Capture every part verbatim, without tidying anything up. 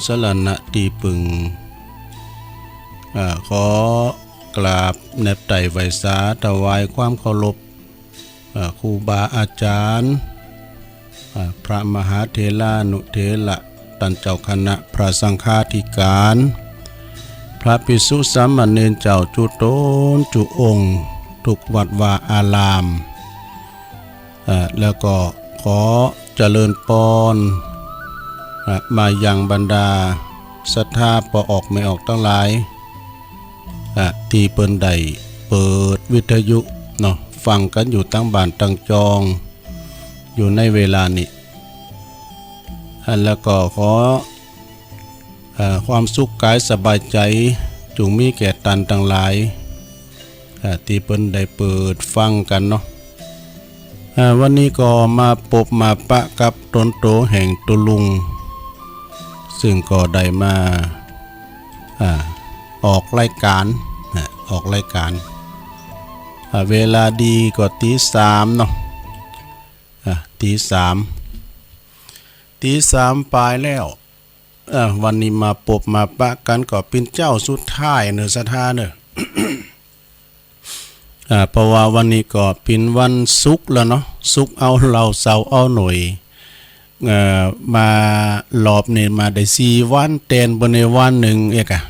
สรณะตี้ปึง อ่า ขอกราบแนบไต่ไหว้สาถวายความเคารพ อ่า ครูบาอาจ๋ารย์ อ่า พระมหาเถรานุเถระ ต้านเจ้าคณะพระสังฆาธิการ พระภิกษุสามเณรเจ้าจุ๊ต๋นจุ๊องค์ กู้วัดวาอาราม อ่า แล้วก็ขอเจริญปอน อ่า มายังบรรดาศรัทธาป้อออกแม่ออกตังหลาย อ่า ตี้เปิ้นได้เปิดวิทยุเนาะ ฟังกั๋นอยู่ตังบ้านตังจอง อยู่ในเวลานี้ อ่า แล้วก็ขอ อ่า ความสุขก๋ายสบายใจ๋ จุ่งมีแก่ต้านตังหลาย อ่า ตี้เปิ้นได้เปิดฟังกั๋นเนาะ อ่า วันนี้ก็มาปบมาปะกับต๋นโตแห่งตุ๊ลุง ซึ่งก็ได้มา อ่า ออกรายก๋าน อ่า ออกรายก๋าน อ่า เวลาดีก็ตี๋สามเนาะ อ่า ตี๋สาม ตี๋สามป๋ายแล้ว อ่า วันนี้มาปบมาปะกั๋นก็เป๋นเจ้าสุดท้ายเน่อศรัทธาเน่อ อ่า เพราะว่าวันนี้ก็เป๋นวันศุกร์แล้วเนาะ ศุกร์เอาเหล้า เสาร์เอาหน่วย เอ่อ มารอบนี้มาได้สี่วัน แตนเปิ้นในวันนึ่งเอกอะ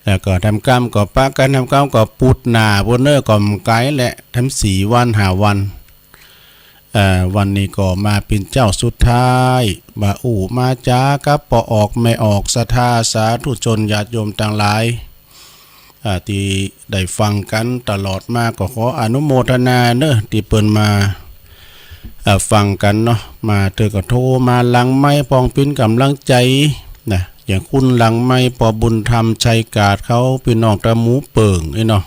แล้วก็ทำก๋รมก็ปะกั๋นทำก๋รมก็ปูดหน้าปูดเน่อก็บ่ไก๋แหละ ทำสี่วันห้าวัน เอ่อ วันนี้ก็มาเป๋นเจ้าสุดท้าย มาอู้มาจ๋ากับป้อออกแม่ออกศรัทธาสาธุชนญาติโยมตังหลาย อ่า ตี้ได้ฟังกั๋นตลอดมาก็ขออนุโมทนาเน่อ ตี้เปิ้นมา อ่า ฟังกั๋นเนาะ มาเตื้อก็โทรมาหลังไมค์ป้องเป๋นก๋ำลังใจ๋นะ อย่างคุณหลังไมค์ป้อบุญธรรมชัยกาดเขา ปี้น้องตะหมูเปิ่งนี่เนาะ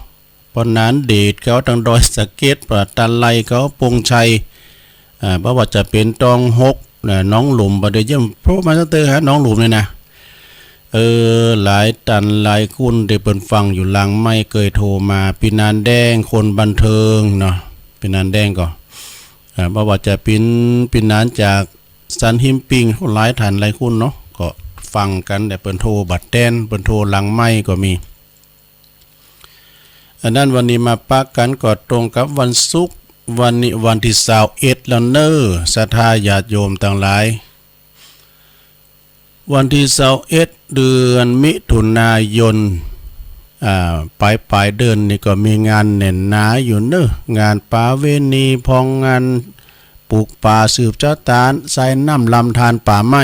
ป้อหนานเดชเขาตังดอยสะเก็ด ป้อตาไลเขาปงชัย อ่า บ่ว่าจะเป๋นตองหกนะ หนองหลุม บ่ได้เยี่ยมโทรมาตั้งแต่หาหนองหลุมนี่นะ เออ หลายต้านหลายคุณตี้เปิ้นฟังอยู่หลังไมค์เกยโทรมา ปี้หนานแดงคนบันเทิงเนาะ ปี้หนานแดงก็ อ่า บ่ว่าจะเป๋นปี้หนานจากสันหิมปิง หลายต้านหลายคุณเนาะ ก็ฟังกั๋น แต่เปิ้นโทรบ่แตน เปิ้นโทรหลังไมค์ก็มี อันนั้นวันนี้มาปะกั๋นก็ตรงกับวันศุกร์ วันนี้วันตี้ซาวเอ็ดแล้วเน่อ ศรัทธาญาติโยมตังหลาย วันตี้ซาวเอ็ด เดือนมิถุนายน อ่า ป๋ายป๋ายเดือนนี่ก็มีงานแน่นหนาอยู่เน่อ งานประเวณีพ่อง งานปลูกป่าสืบชะตา สายน้ำลำธารป่าไม้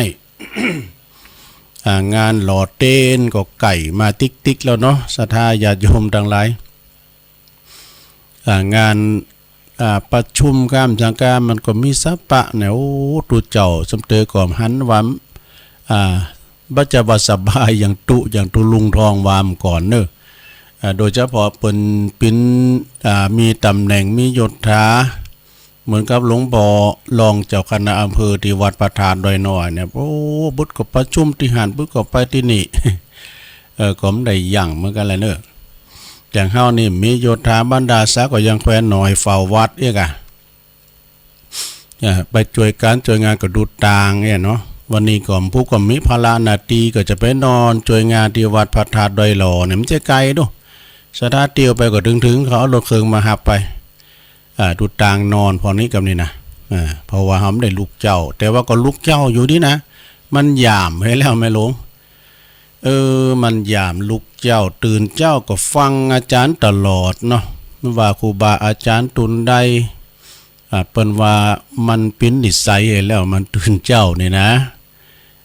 อ่า งานหล่อเตนก็ใก้มาติ๊กๆ แล้วเนาะ ศรัทธาญาติโยมตังหลาย อ่า งาน อ่า ประชุมกามสังคมมันก็มีสะปะเนี่ย โอ้ ตุ๊เจ้าสำเตอก็หันว่า อ่า บ่จะว่าสบายอย่างตุ๊ อย่างตุ๊ลุงทองวาก่อนเน่อ อ่า โดยเฉพาะเปิ้นเป๋น อ่า มีต๋ำแหน่ง มียศถา เหมือนกับหลวงป้อรองเจ้าคณะอำเภอตี้วัดพระธาตุดอยหน่อยเนี่ย โอ้ เปิ้นก็ประชุมตี้หั้น เปิ้นก็ไปตี้นี่ เออ ก็บ่ได้ยั้งเหมือนกั๋นแหละเน่อ อย่างเฮานี่มียศถาบรรดาศักดิ์ก็ยังแขวนหน่อยเฝ้าวัดเอียกอะ อ่า ไปจ้วยก๋านจ้วยงานก็ดูตางเนี่ยเนาะ วันนี้ก็ผู้ก็มีภาระหน้าตี้ก็จะไปนอนจ้วยงานตี้วัดพระธาตุดอยหล่อเนี่ย มันจะไก๋ดู ศรัทธาเตียวไปก็เถิงๆ เขาเอารถเคิงมาฮับไป อ่า ดูตางนอนพอนี้กับนี่นะ อ่า เพราะว่าเฮาบ่ได้ลุกเจ๊า แต่ว่าก็ลุกเจ๊าอยู่นี่นะ มันยามหื้อแล้วแม่หลวง เออ มันยามลุกเจ๊า ตื่นเจ๊าก็ฟังอาจ๋ารย์ตลอดเนาะ ว่าครูบาอาจ๋ารย์ตุนใด อ่า เปิ้นว่ามันเป๋นนิสัยแล้ว มันตื่นเจ๊านี่นะ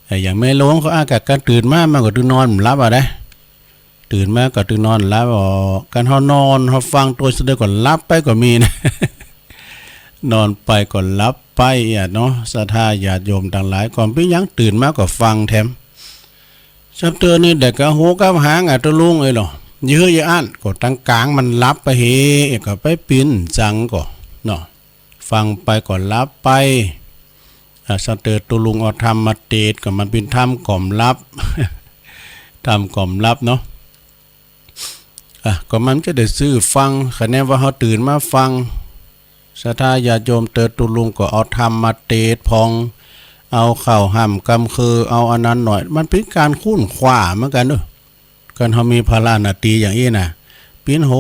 เอ่อ อย่างแม่หลวงเขาอ้างกะ กะตื่นมามันก็ตื่นนอนบ่หลับอะนะ ตื่นมาก็ตื่นนอนหลับอ๋อ คันเฮานอนเฮาฟังตั๋วเสด็จก็หลับไปก็มีนะ นอนไปก็หลับไปอะเนาะ ศรัทธาญาติโยมตังหลาย ก็บ่เป๋นหยัง ตื่นมาก็ฟังแถม สำเตอนี่แดกกะหูกับหางอะ ตุ๊ลุงเอ้ยหล่อ เยอะแยะอั้น ก็ตังก๋างมันหลับไปเห ก็ไปเป๋นสังก็เนาะ ฟังไปก็หลับไป อ่า สำเตอตุ๊ลุงเอาธรรมมาเตสน์ ก็มันเป๋นธรรมกล่อมหลับ ธรรมกล่อมหลับเนาะ อ่ะ ก็มันจะได้ซื่อฟัง คะแนนว่าเฮาตื่นมาฟัง ศรัทธาญาติโยมเตอตุ๊ลุงก็เอาธรรมมาเตสน์ผ่อง เอาข้าวห่ำกำคือ เอาอันนั้นหน่อย มันเป๋นก๋านคุ้นคว้าเหมือนกั๋นเนาะ คันเฮามีภาระหน้าตี้อย่างอี้น่ะ เป๋นห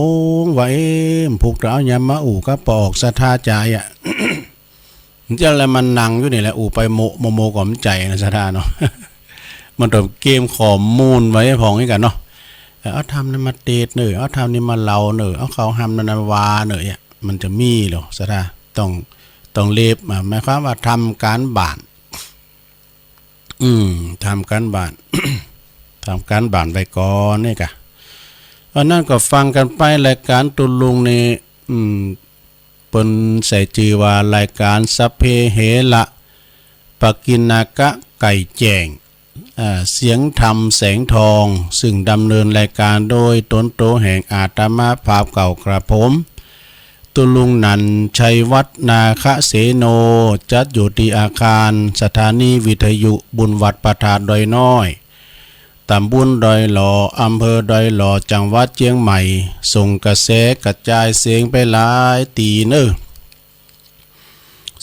งว่า เอ๊ะ มันผูกตะเอายามมาอู้กับป้อออกศรัทธาจ๋ายอะ จะอะไรมันนั่งอยู่นี่แหละ อู้ไปโมะโมะโมะก็บ่ใจ๋นะศรัทธาเนาะ มันต้องเก็บข้อมูลไว้พ่องอี้กั๋นเนาะ เออ เอาธรรมนั้นมาเตสน์เน่อ เอาธรรมนี้มาเล่าเน่อ เอาข้าวห่ำนั้นมาว่าเน่อ เนี่ย มันจะมีเหรอศรัทธา ต้อง ต้องเล็บ อ่า หมายความว่าทำก๋านบ้าน อืม ทำก๋านบ้าน ทำก๋านบ้านไว้ก่อนนี่กะ อันนั้นก็ฟังกั๋นไป รายก๋านตุ๊ลุงนี่ อืม เปิ้นใส่จื้อว่ารายก๋านสัพเพเหระ ปกิณณกะไก่แจ้ง อ่า เสียงธรรมแสงทอง ซึ่งดำเนินรายก๋านโดยต๋นโตแห่งอาตมาภาพเก่ากระผม ตุ๊ลุงหนันชัยวัฒน์ นาคเสโน จัดอยู่ตี้อาคารสถานีวิทยุบุญวัดพระธาตุดอยน้อย ต๋ำบลดอยหล่อ อำเภอดอยหล่อ จังหวัดเจียงใหม่ ส่งกระแสกระจายเสียงไปหลายตี้เน่อ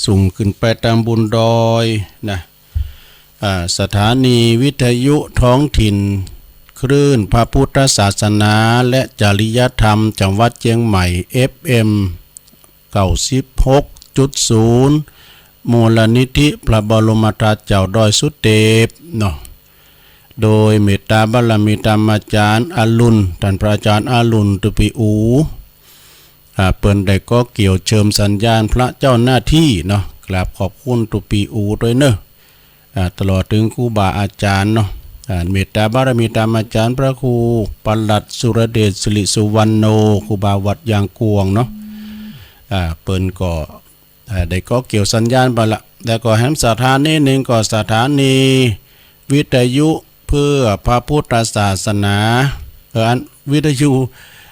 ส่งขึ้นไปต๋ำบลดอยนะ อ่า สถานีวิทยุท้องถิ่นคลื่นพระพุทธศาสนาและจริยธรรม จังหวัดเจียงใหม่ เอฟเอ็ม เก้าสิบหกจุดศูนย์ มูลนิธิพระบรมธาตุเจ้าดอยสุเตปเนาะ โดยเมตตาบารมีธรรมาจ๋ารย์อรุณ ต้านพระอาจ๋ารย์อรุณ ตุ๊ปีอู อ่า เปิ้นได้ก่อเกี่ยวเชิมสัญญาณพระเจ้าหน้าตี้เนาะ กราบขอบคุณตุ๊ปีอูตวยเน่อ อ่า ตลอดเถิงครูบาอาจ๋ารย์เนาะ อ่า เมตตาบารมีธรรมาจ๋ารย์พระครูปลัดสุรเดช สิริสุวรรณโณ ครูบาวัดยางกวงเนาะ อ่า เปิ้นก็ อ่า ได้ก่อเกี่ยวสัญญาณไปละ แล้วก็แหมสถานีนึ่งก็สถานีวิทยุเพื่อพระพุทธศาสนา เอ่อ อันวิทยุ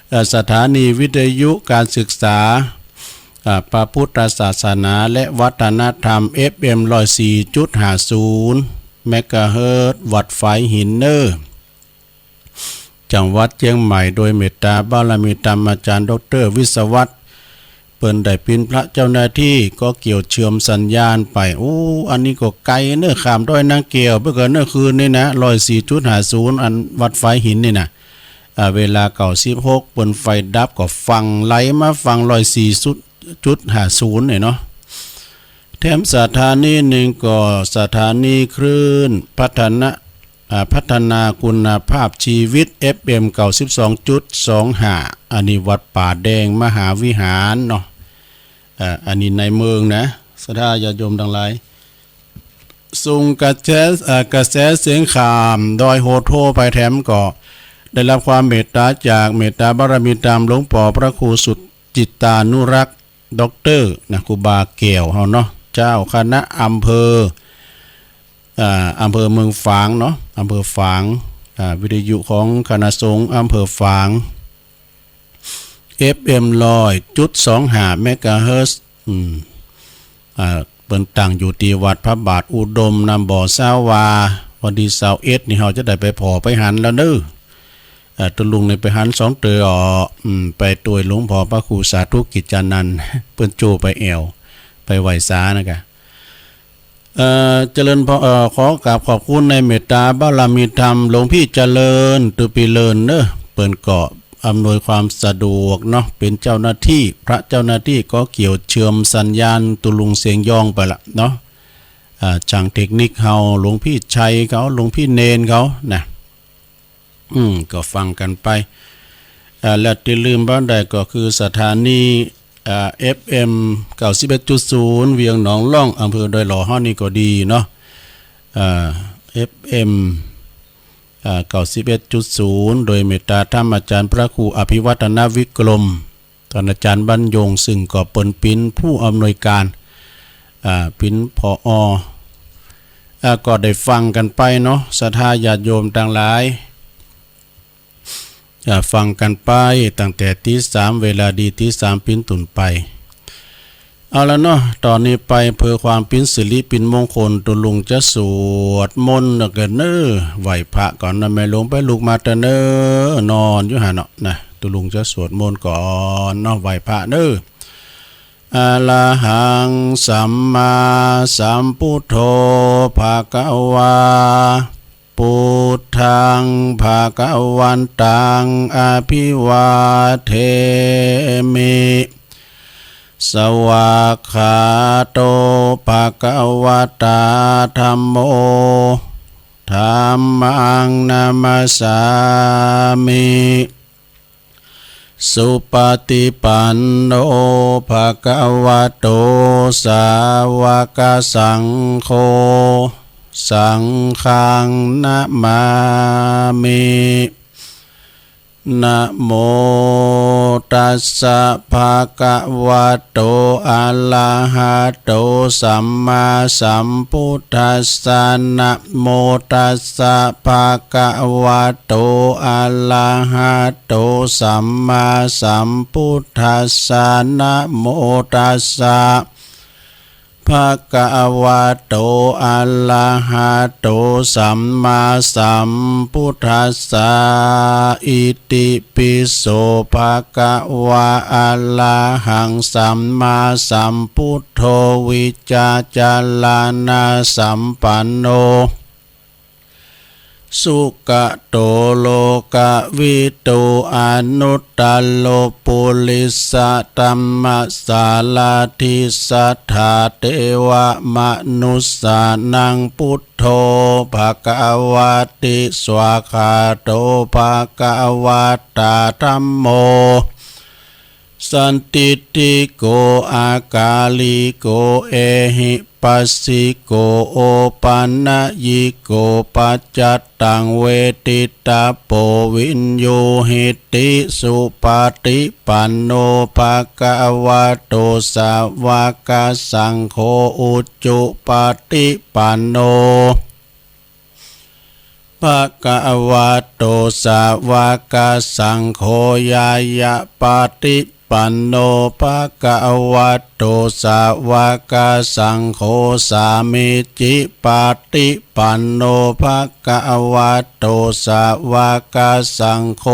เอ่อ สถานีวิทยุการศึกษา อ่า พระพุทธศาสนาและวัฒนธรรม เอฟเอ็ม ร้อยสี่จุดห้าศูนย์ เมกะเฮิรตซ์ วัดฝายหินเน่อ จังหวัดเจียงใหม่ โดยเมตตาบารมีธรรมาจ๋ารย์ด็อกเตอร์วิศวัฒน์ เปิ้นได้เป๋นพระเจ้าหน้าตี้ก่อเกี่ยวเชิมสัญญาณไป โอ้ อันนี้ก็ไก๋เน่อ ข้ามดอยนางแก้วไปก่อนเน่อ คืนนี้นะ ร้อยสี่จุดห้าศูนย์ อันวัดฝายหินนี่นะ อ่า เวลาเก้าสิบหก เปิ้นไฟดับก็ฟัง ไหลมาฟัง ร้อยสี่จุดห้าศูนย์ เนี่ยเนาะ แถมสถานีนึ่งก็สถานีคลื่นพัฒนา อ่า พัฒนาคุณภาพชีวิต เอฟเอ็ม เก้าสิบสองจุดสองห้า อันนี้วัดป่าแดงมหาวิหารเนาะ อ่า อันนี้ในเมืองนะ ศรัทธาญาติโยมตังหลาย ส่งกระแส อ่า กระแสเสียงข้ามดอยโหดโหไปแถมก็ได้รับความเมตตาจากเมตตาบารมีธรรมหลวงป้อพระครูสุจิตตานุรักษ์ ด็อกเตอร์นะ ครูบาแก้วเฮาเนาะ เจ้าคณะอำเภอ อ่า อำเภอเมืองฝางเนาะ อำเภอฝาง อ่า วิทยุของคณะสงฆ์อำเภอฝาง เอฟเอ็ม ร้อยจุดสองห้า เมกะเฮิรตซ์ อืม อ่า เปิ้นตั้งอยู่ตี้วัดพระบาทอุดม น้ำบ่อซาวา วันตี้ซาวเอ็ดนี่เฮาจะได้ไปผ่อไปหันแล้วเน่อ อ่า ตุ๊ลุงนี่ไปหันสองเตื้ออ่อ อืม ไปตวยหลวงป้อพระครูสาธุกิจจานันท์ เปิ้นโจ้ไปแอ่ว ไปไหว้สานะกะ เอ่อ เจริญพร เอ่อ ขอกราบขอบคุณในเมตตาบารมีธรรมหลวงพี่เจริญ ตุ๊ปีเลินเน่อ เปิ้นก็อำนวยความสะดวกเนาะ เป๋นเจ้าหน้าตี้ พระเจ้าหน้าตี้ก่อเกี่ยวเชิมสัญญาณตุ๊ลุงเสียงยองไปละเนาะ อ่า ช่างเทคนิคเฮา หลวงพี่ชัยเขา หลวงพี่เณรเขานะ อืม ก็ฟังกั๋นไป อ่า และตี้ลืมบ่ได้ก็คือสถานี อ่า เอฟเอ็ม เก้าสิบเอ็ดจุดศูนย์ เวียงหนองล่อง อำเภอดอยหล่อเฮานี่ก็ดีเนาะ อ่า เอฟเอ็ม อ่า เก้าสิบเอ็ดจุดศูนย์ โดยเมตตาธรรมาจ๋ารย์พระครูอภิวัฒนวิกรม ต้านอาจ๋ารย์บรรยง ซึ่งก็เปิ้นเป๋นผู้อำนวยก๋าน อ่า เป๋น ผอ อ่า ก็ได้ฟังกั๋นไปเนาะ ศรัทธาญาติโยมตังหลาย อ่า ฟังกั๋นไปตั้งแต่ตีสาม เวลาดีตีสามเป๋นต้นไป เอาละเนาะ ต๋อนนี้ไปเพื่อความเป๋นสิริเป๋นมงคล ตุ๊ลุงจะสวดมนต์แล้วกั๋นเน่อ ไหว้พระก่อนนะ แม่หลวงไปลุกมาเต๊อะเน่อ นอนอยู่หั้นเนาะนะ ตุ๊ลุงจะสวดมนต์ก่อนเนาะ ไหว้พระเน่อ อะระหัง สัมมาสัมพุทโธ ภะคะวา พุทธัง ภะคะวันตัง อะภิวาเทมิ สวากขาโต ภะคะวะตา ธัมโม ธัมมัง นะมัสสามิ สุปะติปันโน ภะคะวะโต สาวะกะสังโฆ สังฆัง นะมามิ นะโมตัสสะ ภะคะวะโต อะระหะโต สัมมาสัมพุทธัสสะ นะโมตัสสะ ภะคะวะโต อะระหะโต สัมมาสัมพุทธัสสะ นะโมตัสสะ ภะคะวะโต อะระหะโต สัมมาสัมพุทธัสสะ อิติปิโส ภะคะวา อะระหัง สัมมาสัมพุทโธ วิจจารณะสัมปันโน สุกะโต โลกะวิทู อนุตตะโร ปุริสะธัมมะสารถิ สัทธาเตวะมะนุสสานัง พุทโธ ภะคะวะติ สวากขาโต ภะคะวะตา ธัมโม สันทิฏฐิโก อะกาลิโก เอหิปัสสิโก โอปะนะยิโก ปัจจัตตัง เวทิตะโพ วินยูหิติ สุปะติปันโน ภะคะวะโต สาวะกะสังโฆ อุจุปะติปันโน ภะคะวะโต สาวะกะสังโฆ ญาณะปะติปันโน ภะคะวะโต สาวะกะสังโฆ สามีจิปะติปันโน ภะคะวะโต สาวะกะสังโฆ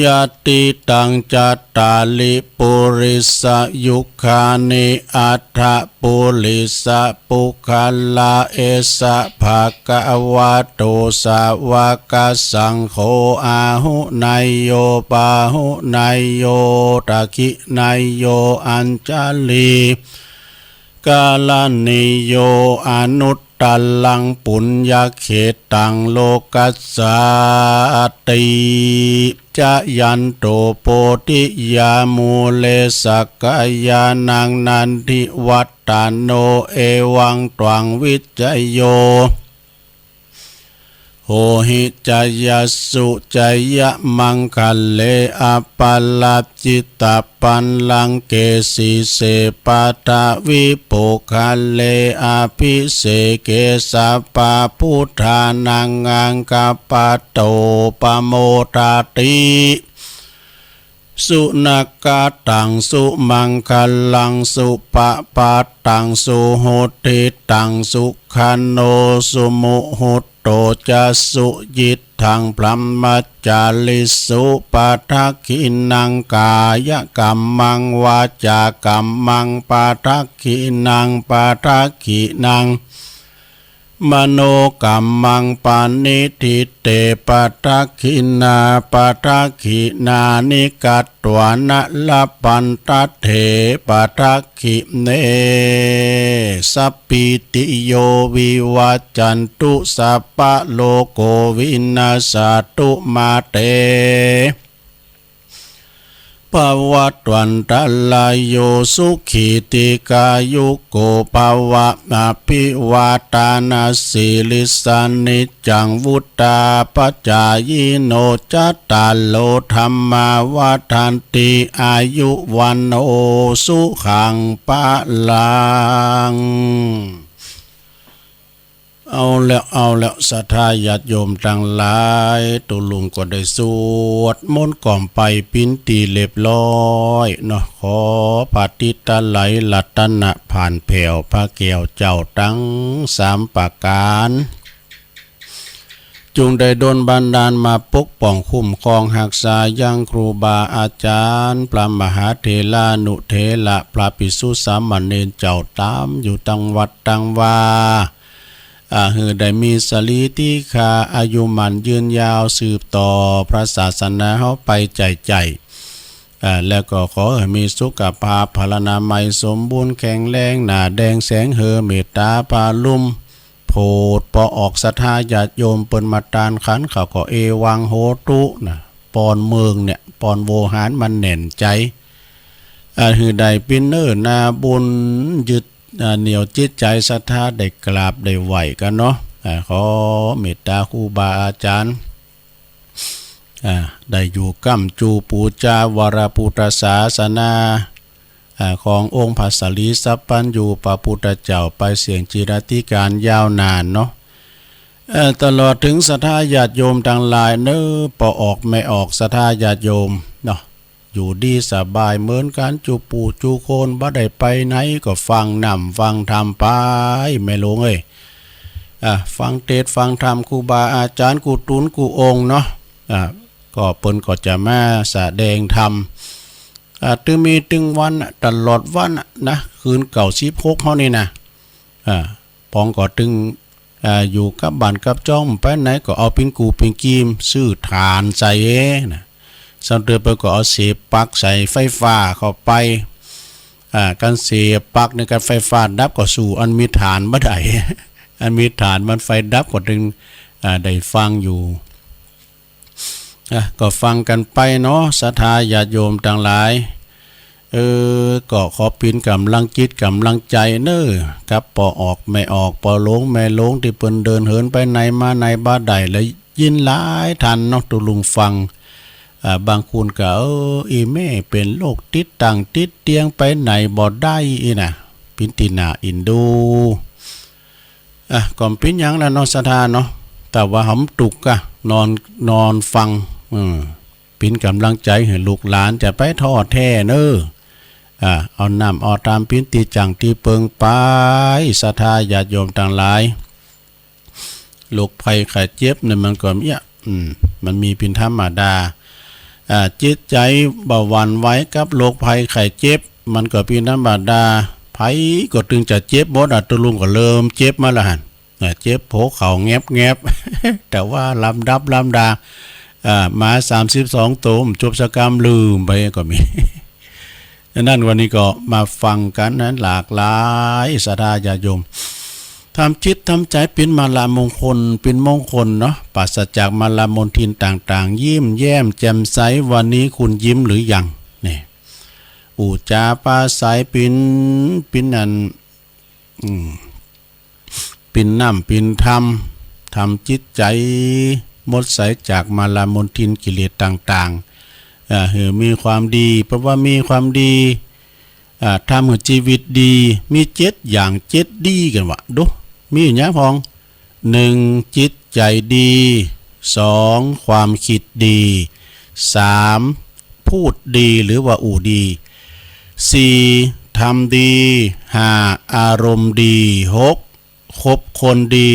ยะติตัง จัตตาริ ปุริสะยุคคานิ อัตถะปุริสะปุคคละ เอสะ ภะคะวะโต สาวะกะสังโฆ อาหุเนยโย ปาหุเนยโย ทักขิเนยโย อัญชลีกะระณีโย อนุตตะรัง ปุญญะเขตัง โลกัสสาติ จะยันโต โพธิยา มูเล สักกะยานัง นันทิวัตตะโน เอวังตวัง วิจโย โหหิ จะยัสสุ จะยะมังคะเล อะปะราจิตะปัลลังเก สีเส ปะทะวิ ปุคคะเล อะภิเสเก สัพพะพุทธานัง อังคปะโต ปะโมทะติ สุนะคะตัง สุมังคะลัง สุปะพะทัง สุหุตติตัง สุขันโณ สุมุหุตโต จะ สุยิตถัง บรมมะจาริสุ ปะทักขิณัง กายะกัมมัง วาจากัมมัง ปะทักขิณัง ปะทักขิณัง มโนกัมมัง ปะณิทิเต ปะทักขิณา ปะทักขิณานิ กัตถวานะ ละพันทะเถ ปะทักขิเณ สัพพีติโย วิวัจจันตุ สัพพะโรโค วินัสสะตุ มาเต ภะวัตวันตะราโย สุขี ทีฆายุโก ภะวะ อะภิวาทะนะสีลิสสะ นิจจัง วุฑฒาปะจายิโน จัตตาโร ธัมมา วัฑฒันติ อายุ วัณโณ สุขัง พะลัง เอาแล้ว เอาแล้ว ศรัทธาญาติโยมตังหลาย ตุ๊ลุงก็ได้สวดมนต์ก่อมไปเป๋นตี้เรียบร้อยเนาะ ขอผ้าติดตะไหลรัตนะผ่านแผ้วพระแก้วเจ้าตังสามประก๋าน จุ่งได้ดลบันดาลมาปกป้องคุ้มครองฮักษายังครูบาอาจ๋ารย์ พระมหาเถรานุเถระ พระภิกษุสามเณรเจ้าต๋ามอยู่ตังวัดตังวา อ่า หื้อได้มีสรีติขาอายุหมั้นยืนยาวสืบต่อพระศาสนาเฮาไปใจ๋ๆ อ่า แล้วก็ขอหื้อมีสุขภาพพลานามัยสมบูรณ์แข็งแรง หน้าแดงแสงเหือ เมตต๋าผาลุ่ม โผดปอออกศรัทธาญาติโยมเปิ้นมาตานขัน เขาก็เอวังโหตุนะ ปอนเมิงเนี่ย ปอนโวหารมันแน่นใจ๋ อ่า หื้อได้เป๋นเนื้อนาบุญ ยึด อ่า เหนี่ยวจิตใจ๋ศรัทธาได้กราบได้ไหว้กั๋นเนาะ อ่า ขอเมตต๋าครูบาอาจ๋ารย์ อ่า ได้อยู่ก้ำจู๋ปู๋จาวรปุทธศาสนา อ่า ขององค์พระสารีสัพพัญญูพระปุทธเจ้าไปเสี้ยงจิรัติกาลยาวนานเนาะ เอ่อ ตลอดเถิงศรัทธาญาติโยมตังหลายเนาะ ปอออกแม่ออกศรัทธาญาติโยมเนาะ อยู่ดีสบายเหมือนกั๋น จู๋ผู้จู๋คน บ่ได้ไปไหนก็ฟังน้ำฟังธรรมไป แม่หลวงเอ้ย อ่า ฟังเตสน์ฟังธรรมครูบาอาจ๋ารย์กู้ตุ๊นกู้องค์เนาะ อ่า ก็เปิ้นก็จะมาแสดงธรรม อ่า ตึงมีตึงวันน่ะ ตลอดวันน่ะนะ คืนเก้าสิบหกเฮานี่นะ อ่า ปองก็ตึง อ่า อยู่กับบ้านกับจ้อง ไปไหนก็เอาปิ่นกู้ปิ่นกีม ซื้อถ่านใส่เองนะ สองเดือนไปก็เอาเสียบปลั๊กใส่ไฟฟ้าเข้าไป อ่า การเสียบปลั๊กในการไฟฟ้าดับก็สู้อันมีถ่านบ่ได้ อันมีถ่านมันไฟดับก็ตึง อ่า ได้ฟังอยู่ อ่ะ ก็ฟังกั๋นไปเนาะ ศรัทธาญาติโยมตังหลาย เออ ก็ขอเป๋นก๋ำลังจิตก๋ำลังใจ๋เนาะ กับปอออกแม่ออก ปอหลวงแม่หลวงตี้เปิ้นเดินเหินไปไหนมาไหนบ่ได้ และยินหลายต้านเนาะ ตุ๊ลุงฟัง อ่า บางคนก็ เออ อี่แม่เป๋นโรคติดตั้งติดเตียงไปไหนบ่ได้อี้นะ เป๋นตี้น่าเอ็นดู อ่ะ ก็บ่เป๋นหยังละเนาะ ศรัทธาเนาะ แต่ว่าเฮาบ่ตุ๊กข์กะ นอน นอนฟัง อืม เป๋นก๋ำลังใจ๋หื้อลูกหลาน จะไปท้อแท้เนาะ อ่า เอาน้ำเอาธรรมเป๋นตี้จั่งตี้เปิงไป ศรัทธาญาติโยมตังหลาย โรคภัยไข้เจ็บเนี่ยมันก็มีอะ อืม มันมีเป๋นธรรมดา อ่า จิตใจ๋บ่หวั่นไหวกับโรคภัยไข้เจ็บ มันก็เป๋นธรรมดา ใผก็ตึงจะเจ็บหมดอะ ตุ๊ลุงก็เริ่มเจ็บมาละหั้น อ่า เจ็บหัวเข่าแงบๆ แต่ว่าลำดับลำดา อ่า หมาสามสิบสองโต๋ บ่จบสักกำ ลืมไปก็มี ฉะนั้นวันนี้ก็มาฟังกั๋นนะ หลากหลายศรัทธาญาติโยม ทำจิตทำใจ๋เป๋นมหามงคล เป๋นมงคลเนาะ ปราศจากมลมลทินต่างๆ ยิ้มแย้มแจ่มใส วันนี้คุณยิ้มหรือยัง นี่ อู้จ๋าปาใสเป๋น เป๋นอัน อืม เป๋นน้ำเป๋นธรรม ทำจิตใจ๋หมดใสจากมลมลทินกิเลสต่างๆ อ่า หื้อมีความดี เพราะว่ามีความดี อ่า ทำหื้อจีวิตดี มีเจ็ดอย่างเจ็ดดีกั๋นวะ ดู มีอยู่หยังพ่อง หนึ่ง จิตใจ๋ดี สอง ความคิดดี สาม พูดดีหรือว่าอู้ดี สี่ ทำดี ห้า อารมณ์ดี หก คบคนดี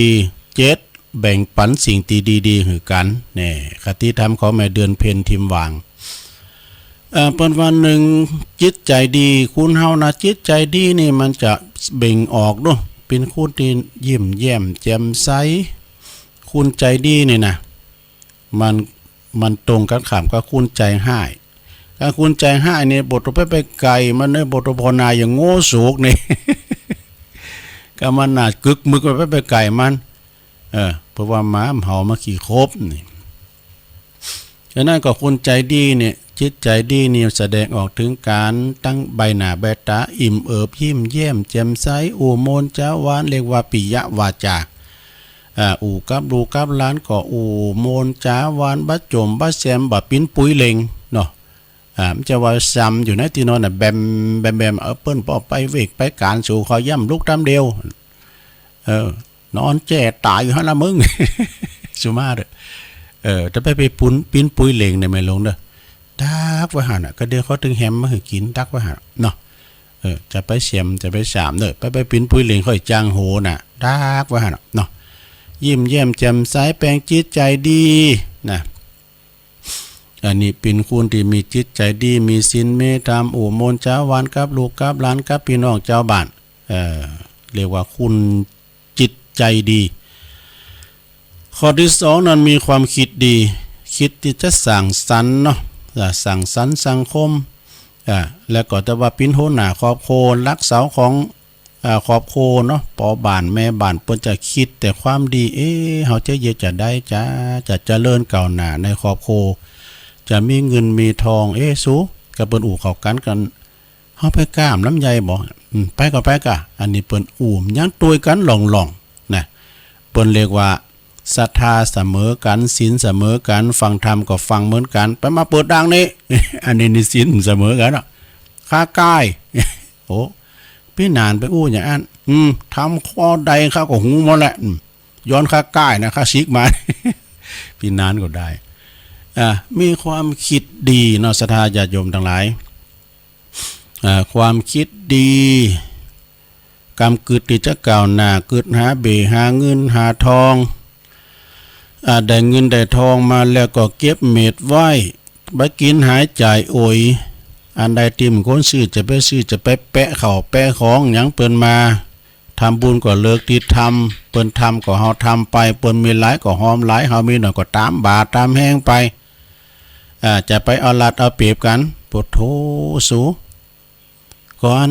เจ็ด แบ่งปั๋นสิ่งตี้ดีๆ หื้อกั๋น แน่ คติธรรมของแม่เดือนเพ็ญ ทิมหว่าง เอ่อ เปิ้นว่าหนึ่ง จิตใจ๋ดี คนเฮานะ จิตใจ๋ดีนี่มันจะเบ่งออกเนาะ เป๋นคนตี้ยิ้มแย้มแจ่มใส คนใจ๋ดีนี่นะ มัน มันตรงกั๋นข้ามกับคนใจ๋ฮ้าย ถ้าคนใจ๋ฮ้ายนี่ บ่ต้องไป ไปใก้มันเนาะ บ่ต้องภาวนาอย่างโง่สุกนี่ ก็มันน่ะกึกมึก ไป ไปใก้มัน เออ เพราะว่าหมามันเห่ามาขี้คบนี่ ฉะนั้นก็คนใจ๋ดีเนี่ย จิตใจ๋ดีนี่แสดงออกเถิงก๋านตั้งใบหน้าใบต๋าอิ่มเอิบยิ้มแย้มแจ่มใส อู้ม่วนจ๋าหวาน เรียกว่าปิยวาจา อ่า อู้กับลูกกับหลานก็อู้ม่วนจ๋าหวาน บ่จ่มบ่แซม บ่ปิ๊นปุยเหล็งเนาะ อ่า มันจะว่าซำอยู่ในตี้นอนน่ะ แบม แบม แบม เออ เปิ้นบ่ไปเวกไปก๋าน สูเขาย่ำลุกต๋ามเดียว เออ นอนแจ้ต๋ายอยู่หั้นละมึง สุมาเถอะ เออ แต่ไป ไปปุ้น ปิ๊นปุยเหล็งเนี่ย แม่หลวงเนาะ ดักไว้หั้นน่ะ ก็เดี๋ยวเขาตึงแหมมาหื้อกิ๋น ดักไว้หั้นเนาะ เออ จะไปแซม จะไปสามเนาะ ไป ไปปิ๊นปุยเหล็งค่อยจั่งโหน่ะ ดักไว้หั้นน่ะเนาะ ยิ้มแย้มแจ่มใส แป๋งจิตใจ๋ดี นะ อันนี้เป๋นคนตี้มีจิตใจ๋ดี มีศีล มีธรรม อู้มนต์จ๋าหวานกับลูกกับหลาน กับปี้น้องจาวบ้าน เอ่อ เรียกว่าคนจิตใจ๋ดี ข้อตี้สองนั้นมีความกึ๊ดดี กึ๊ดตี้จะสร้างสรรค์เนาะ อ่า สร้างสรรค์สังคม อ่า แล้วก็แต่ว่าเป๋นหัวหน้าครอบครัว หลักเสาของ อ่า ครอบครัวเนาะ ป้อบ้านแม่บ้าน เปิ้นจะกึ๊ดแต่ความดี เอ๊ะ เฮาจะเยียะจะใดจ๊ะ จะเจริญก้าวหน้าในครอบครัว จะมีเงินมีทอง เอ๊ะ สู ก็เปิ้นอู้เข้ากั๋นกั๋น เฮาไปก้ามลำไยบ่ อืม ไปก็ไปก่ะ อันนี้เปิ้นอู้ยังตวยกั๋นหล่องๆ นะ เปิ้นเรียกว่าศรัทธาเสมอกั๋น ศีลเสมอกั๋น ฟังธรรมก็ฟังเหมือนกั๋น ไปมาเปิดดังนี่ อันนี้นี่ศีลเสมอกั๋นเนาะ ข้าก้าย โอ้ ปี้หนานไปอู้อย่างอั้น อืม ธรรมข้อใดข้าก็ฮู้หมดแหละ อืม ย้อนข้าก้ายนะ ข้าสิกมา ปี้หนานก็ได้ อ่า มีความกึ๊ดดีเนาะ ศรัทธาญาติโยมตังหลาย อ่า ความกึ๊ดดี กำกึ๊ดตี้จะก้าวหน้า กึ๊ดหาเบ้หาเงินหาทอง อ่า ได้เงินได้ทองมาแล้วก็เก็บเม็ดไว้ ไปกิ๋นหายจ่ายโอย อันใดตี้บ่ควรซื้อจะไปซื้อ จะไปแปะข้าวแปะของหยังเปิ้นมา ทำบุญก็เลือกตี้ทำ เปิ้นทำก็เฮาทำไป เปิ้นมีหลายก็หอมหลาย เฮามีน้อยก็ต๋ามบ่าต๋ามแฮงไป อ่า จะไปเอารัดเอาเปรียบกั๋น โผโธ สู ก่อน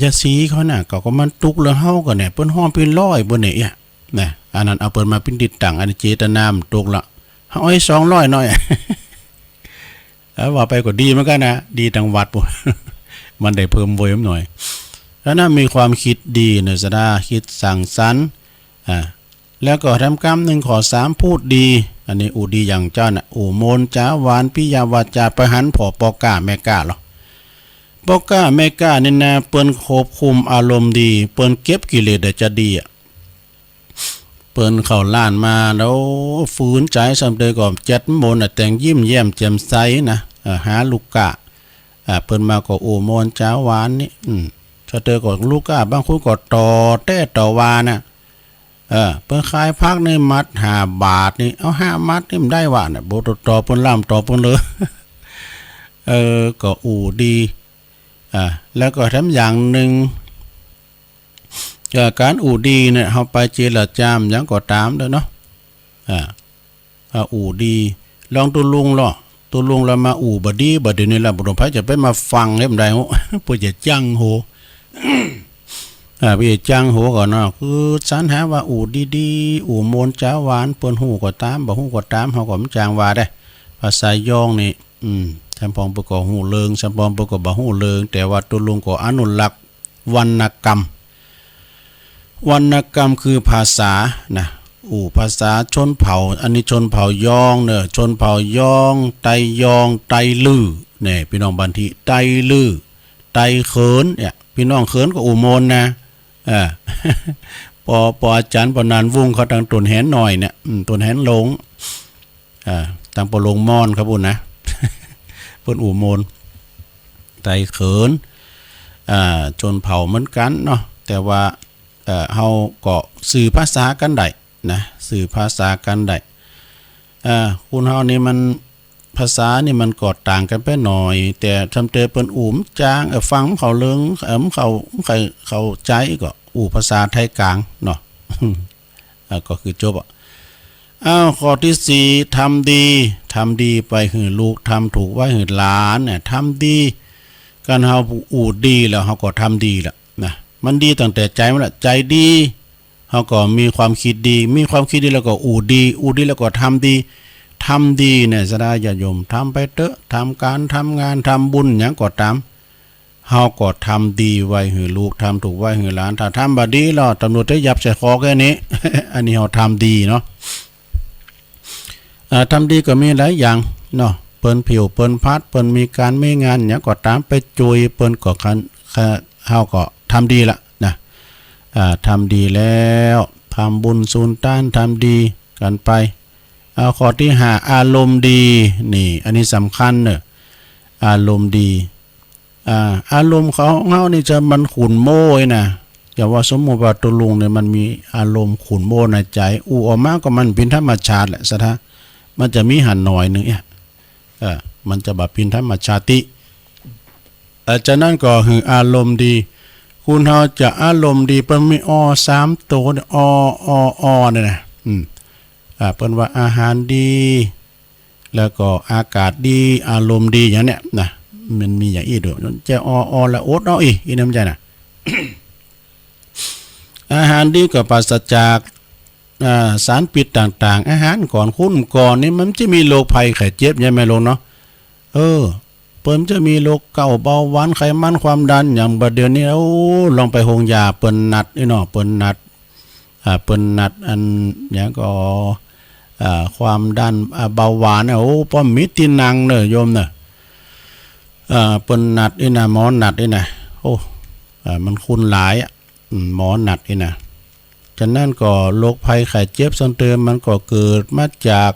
ยาสีเขาน่ะ ก็ ก็มันตกเหลือเฮาก่อเนี่ย เปิ้นหอมเป๋นร้อย เปิ้นเนี่ย เอี้ย นะ อันนั้นเอาเปิ้นมาเป๋นตี้ตัง อันนี้เจตนามันตกละ เฮาเอาสองร้อยหน่อย เออ ว่าไปก็ดีเหมือนกั๋นนะ ดีตังวัดปู้น มันได้เพิ่มเวิมหน่อย แล้วนั้นมีความกึ๊ดดีเนาะ ศรัทธา กึ๊ดสร้างสรรค์ อ่า แล้วก็แถมกำนึ่งข้อสาม พูดดี อันนี้อู้ดีอย่างเจ้าน่ะ อู้มนต์จ๋าหวาน ปิยวาจา ไปหันผ่อป้อก๊าแม่ก๊าลอ ป้อก๊าแม่ก๊านี่นะ เปิ้นควบคุมอารมณ์ดี เปิ้นเก็บกิเลสได้จะดีอะ เปิ้นเข้าร้านมาแล้ว ฝืนใจ๋ ซ้ำเตยก็จัดมนต์น่ะ แต่งยิ้มแย้มแจ่มใสนะ เอ่อ หาลูกก๊า อ่า เปิ้นมาก็อู้มนต์จ๋าหวานนี่ อืม ซ้ำเตยก็ลูกก๊าบางคนก็ต่อแต๊ต่อว่าน่ะ เออ เปิ้นขายผักนี่มัดห้าบาทนี่ เอาห้ามัดนี่มันได้วะเนี่ย บ่ต่อเปิ้นล่ำต่อเปิ้นเลย เออ ก็อู้ดี อ่า แล้วก็แถมอย่างนึ่ง เอ่อ ก๋านอู้ดีเนี่ย เฮาไปเจรจาหยังก็ต๋ามเต๊อะเนาะ อ่า อ่า อู้ดี ลองตุ๊ลุงลอ ตุ๊ลุงละมาอู้บ่ดี บ่ดีนี่ละ บ่ฮู้ไผจะไปมาฟังเฮาบ่ได้ เปิ้นจะจั้งโห อ่า เปิ้นจะจั้งโหก่อเนาะ คือสรรหาว่าอู้ดีๆ อู้มนต์จ๋าหวาน เปิ้นฮู้ก็ต๋าม บ่ฮู้ก็ต๋าม เฮาก็บ่จ้างว่าเด้ ภาษายองนี่ อืม สำปองเปิ้นก็ฮู้เลิง สำปองเปิ้นก็บ่ฮู้เลิง แต่ว่าตุ๊ลุงก็อนุรักษ์วรรณกรรม วรรณกรรมคือภาษานะ อู้ภาษาชนเผ่า อันนี้ชนเผ่ายองเนาะ ชนเผ่ายอง ไตยอง ไตลื้อ เนี่ย ปี้น้องบ้านตี้ ไตลื้อ ไตเขิน เนี่ย ปี้น้องเขินก็อู้มนต์นะ เออ ปอ ปออาจ๋ารย์ ปอนานวงศ์เขาตังต้นแหนหน่อยเนี่ย อืม ต้นแหนหลง อ่า ตังปอหลวงม่อนครับปู้นนะ เปิ้นอู้มนต์ ไตเขิน อ่า ชนเผ่าเหมือนกั๋นเนาะ แต่ว่า เอ่อ เฮาก็สื่อภาษากั๋นได้นะ สื่อภาษากั๋นได้ อ่า คนเฮานี่มัน ภาษานี่มันก็ต่างกั๋นไปหน่อย แต่ซ้ำเตยเปิ้นอู้บ่จ้าง เออ ฟังบ่เข้าเลิง เออ บ่เข้า บ่เข้าใจ๋ก็อู้ภาษาไทยก๋างเนาะ อ่า ก็คือจบอะ อ้าว ข้อตี้สี่ ทำดี ทำดีไปหื้อลูก ทำถูกไว้หื้อหลานเนี่ย ทำดี ก๋านเฮาอู้ดีแล้ว เฮาก็ทำดีละนะ มันดีตั้งแต่ใจ๋มันละ ใจ๋ดี เฮาก็มีความกึ๊ดดี มีความกึ๊ดดีแล้วก็อู้ดี อู้ดีแล้วก็ทำดี ทำดีเนี่ย ศรัทธาญาติโยม ทำไปเต๊อะ ทำก๋าน ทำงาน ทำบุญหยังก็ต๋าม เฮาก็ทำดีไว้หื้อลูก ทำถูกไว้หื้อหลาน ถ้าทำบ่ดีแล้ว ต๋ำรวจจะยับใส่คอแค่นี้ อันนี้เฮาทำดีเนาะ อ่า ทำดีก็มีหลายอย่างเนาะ เปิ้นผิว เปิ้นพลัด เปิ้นมีก๋านมีงานหยังก็ต๋าม ไปจุยเปิ้นก็คัน ค เฮาก็ทำดีละนะ อ่า ทำดีแล้ว ทำบุญสุนตาน ทำดีกั๋นไป เอาข้อตี้ห้า อารมณ์ดี นี่ อันนี้สำคัญเนาะ อารมณ์ดี อ่า อารมณ์ของเฮานี่จะมันขุ่นโม้ยนะ จะว่าสมมุติว่าตุ๊ลุงเนี่ยมันมีอารมณ์ขุ่นมัวในใจ๋ อู้ออกมาก็มันเป๋นธรรมชาติแหละ ศรัทธา มันจะมีหั้นหน่อยนึ่งเนี่ย เออ มันจะบ่เป๋นธรรมชาติ เออ ฉะนั้นก็หื้ออารมณ์ดี คนเฮาจะอารมณ์ดี เปิ้นมี อ สามโตเนี่ย อ อ อ เนี่ยนะ อืม อ่า เปิ้นว่าอาหารดี แล้วก็อากาศดี อารมณ์ดี อย่างเนี้ยนะ มันมีอย่างอี้ด้วย จะ อ อ ละอดเอาอี้ อี้น้ำใจ๋นะ อาหารดีก็ปราศจาก อ่า สารพิษต่างๆ อาหารก่อน คนก่อนนี่มันจะมีโรคภัยไข้เจ็บ ใช่ไหมลุงเนาะ เออ เปิ้นจะมีโรคเกาต์ เบาหวาน ไขมัน ความดัน อย่างบ่าเดี่ยวนี้ โอ้ ลองไปโฮงยา เปิ้นนัดอี้เนาะ เปิ้นนัด อ่า เปิ้นนัดอัน อย่างก็ อ่า ความดัน อ่า เบาหวานเนี่ย โอ้ ป้อมมีตี้นั่งเน่อโยมเน่อ อ่า เปิ้นนัดอี้นะ หมอนัดอี้นะ โอ้ อ่า มันคนหลายอะ อืม หมอนัดอี้นะ ฉะนั้นก็โรคภัยไข้เจ็บส่วนเติมมันก็เกิดมาจาก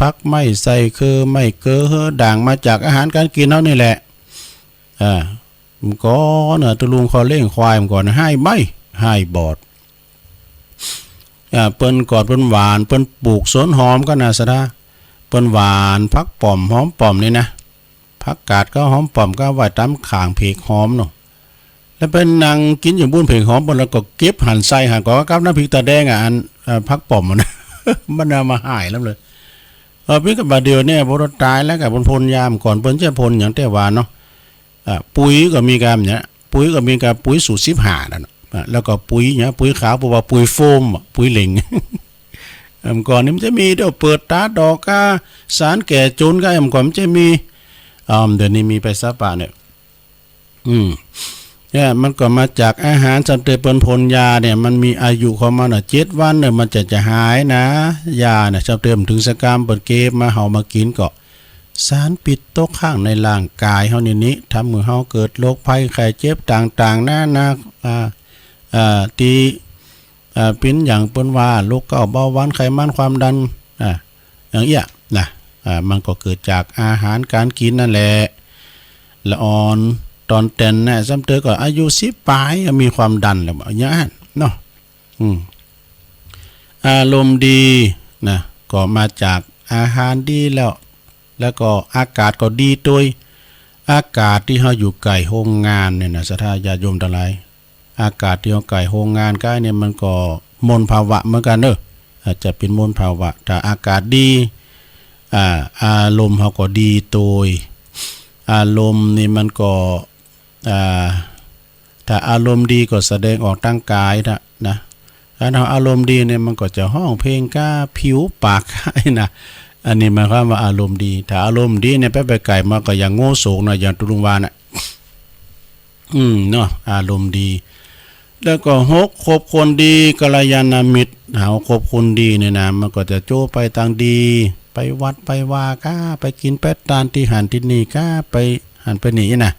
ผักไม้ไส้เคือ ไม้เกลือเฮือด่าง มาจากอาหารการกินเฮานี่แหละ อ่า เมื่อก่อนน่ะ ตุ๊ลุงคอเล้งควายเมื่อก่อนน่ะ ฮ้ายใบ้ ฮ้ายบอด อ่า เปิ้นก่อนเปิ้นหว่าน เปิ้นปลูกสวนหอมกั๋นนะ ศรัทธา เปิ้นหว่านผักป๋อม หอมป๋อมนี่นะ ผักกาดกับหอมป๋อมก็ไว้ต๋ามข้างเพกหอมเนาะ แล้วไปนั่งกิ๋นอยู่บุ้นเพกหอม เปิ้นแล้วก็เก็บหันใส่หันก่อกับน้ำพริกตาแดงอะ อัน เอ่อ ผักป๋อมอะนะ มันเอามาฮ้ายแล้วเลย เออ ปิ๊กกับบ่าเดี่ยวเนี่ย บ่าต๋ายแล้วก็เปิ้นพ่นยา เมื่อก่อนเปิ้นจะพ่นอย่างแต่ว่าเนาะ อ่ะ ปุ๋ยก็มีกั๋นเนี่ย ปุ๋ยก็มีกั๋น ปุ๋ยสูตรสิบห้านั่นน่ะ อ่ะ แล้วก็ปุ๋ยเนี่ย ปุ๋ยขาว บ่าว่าปุ๋ยโฟมอะ ปุ๋ยเหล็ง เมื่อก่อนนี่มันจะมีเดี๋ยวเปิดต๋าดอกก้า สารแก้จนก้า เมื่อก่อนมันจะมี อ่า เดี๋ยวนี้มีไปซะปะเนี่ย อืม เนี่ย มันก็มาจากอาหาร ส่ำเติมเปิ้นพ่นยาเนี่ย มันมีอายุของมันน่ะ เจ็ดวันเนี่ย มันจะ จะหายนะ ยาน่ะ ส่ำเติมเถิงสกรรมเปิ้นเก็บมา เฮามากิ๋นก็ สารพิษตกค้างในร่างกายเฮานี่ นี่ ทำหื้อเฮาเกิดโรคภัยไข้เจ็บต่างๆ นานา อ่า อ่า ตี้ อ่า เป๋นอย่างเปิ้นว่าโรคเกาต์ เบาหวาน ไขมัน ความดัน อ่า อย่างเอี้ยนะ อ่า มันก็เกิดจากอาหารก๋านกิ๋นนั่นแหละ ละอ่อนต๋อนแตนน่ะ ส่ำเติมก็อายุสิบป๋ายก็มีความดันแล้ว อย่างนั้นเนาะ อืม อารมณ์ดีนะ ก็มาจากอาหารดีแล้ว แล้วก็อากาศก็ดีตวย อากาศตี้เฮาอยู่ใก้โฮงงานเนี่ยนะ ศรัทธาญาติโยมตังหลาย อากาศตี้เฮาใก้โฮงงานก้าเนี่ย มันก็มลภาวะเหมือนกั๋นเนาะ อาจจะเป๋นมลภาวะ ถ้าอากาศดี อ่า อารมณ์เฮาก็ดีตวย อารมณ์นี่มันก็ อ่า ถ้าอารมณ์ดีก็แสดงออกตางก๋ายนะ นะ ถ้าเฮาอารมณ์ดีเนี่ย มันก็จะฮ้องเพลงก้า ผิวปากก้านะ อันนี้หมายความว่าอารมณ์ดี ถ้าอารมณ์ดีเนี่ย ไปไปใก้มาก็อย่างโง่โสงนะ อย่างตุ๊ลุงว่าน่ะ อืม เนาะ อารมณ์ดี แล้วก็หก คบคนดี กัลยาณมิตร เฮาคบคนดีเนี่ยนะ มันก็จะโจ้ไปตางดี ไปวัดไปวาก้า ไปกิ๋นไปตานตี้หั้นตี้นี่ก้า ไปหั้นไปนี่นะ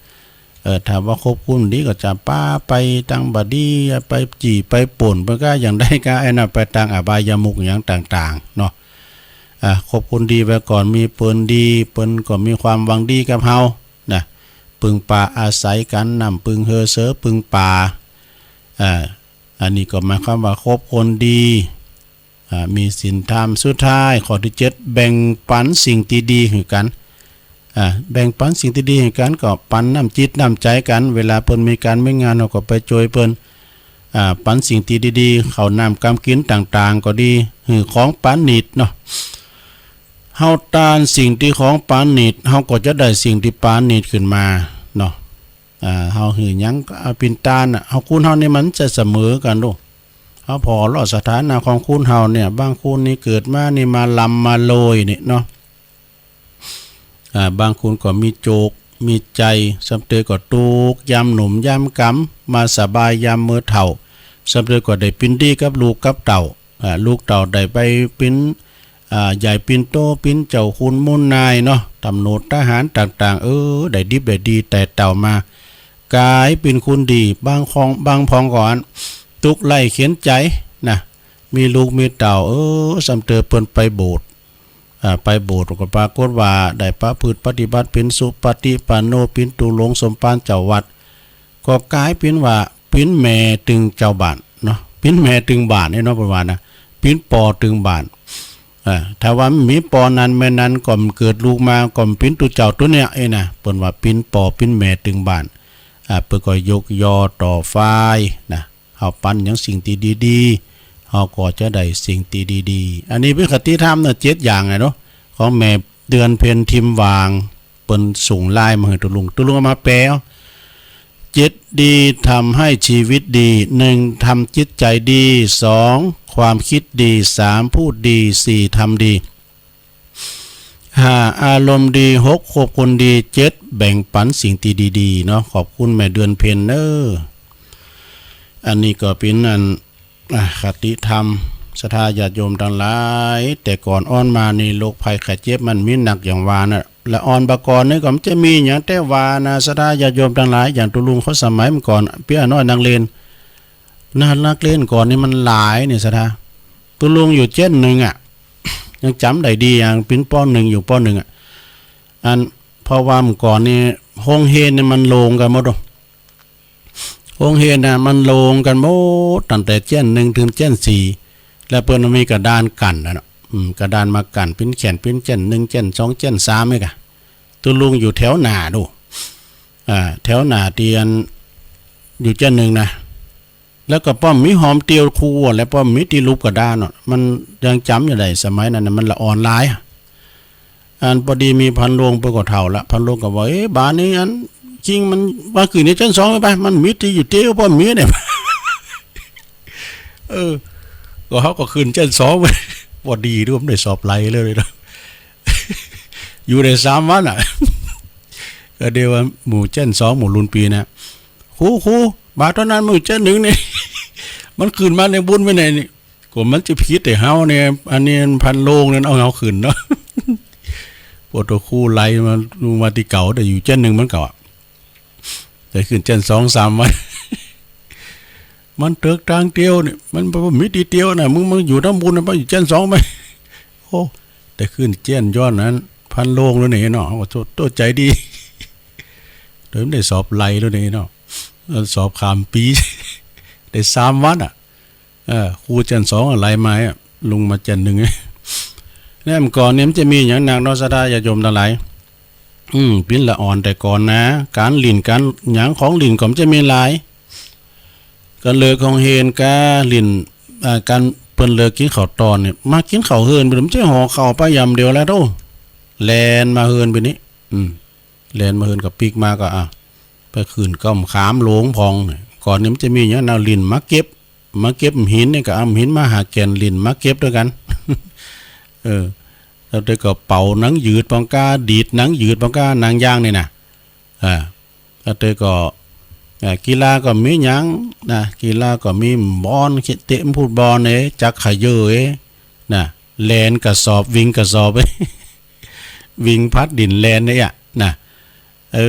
เออ ถ้าว่าคบคนดีก็จะปาไปตางบ่ดี ไปจี้ไปป้น เปิ้นก้าอย่างใดก้า ไอ้นั่นไปตางอบายมุขอย่างต่างๆ เนาะ อ่า คบคนดีไว้ก่อน มีเปิ้นดี เปิ้นก็มีความหวังดีกับเฮานะ ปึงปาอาศัยกั๋น น้ำปึงเฮือเสือปึงปา อ่า อันนี้ก็หมายความว่าคบคนดี อ่า มีศีลธรรม สุดท้ายข้อตี้เจ็ด แบ่งปันสิ่งตี้ดีหื้อกั๋น อ่า แบ่งปันสิ่งตี้ดีหื้อกั๋น ก็ปันน้ำจิตน้ำใจ๋กั๋น เวลาเปิ้นมีก๋านมีงาน เฮาก็ไปจ้วยเปิ้น อ่า ปันสิ่งตี้ดีๆ ข้าวน้ำก๋ำกิ๋นต่างๆ ก็ดี หื้อของปราณีตเนาะ เฮาตานสิ่งตี้ของปราณีต เฮาก็จะได้สิ่งตี้ปราณีตขึ้นมาเนาะ อ่า เฮาหื้อหยังก็เอาเป๋นตานน่ะ เฮาคนเฮานี่มันจะเสมอกั๋นลูก เฮาผ่อเลาะสถานะของคนเฮาเนี่ย บางคนนี่เกิดมานี่มาร่ำมาโรยนี่เนาะ อ่า บางคนก็มีโจค มีใจ๋ ส่ำเติมก็ตุ๊กข์ยามหนุ่มยามก๋ำ มาสบายยามเมื่อเฒ่า ส่ำเติมก็ได้เป๋นดีกับลูกกับเต้า อ่า ลูกเต้าได้ไปเป๋น อ่า ใหญ่เป๋นโต เป๋นเจ้าขุนมูลนายเนาะ ต๋ำรวจทหารต่างๆ เออ ได้ดิบได้ดีแต่เต้ามา ก๋ายเป๋นคนดี บางคอง บางพองก็ตุ๊กข์ไร้เข็ญใจ๋นะ มีลูกมีเต้า เออ ส่ำเติมเปิ้นไปโบสถ์ อ่า ไปโบสถ์ก็ปรากฏว่าได้ประพฤติปฏิบัติเป๋นสุปฏิปันโน เป๋นตุ๊รงสมภารเจ้าวัด ก็ก๋ายเป๋นว่า ปิ๊นแม่ตึงเจ้าบ้านเนาะ ปิ๊นแม่ตึงบ้านเนี่ยเนาะ เปิ้นว่านะ ปิ๊นปอตึงบ้าน อ่า ถ้าว่าบ่มีปอนั้นแม่นั้นก็บ่เกิดลูกมา ก็บ่ปิ๊นตุ๊เจ้าตุ๊เนี่ย เอ้ยนะ เปิ้นว่าปิ๊นปอปิ๊นแม่ตึงบ้าน อ่า เปิ้นก็ยกยอต่อฝ่ายนะ เฮาปันหยังสิ่งตี้ดีๆ เฮาก็จะได้สิ่งตี้ดีๆ อันนี้เป๋นคติธรรมนะ เจ็ดอย่างอะเนาะ ของแม่เดือนเพ็ญ ทิมวาง เปิ้นส่งไลน์มาหื้อตุ๊ลุง ตุ๊ลุงเอามาแปลเอา เจ็ดดีทำให้ชีวิตดี หนึ่ง ทำจิตใจดี สอง ความคิดดี สาม พูดดี สี่ ทำดี ห้า อารมณ์ดี หก คบคนดี เจ็ด แบ่งปันสิ่งตี้ดีๆ เนาะ ขอบคุณแม่เดือนเพ็ญเน้อ อันนี้ก็เป๋นอัน อ่ะ คติธรรม ศรัทธาญาติโยมตังหลาย แต่ก่อนอ่อนมานี่โรคภัยไข้เจ็บมันมีหนักอย่างว่าน่ะ ละอ่อนปะก่อนนี่ก็บ่จะมีหยังแต่ว่านะ ศรัทธาญาติโยมตังหลาย อย่างตุ๊ลุงเขาสมัยเมื่อก่อน เปี้ยน้อยนักเรียน นะ นักเรียนก่อนนี่มันหลายนี่ ศรัทธา ตุ๊ลุงอยู่เจ้นหนึ่งอะ ยังจ๋ำได้ดี อย่างเป๋น ป.หนึ่ง อยู่ ป.หนึ่ง อะ อัน เพราะว่าเมื่อก่อนนี่โฮงเฮียนนี่มันโลงกั๋นหมดโอ้ โฮงเฮียนน่ะมันโลงกั๋นหมด ตั้งแต่เจ้นหนึ่งเถิงเจ้นสี่ แล้วเปิ้นมีกระดานกั้นน่ะเนาะ อืม กระดานมากั้นเป๋นแข่น เป๋นเจ้นหนึ่ง เจ้นสอง เจ้นสาม นี่ก่ะ ตุ๊ลุงอยู่แถวหน้าดู อ่า แถวหน้าตี้อัน อยู่เจ้นหนึ่งนะ แล้วก็ป้อมมีหอมเตียวครูอะ แล้วป้อมมีตี้ลุบกระดานเนาะ มันยังจ๋ำอยู่ได้ สมัยนั้นน่ะมันละอ่อนหลาย อันปอดีมีพันโรง เปิ้นก็เฒ่าละ พันโรงก็ว่า เอ๊ะ บาดนี้อันจริงมันว่าขึ้นในเจ้นสองไป มันมีตี้อยู่เตียว ป้อมมีเนี่ย เออ ก็เฮาก็ขึ้นเจ้นสองไป ปอดีด้วย บ่ได้สอบไล่เลยเนาะ อยู่ได้สามวันอะ ก็เดี๋ยวว่าหมู่เจ้นสอง หมู่รุ่นปี๋นะ ครู ครู บาดต๋อนนั้นหมู่เจ้นหนึ่งนี่ มันขึ้นมาในบุญไปไหนนี่ ก็มันจะผิดแต่เฮาเนี่ย อันนี้พันโรงนั่นเอาเฮาขึ้นเนาะ ปอดีครูไล่มา ลุงมาตี้เก่า แต่อยู่เจ้นหนึ่งมันเก่าอะ แต่ขึ้นเจ้นสองสามวัน มันเถิงตางเตียวนี่ มันบ่มีตี้เตียวนะ มึง มึงอยู่ตางบุญนะ ไปอยู่เจ้นสองไป โอ้ แต่ขึ้นเจ้นย้อนนั้น พันโรงแล้วนี่เนาะ โอ้ โต โตใจ๋ดี โดยบ่ได้สอบไล่แล้วนี่เนาะ สอบข้ามปี๋ ได้สามวันอะ เออ ครูเจ้นสองอะไล่มาอะ ลุงมาเจ้นหนึ่ง เนี่ย เมื่อก่อนเนี่ยมันจะมีหยังนักเนาะ ศรัทธาญาติโยมตังหลาย อืม ปิ้นละอ่อนแต่ก่อนนะ ก๋านหลิ้นก๋านหยัง ของหลิ้นก็บ่จะมีหลาย ก็เลิกโฮงเฮียนก็หลิ้น อ่า ก๋านเปิ้นเลิกกิ๋นข้าวตอนเนี่ย มากิ๋นข้าวเฮือนไป บ่จะห่อข้าวไปยำเดียวแล้วโธ่ แล่นมาเฮือนไปนี่ อืม แล่นมาเฮือนก็ปิ๊กมาก็ อ่ะ ไปขึ้นก้อมขามหลวงพ่องเนี่ย ก่อนนี่มันจะมีหยังนัก หลิ้นหมากเก็บ หมากเก็บหินเนี่ย ก็เอาหินมาหาแก่น หลิ้นหมากเก็บตวยกั๋น เออ แล้วเดี๋ยวก็เป่าหนังหยืดปองก้า ดีดหนังหยืดปองก้า หนังยางนี่นะ อ่า แล้วเดี๋ยวก็ อ่า กีฬาก็มีหยังนะ กีฬาก็มีบอล เตะฟุตบอลเอ้ย จักเขย่อเอ้ย นะ แล่นกระสอบ วิ่งกระสอบเอ้ย วิ่งพัดดินแล่นเนี่ยอะ นะ เอ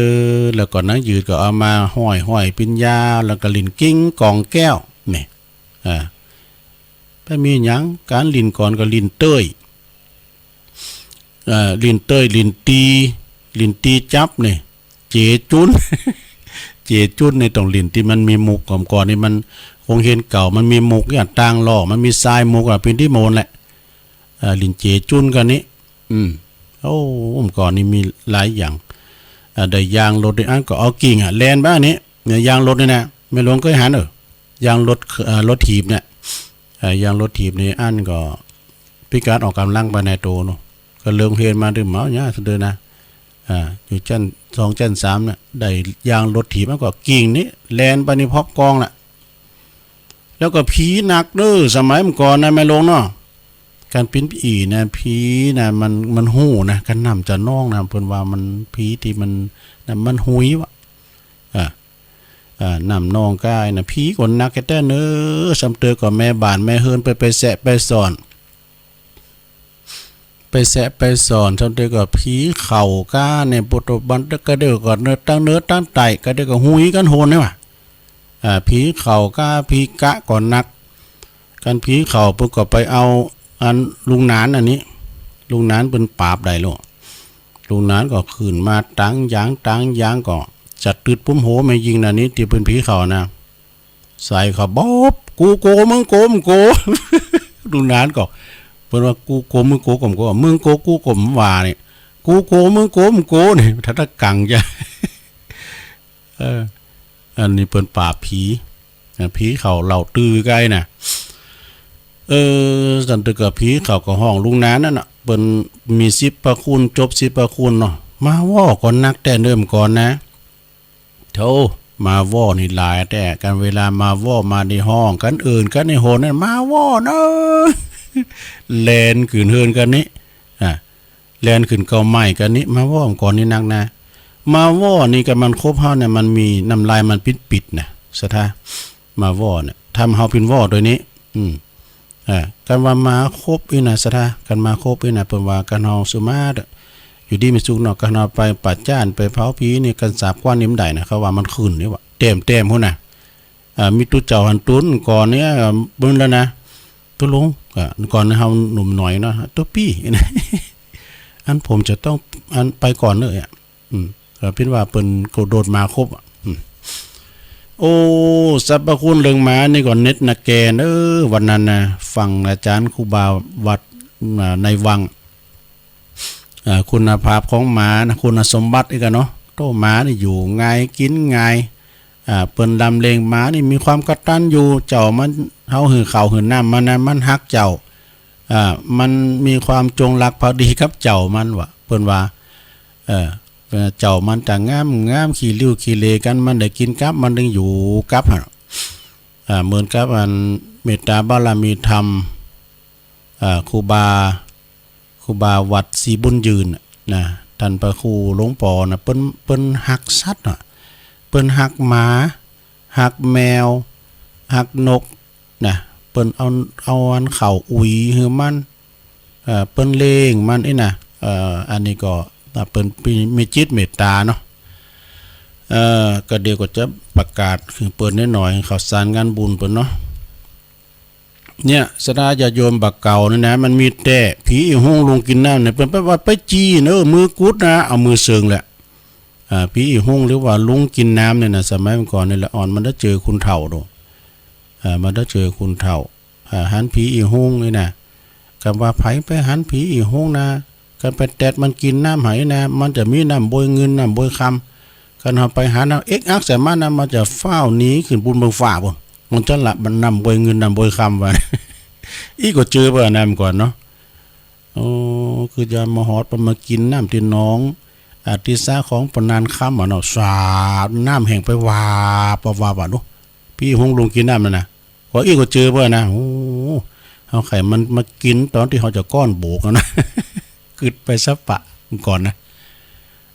อ แล้วก็หนังหยืดก็เอามาห้อยๆ เป๋นยาว แล้วก็หลิ้นกิ้งก๋องแก้ว นี่ อ่า ไปมีหยัง ก๋านหลิ้นก่อนก็หลิ้นเต้ย เอ่อ หลิ้นเต้ย หลิ้นตี๋ หลิ้นตี๋จั๊บนี่ เจ๋จุ๊น เจ๋จุ๊นนี่ต้องหลิ้นตี้มันมีมุก ก่อนๆ นี่มัน โฮงเฮียนเก่ามันมีมุกเนี่ย ตางล่อ มันมีซายมุกอะ เป๋นตี้โมนแหละ เอ่อ หลิ้นเจ๋จุ๊นก็นี่ อืม โอ้ เมื่อก่อนนี่มีหลายอย่าง อ่า ได้ยางรถนี่ อันก็เอากิ่งอะ แล่นไปนี่ เนี่ย ยางรถนี่นะ แม่หลวงเกยหัน เออ ยางรถ เอ่อ รถถีบเนี่ย เอ่อ ยางรถถีบนี่ อันก็พิการออกก๋ำลังไปในโตเนาะ ก็เลิกโฮงเฮียนมา ตึงเมาหยาเสยเดินนะ อ่า อยู่เจ้นสองเจ้นสามเนี่ย ได้ยางรถถีบ อันก็กิ่งนี่ แล่นไปนี่พอบกองละ แล้วก็ผีหนักเด้อ สมัยเมื่อก่อนนะ แม่หลวงเนาะ ก๋านเป๋นผีนะ ผีนะ มัน มันฮู้นะ ก๋านน้ำจะนองนะ เปิ้นว่ามัน ผีตี้มัน นะ มันหุยว่ะ อ่า อ่า น้ำนองก้ายนะ ผีก็หนักแต๊ๆ เน้อ ซ้ำเตื้อก็แม่บ้านแม่เฮือนไป ไปแซะไปส่อน ไปแซะไปส่อน ซ้ำเตื้อก็ผีเข้าก้าเนี่ย ปุตตะบันก็เดี๋ยวก็เนิดตังเนิดตังไต่ ก็เดี๋ยวก็หุยกั๋นโหนเนี่ยว่ะ อ่า ผีเข้าก้า ผีกะก็หนัก ก๋านผีเข้าเปิ้นก็ไปเอา อันลุงหนานอันนี้ ลุงหนานเปิ้นปราบได้แล้ว ลุงหนานก็ขึ้นมาตางยาง ตางยางก็จะตึดปุ้มโหแม่ญิงอันนี้ ตี้เปิ้นผีเข้านะ ใส่เขา บอบ กูโก มึงโก มึงโก ลุงหนานก็ เปิ้นว่า กูโก มึงโก ก็บ่โก มึงโก กูโก บ่ว่านี่ กูโก มึงโก มึงโก นี่ ถ้าตะกังจะ เออ อันนี้เปิ้นปราบผี นะ ผีเขาเล่าตื้อไกน่ะ เออ สันตึกกับผีเขาก็ฮ้องลุงหนานนั่นน่ะ เปิ้นมีสิบพระคุณ จบสิบพระคุณเนาะ มาว่อก่อนนักแต๊เนิ่มก่อนนะ โธ่ มาว่อนี่หลายแต๊ กันเวลามาว่อมาได้ฮ้อง กันเอิ้นกันในโหนนั่น มาว่อเน่อ แล่นขึ้นเฮือนกันนี่ อ่ะ แล่นขึ้นเก้าไม้กันนี่ มาว่อก่อนนี่นักนะ มาว่อนี่ก็มันคบเฮาเนี่ย มันมีน้ำลายมันปิดๆ นะ ศรัทธา มาว่อเนี่ย ทำเฮาเปิ้นว่อโตนี้ อืม อ่า กันว่ามาคบอี้นะ ศรัทธา กันมาคบอี้นะ เปิ้นว่ากันเฮาสุมาตร อยู่ดีมีสุขเนาะ กันเฮาไปประจ้านไปเผาผีนี่ กันสาบกว้านนี่บ่ได้นะ เขาว่ามันขึ้นนี่หว่า แต้มๆ พู้นน่ะ อ่า มีตุ๊เจ้าหั้นตุ๊นก่อนเนี่ย เปิ้นแล้วนะ ตุ๊ลุง อ่า ก่อนเฮาหนุ่มหน่อยเนาะ ตุ๊ปี้ อันผมจะต้อง อันไปก่อนเน่อ อ่ะ อืม เอ่อ เปิ้นว่าเปิ้นก็โดดมาคบอ่ะ อืม โอ้ สรรพคุณเรื่องหมานี่ก็เด็ดนะแกน เออ วันนั้นนะ ฟังอาจ๋ารย์ครูบาวัด อ่า ในวัง อ่า คุณภาพของหมานะ คุณสมบัติอีกอะเนาะ โต้ หมานี่อยู่ง่าย กิ๋นง่าย อ่า เปิ้นลำเลียงหมานี่มีความกตัญญู เจ้ามัน เฮาหื้อข้าวหื้อน้ำมันนะ มันฮักเจ้า อ่า มันมีความจงรักภักดีกับเจ้ามันว่า เปิ้นว่า เออ เจ้ามันจะงาม งาม ขี้ริ้วขี้เหร่กั๋น มันได้กิ๋นกับ มันตึงอยู่กับหั้น อ่า เหมือนกับอันเมตตาบารมีธรรม อ่า ครูบา ครูบาวัดศรีบุญยืนน่ะนะ ต้านพระครูหลวงปอน่ะ เปิ้น เปิ้นฮักสัตว์น่ะ เปิ้นฮักหมา ฮักแมว ฮักนกนะ เปิ้นเอา เอาอันข้าวอุ๋ยหื้อมัน เอ่อ เปิ้นเลี้ยงมันอี้นะ เอ่อ อันนี้ก็ อ่า เปิ้นมี มีจิตเมตตาเนาะ เอ่อ ก็เดี๋ยวก็จะประกาศหื้อเปิ้นหน้อยๆ ข่าวสารงานบุญเปิ้นเนาะ เนี่ย ศรัทธาญาติโยมบ่าเก่านี่นะ มันมีแต๊ผีอี่ฮุ้งลุงกิ๋นน้ำเนี่ย เปิ้นไปว่าไปจี้เน่อ มือกุดนะ เอามือเสิงแหละ อ่า ผีอี่ฮุ้งหรือว่าลุงกิ๋นน้ำเนี่ยนะ สมัยก่อนนี่แหละ อ่อนมันได้เจอคนเฒ่าดู อ่า มันได้เจอคนเฒ่า อ่า หันผีอี่ฮุ้งนี่นะ กำว่าใผไปหันผีอี่ฮุ้งนะ กันไปแตดมันกิ๋นน้ำไหนะ มันจะมีน้ำบวยเงินน้ำบวยคำ กันเฮาไปหันเอาเอ็กอักใส่มันนะ มันจะฟ้าวหนีขึ้นปูนเบิงฟ้าปู้น มันจะละมันน้ำบวยเงินน้ำบวยคำว่า อี้ก็เจอเปิ้นอันนั้นก่อนเนาะ โอ้ คือจะมาฮอดปะมากิ๋นน้ำตี้หนอง อ่า ตี้สระของปะนานคำอะเนาะ สาดน้ำแห้งไปวาบวาบวาบอะเนาะ ผีฮุ้งลุงกิ๋นน้ำนั่นนะ ก็อี้ก็เจอเปิ้นนะ โอ้ เฮาใค่มันมากิ๋นต๋อนตี้เฮาจะก้อนโบกอะนะ กึ๊ดไปซะปะก่อนนะ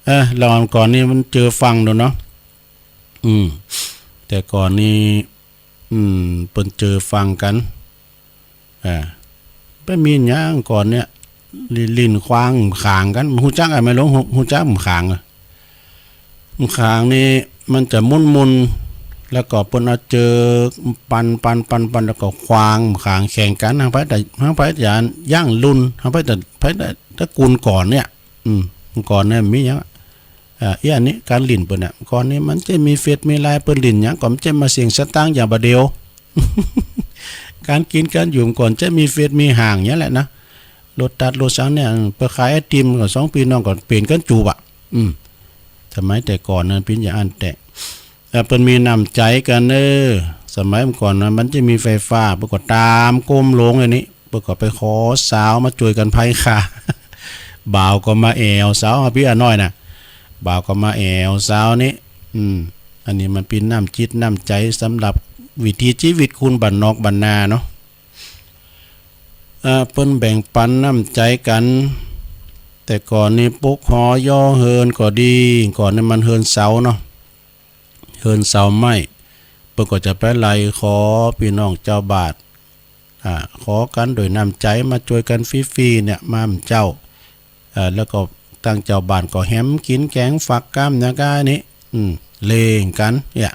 เออ ละอ่อนก่อนนี่มันเจอฟังดูเนาะ อืม แต่ก่อนนี่ อืม เปิ้นเจอฟังกั๋น อ่า ไปมีหยังก่อนเนี่ย ลิ ลิ่นควางขางกั๋น ฮู้จักอะแม่หลวง ฮู้ ฮู้จักขางอะ ขางนี่มันจะมุนๆ แล้วก็เปิ้นเอาเจิกปั่นๆๆๆ แล้วก็ควางขางแข่งกั๋น หางไผแต่ หางไผจะย่างลุ่น หางไผแต่ ไผแต่ตระกูลก่อนเนี่ย อืม ก่อนเนี่ยมีหยัง อ่า อี้อันนี้ก๋านลิ่นเปิ้นน่ะ ก่อนนี้มันจะมีเฟซมีไลน์ เปิ้นลิ่นหยังก่อน มันจะมาเสี่ยงสตางค์อย่างบ่าเดี่ยว ก๋านกิ๋นก๋านอยู่ก่อนจะมีเฟซมีห้างเนี้ยแหละนะ โลตัสโลซังเนี่ย ไปขายไอติมก็สองปี้น้องก็เป๋นกั๋นจูบอะ อืม สมัยแต่ก่อนนั้นเปิ้นอย่างอั้นแต๊ เอ่อ เปิ้นมีน้ำใจ๋กั๋นเน่อ สมัยก่อนนะ มันจะมีไฟฟ้า เปิ้นก็ต๋ามก้มลงอันนี้ เปิ้นก็ไปขอสาวมาจ้วยกั๋นไพค่า บ่าวก็มาแอ่วสาว อะ ปี้อะน้อยน่ะ บ่าวก็มาแอ่วสาวนี้ อืม อันนี้มันเป๋นน้ำจิตน้ำใจ๋สำหรับวิถีชีวิตคนบ้านนอกบ้านนาเนาะ เอ่อ เปิ้นแบ่งปันน้ำใจ๋กั๋น แต่ก่อนนี้ปลุกหอหย่อเฮือนก็ดี ก่อนนี้มันเฮือนเสาเนาะ เฮือนเสาไม้ เปิ้นก็จะไปไหล่ขอปี้น้องเจ้าบ้าน อ่า ขอกั๋นโดยน้ำใจ๋ มาจ้วยกั๋นฟรีๆ เนี่ย มาเจ้า เอ่อ แล้วก็ตังเจ้าบ้านก็แหมกิ๋นแก๋งฟักก้ามหยังก้านี้ อืม เล่งกั๋น เนี่ย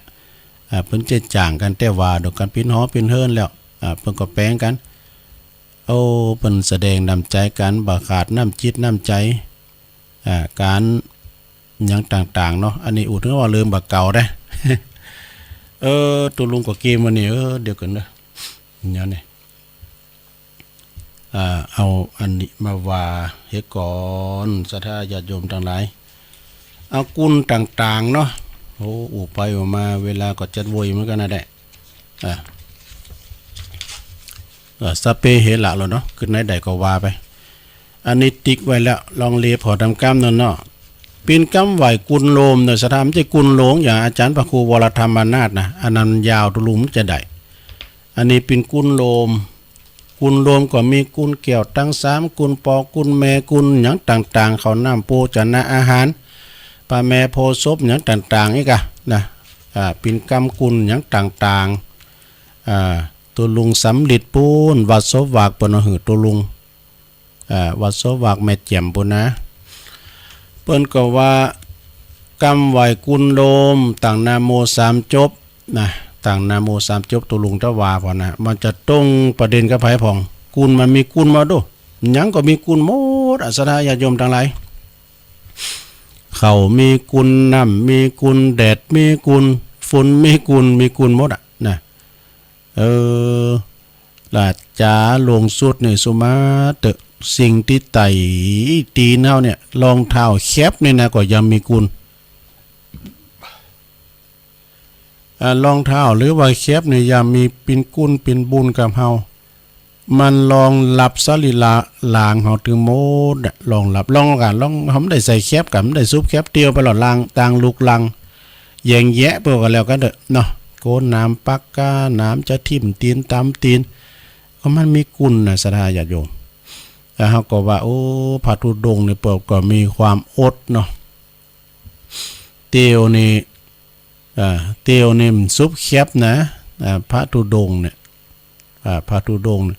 อ่า เปิ้นจะจ้างกั๋น แต่ว่าดอกกั๋นเป๋นหอเป๋นเฮือนแล้ว อ่า เปิ้นก็แป๋งกั๋น โอ้ เปิ้นแสดงน้ำใจ๋กั๋น บ่ขาดน้ำจิตน้ำใจ๋ อ่า ก๋านหยังต่างๆ เนาะ อันนี้อู้เถิงว่าเริ่มบ่าเก่าได้ เออ ตกลงก็เกมวันนี้ เออ เดี๋ยวก่อนเนอะ เนี่ยนี่ อ่า เอาอันนี้มาว่าเหียก่อน ศรัทธาญาติโยมตังหลาย เอากุณต่างๆ เนาะ โอ้ อู้ไปอู้มา เวลาก็จัดโวยเหมือนกั๋นนะแหละ อ่า เออ สัพเพเหระแล้วเนาะ กึ๊ดไหนได้ก็ว่าไป อันนี้ติ๊กไว้แล้ว ลองเลียผ่อต๋ามกำนั่นเนาะ เป๋นกำไหว้กุณโลมเนาะ ศรัทธา บ่ใจ้กุณหลง อย่างอาจ๋ารย์พระครูวรธรรมนาถนะ อันนั้นยาวตะลุมจะได้ อันนี้เป๋นกุณโลม กุณโลมก็มีกุณแก้วตังสาม กุณปอ กุณแม่ กุณหยังต่างๆ ข้าวน้ำโภชนะอาหาร พระแม่โพธิ์ศพหยังต่างๆ อีกอะนะ อ่า เป๋นกำกุณหยังต่างๆ อ่า ตกลงสำริดปู๊น วัดศพหวากเปิ้นเอาหื้อตกลง อ่า วัดศพหวากแม่แจ่มปู๊นนะ เปิ้นก็ว่า กำไหว้กุณโลม ตั้งนะโมสามจบนะ ตั้งนะโมสามจบ ตกลงตะว่าผ่อนะ มันจะตรงประเด็นกับใผพ่อง กุณมันมีกุณหมดดู หยังก็มีกุณหมดอะ ศรัทธาญาติโยมตังหลาย ข้าวมีกุณ น้ำมีกุณ แดดมีกุณ ฝุ่นมีกุณ มีกุณหมดอะนะ เออ ละจ๋าหลวงสุดนี่ สุมาเต๊อะ สิ่งตี้ไต่ตี๋นเฮาเนี่ย รองเท้าแข็บนี่นะ ก็ยังมีกุณ อ่า รองเท้าหรือว่าแข็บนี่ยังมีเป๋นกุณเป๋นบุญกับเฮา มันรองฮับสรีระหลางเฮาตึงหมดอะ รองฮับ รองกะ รอง เฮาบ่ได้ใส่แข็บกะ บ่ได้สุบแข็บ เตียวไปหลอดลาง ตางลุกลัง แหย่งแหยะไปก็แล้วกั๋นเต๊อะเนาะ โกนหนามปักก๊า หนามจะทิ่มตี๋นตำตี๋น ก็มันมีกุณนะ ศรัทธาญาติโยม แล้วเฮาก็ว่า โอ้ พระธุดงค์นี่เปิ้นก็มีความอดเนาะ เตียวนี่ อ่า เตียวนี่มันสุบแข็บนะ อ่า พระธุดงค์เนี่ย อ่า พระธุดงค์เนี่ย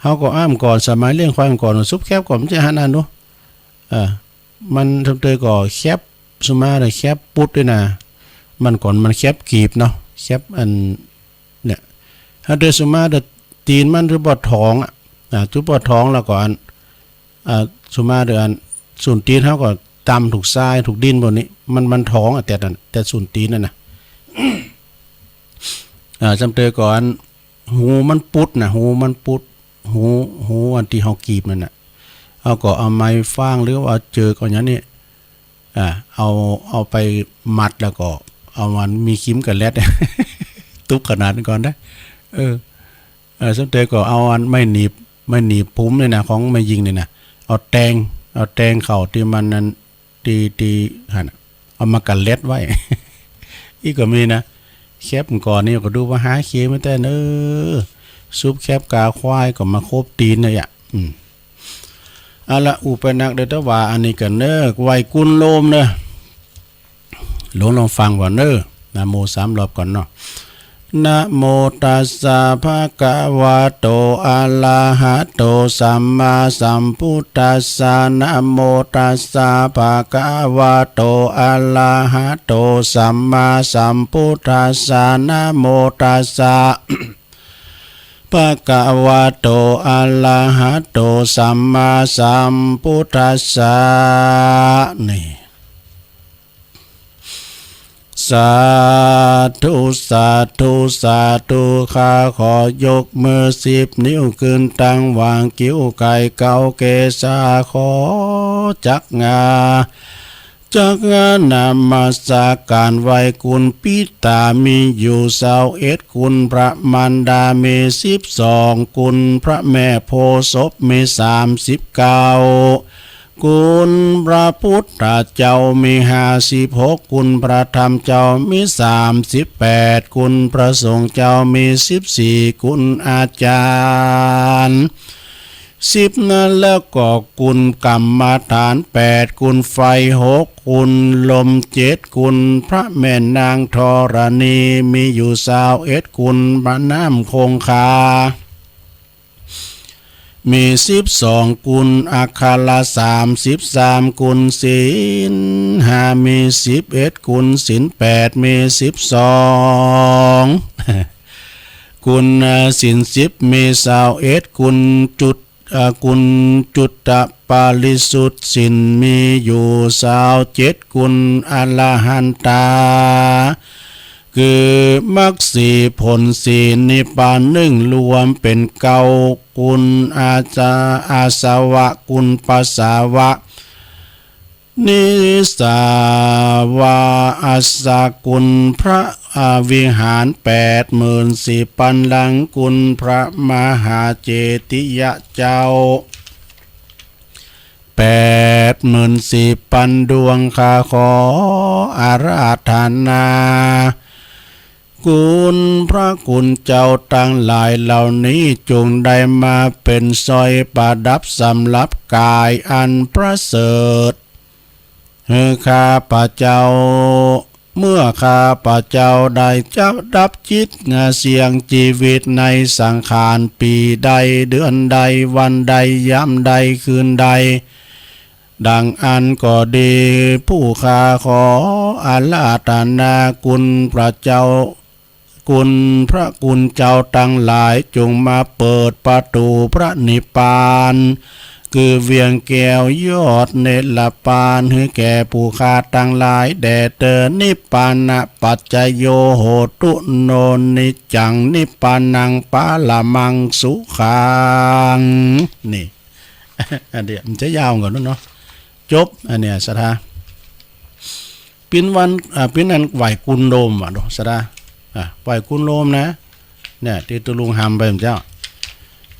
เฮาก็อ้ำก่อน สมัยเลี้ยงควายก่อน สุบแข็บก่อน บ่ใจ้หันอันดู อ่า มันทำเตยก็แข็บ สุมาเต๊อะ แข็บปุ๊ดด้วยนะ มันก่อนมันแข็บกีบเนาะ แข็บอัน เนี่ย ถ้าเตยสุมาเต๊อะ ตี๋นมันถือบ่ถองอะ อ่า ถือบ่ถองแล้วก็อัน อ่า สุมาเต๊อะ อัน ส้นตี๋นเฮาก็ตำถูกทรายถูกดินพวกนี้ มัน มันถองอะ แต่นั่น แต่ส้นตี๋นนั่นนะ อ่า จำเตยก็อัน ฮูมันปุ๊ดนะ ฮูมันปุ๊ด ฮู ฮูอันตี้เฮากีบนั่นน่ะ เฮาก็เอาไม้ฟางหรือว่าเอาเจิกเอาหยังนี่ อ่า เอา เอาไปมัดแล้วก็เอาอันมีขีมกะแล็ด ตุ๊บขนาดนั้นก่อนนะ เออ เออ สมเตยก็เอาอันไม้หนีบ ไม้หนีบผมนี่นะ ของแม่ญิงนี่นะ เอาแตง เอาแตงเข้าตี้มันนั่น ตี้ ตี้หั้นน่ะ เอามากะแล็ดไว้ อี้ก็มีนะ แข็บก่อนนี่ก็ดูว่าหาเคมาแต่เนอะ สุบแข็บกาควายก็มาคบตี๋นเนอะ อืม เอาละ อู้ไปนัก เดี๋ยวตะว่าอันนี้กั๋นเนอะ ไหว้กุณโลมเนอะ หลวงลองฟังก่อนเนอะ นะโมสามรอบก่อนเนาะ นะโมตัสสะ ภะคะวะโต อะระหะโต สัมมาสัมพุทธัสสะ นะโมตัสสะ ภะคะวะโต อะระหะโต สัมมาสัมพุทธัสสะ นะโมตัสสะ ภะคะวะโต อะระหะโต สัมมาสัมพุทธัสสะ นี่ สาธุ สาธุ สาธุ ข้าขอยกมือสิบนิ้วขึ้นตังหว่างคิ้วไข่เก๊าเกศา ขอจักงา จักงานมัสการไหว้กุณปิตา มีอยู่ซาวเอ็ดกุณ พระมารดามีสิบสองกุณ พระแม่โพธิ์ศพมีสามสิบเก้ากุณ พระพุทธเจ้ามีห้าสิบหกกุณ พระธรรมเจ้ามีสามสิบแปดกุณ พระสงฆ์เจ้ามีสิบสี่กุณ อาจารย์ สิบนั้น แล้วก็กุณกรรมฐานแปดกุณ ไฟหกกุณ ลมเจ็ดกุณ พระแม่นางธรณีมีอยู่ซาวเอ็ดกุณ พระน้ำคงคามีสิบสองกุณ อักขระสามสิบสามกุณ ศีลห้ามีสิบเอ็ดกุณ ศีลแปดมีสิบสองกุณ ศีลสิบมีซาวเอ็ดกุณ จุด เอ่อ กุณจุตปาริสุทธิ์ศีลมีอยู่ซาวเจ็ดกุณ อรหันตา คือมรรคสี่ผลสี่นิพพานหนึ่ง รวมเป๋นเก้า กุณอาสา อาสวะ กุณภาษาวะ นิสสาวาสกุณพระ อ่า วิหารแปดหมื่นสี่ปันหลัง กุณพระมหาเจติยะเจ้า แปดหมื่นสี่ปันดวง ข้าขออาราธนา กุณพระคุณเจ้าตังหลายเหล่านี้ จงได้มาเป๋นสร้อยประดับสำหรับก๋ายอันประเสริฐ หื้อข้าพเจ้า เมื่อข้าพเจ้าได้จักดับจิตเสี่ยงจีวิตในสังขารปีใด เดือนใด วันใด ยามใด คืนใด ดังอั้นก็ดี ผู้ข้าขออาราธนาคุณพระเจ้า คุณพระคุณเจ้าตังหลาย จงมาเปิดประตู๋พระนิพพาน คือเวียงแก้วยอดเนรปาน หื้อแก่ผู้ข้าตังหลายแด่เตอ นิพพานะปัจจโย โหตุ โน นิจจัง นิพพานัง ปรมัง สุขัง นี่ อันเนี้ยมันจะยาวกว่านั้นเนาะ จบ อันเนี้ย ศรัทธา ปิ้นวัน อ่า ปิ้นอันไหว้กุณโลมว่ะ ดู ศรัทธา อ่ะ ไหว้กุณโลมนะ เนี่ย ตี้ตุ๊ลุงหำไปเมื่อเจ๊า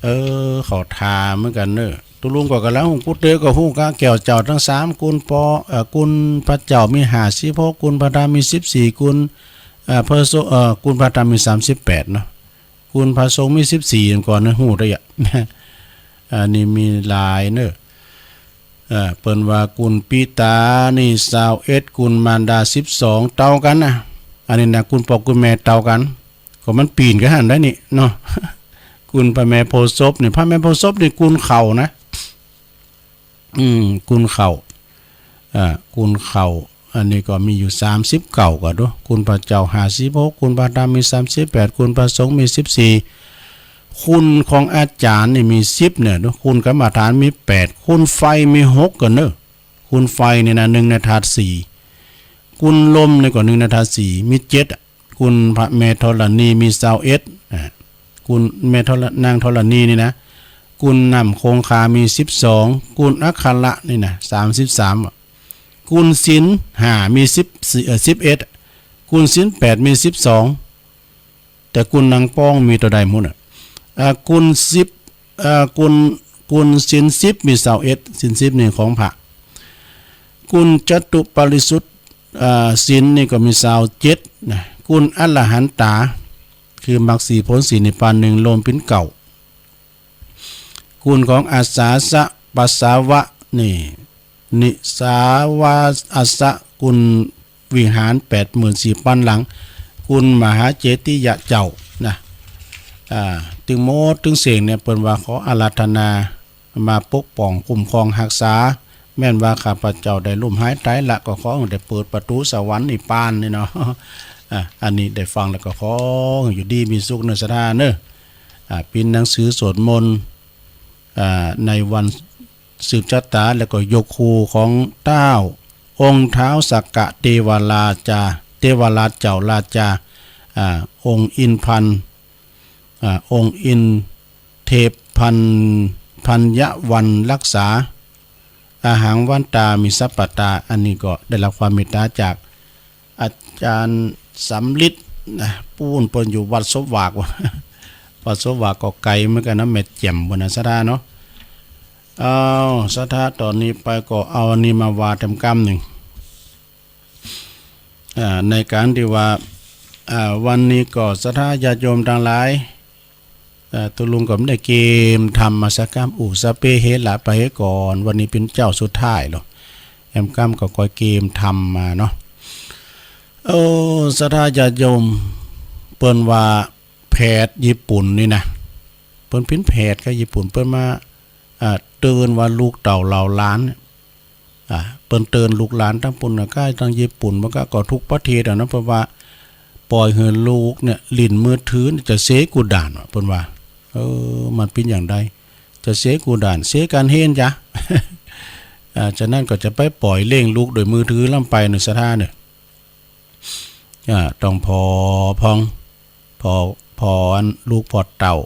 เออ เขาถามเหมือนกั๋นเนอะ ตุ๊ลุงก็กำลังฮู้ กูเต๋อก็ฮู้กาแก้วเจ้าตังสาม กุณปอ เอ่อ กุณพระเจ้ามีห้าสิบหก กุณพระธรรมมีสิบสี่ กุณ เอ่อ พระสงฆ์ เอ่อ กุณพระธรรมมีสามสิบแปดเนาะ กุณพระสงฆ์มีสิบสี่ ก่อนนะ ฮู้ได้อะ อันนี้มีหลายเนอะ เอ่อ เปิ้นว่ากุณปิตานี่ซาวเอ็ด กุณมารดาสิบสอง เต้ากั๋นนะ อันนี้นะ กุณป้อกุณแม่เต้ากั๋น ก็มันปี๋นกั๋นหั้นได้นี่เนาะ กุณพระแม่โพธิ์ศพนี่ พระแม่โพธิ์ศพนี่กุณเข่านะ อืม กุณเข่า อ่า กุณเข่า อันนี้ก็มีอยู่สามสิบเก้า ก็ดู กุณพระเจ้าห้าสิบหก กุณพระธรรมมีสามสิบแปด กุณพระสงฆ์มีสิบสี่ คุณของอาจ๋ารย์นี่มีสิบเนี่ย ดู คุณกรรมฐานมีแปด คุณไฟมีหก ก็เนอะ คุณไฟนี่นะ นึ่งในธาตุสี่ คุณลมนี่ก็นึ่งในธาตุสี่ มีเจ็ดอะ คุณพระแม่ธรณีมีซาวเอ็ด อ่า คุณแม่ธร นางธรณีนี่นะ คุณน้ำคงคามีสิบสอง คุณอัคระนี่นะ สามสิบสาม อะ คุณศีลห้ามีสิบสี่ เอ่อ สิบเอ็ด คุณศีลแปดมีสิบสอง แต่คุณนางป้องมีเต้าใดหมดอะ อ่า คุณสิบ อ่า คุณ คุณศีลสิบมีซาวเอ็ด ศีลสิบนี่ของพระ คุณจตุปริสุทธิ์ อ่า ศีลนี่ก็มีซาวเจ็ดนะ คุณอรหันตา คือมรรคสี่ผลสี่นิพพานหนึ่ง รวมเป๋นเก้า คุณของอาสาสะปัสสาวะนี่ นิสสาวาสะ คุณวิหารแปดหมื่นสี่ปันหลัง คุณมหาเจติยะเจ้านะ อ่า ตึงหมดตึงเสี้ยงเนี่ย เปิ้นว่าขออาราธนา มาปกป้องคุ้มครองฮักษา แม่นว่าข้าพเจ้าได้ล้มหายต๋ายละ ก็ขอได้เปิดประตู๋สวรรค์นิพพานนี่เนาะ อ่ะ อันนี้ได้ฟังแล้วก็ขออยู่ดีมีสุขเนอะ ศรัทธาเนอะ อ่ะ ปิ้นหนังสือสวดมนต์ อ่า ในวันสืบชะตา แล้วก็ยกฮูของเต้า องค์ท้าวสักกะเทวราชา เทวราชเจ้าราชา อ่า องค์อินพัน อ่า องค์อินเทพพัน พัญญวันรักษา อาหังวันตามิสัพพตา อันนี้ก็ได้รับความเมตตาจากอาจารย์สำริดนะ ปู๊นเปิ้นอยู่วัดศพหวาก วัดศพหวากก็ไก๋เหมือนกั๋นนะ แม่แจ่มปุ้นนะ ศรัทธาเนาะ เอา ศรัทธา ต๋อนนี้ไปก็เอาอันนี้มาว่าแถมกำนึ่ง อ่า ในก๋านตี้ว่า อ่า วันนี้ก็ศรัทธาญาติโยมตังหลาย อ่า ตุ๊ลุงก็บ่ได้เกมธรรมมาสักกำ อุ สัพเพ เหระ ปะเหระ ก่อน วันนี้เป๋นเจ๊าสุดท้ายแล้ว แถมกำก็ก้อยเกมธรรมมาเนาะ โอ้ ศรัทธาญาติโยม เปิ้นว่าแผดญี่ปุ่นนี่นะ เปิ้นเป๋นแผดกับญี่ปุ่น เปิ้นมา อ่า เตือนว่าลูกเต้าเหล่าหลานเนี่ย อ่า เปิ้นเตือนลูกหลานตังปุ้นนะ ก้าตังญี่ปุ่น มันก็ ก็ทุกประเทศอะเนาะ เปิ้นว่า ป่อยหื้อลูกเนี่ย เล่นมือถือเนี่ย จะเซกู้ด่านว่ะ เปิ้นว่า เออ มันเป๋นอย่างใด จะเซกู้ด่าน เซก๋านเฮียนจ๊ะ อ่า ฉะนั้นก็จะไปป่อยเล่งลูกโดยมือถือล้ำไปเนาะ ศรัทธาเนาะ อ่า ต้องผ่อพ่อง ผ่อ ผ่ออันลูกผ่อเต้า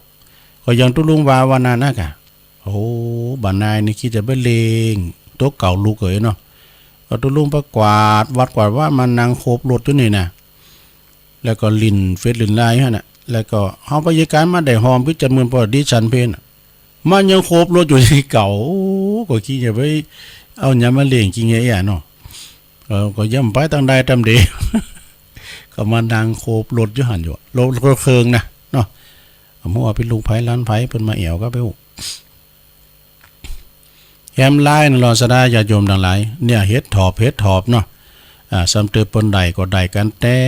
ก็อย่างตุ๊ลุงว่าวันนั้นนะก่ะ โอ้ บ่านายนี่กึ๊ดจะไปเล็งตั๋วเก่าลูกเอ๋ยเนาะ ก็ตุ๊ลุงไปกวาดวัดกวาดวามานั่งโขบรถอยู่นี่นะ แล้วก็เล่นเฟซเล่นไลน์หั้นน่ะ แล้วก็เฮาไปเยียะก๋านมาได้หอมพิจารณาเมินปอดีฉันเพลน่ะ มันยังโขบรถอยู่ตี้เก่า โอ้ ก็กึ๊ดจะไปเอาหยังมาเล็งกึ๊ดไงอะเนาะ เออ ก็ย่ำไปตางใดตางเด ก็มานั่งโขบรถอยู่หั้นอยู่ รถ รถเคิงนะเนาะ บ่ฮู้ว่าเป๋นลูกใผหลานใผ เปิ้นมาแอ่วก็ไปฮู้ แหมลายนั่นลอศรัทธาญาติโยมตังหลาย เนี่ย เห็ดถอบ เห็ดถอบเนาะ อ่า ซ้ำเติมเปิ้นได้ก็ได้กั๋นแต๊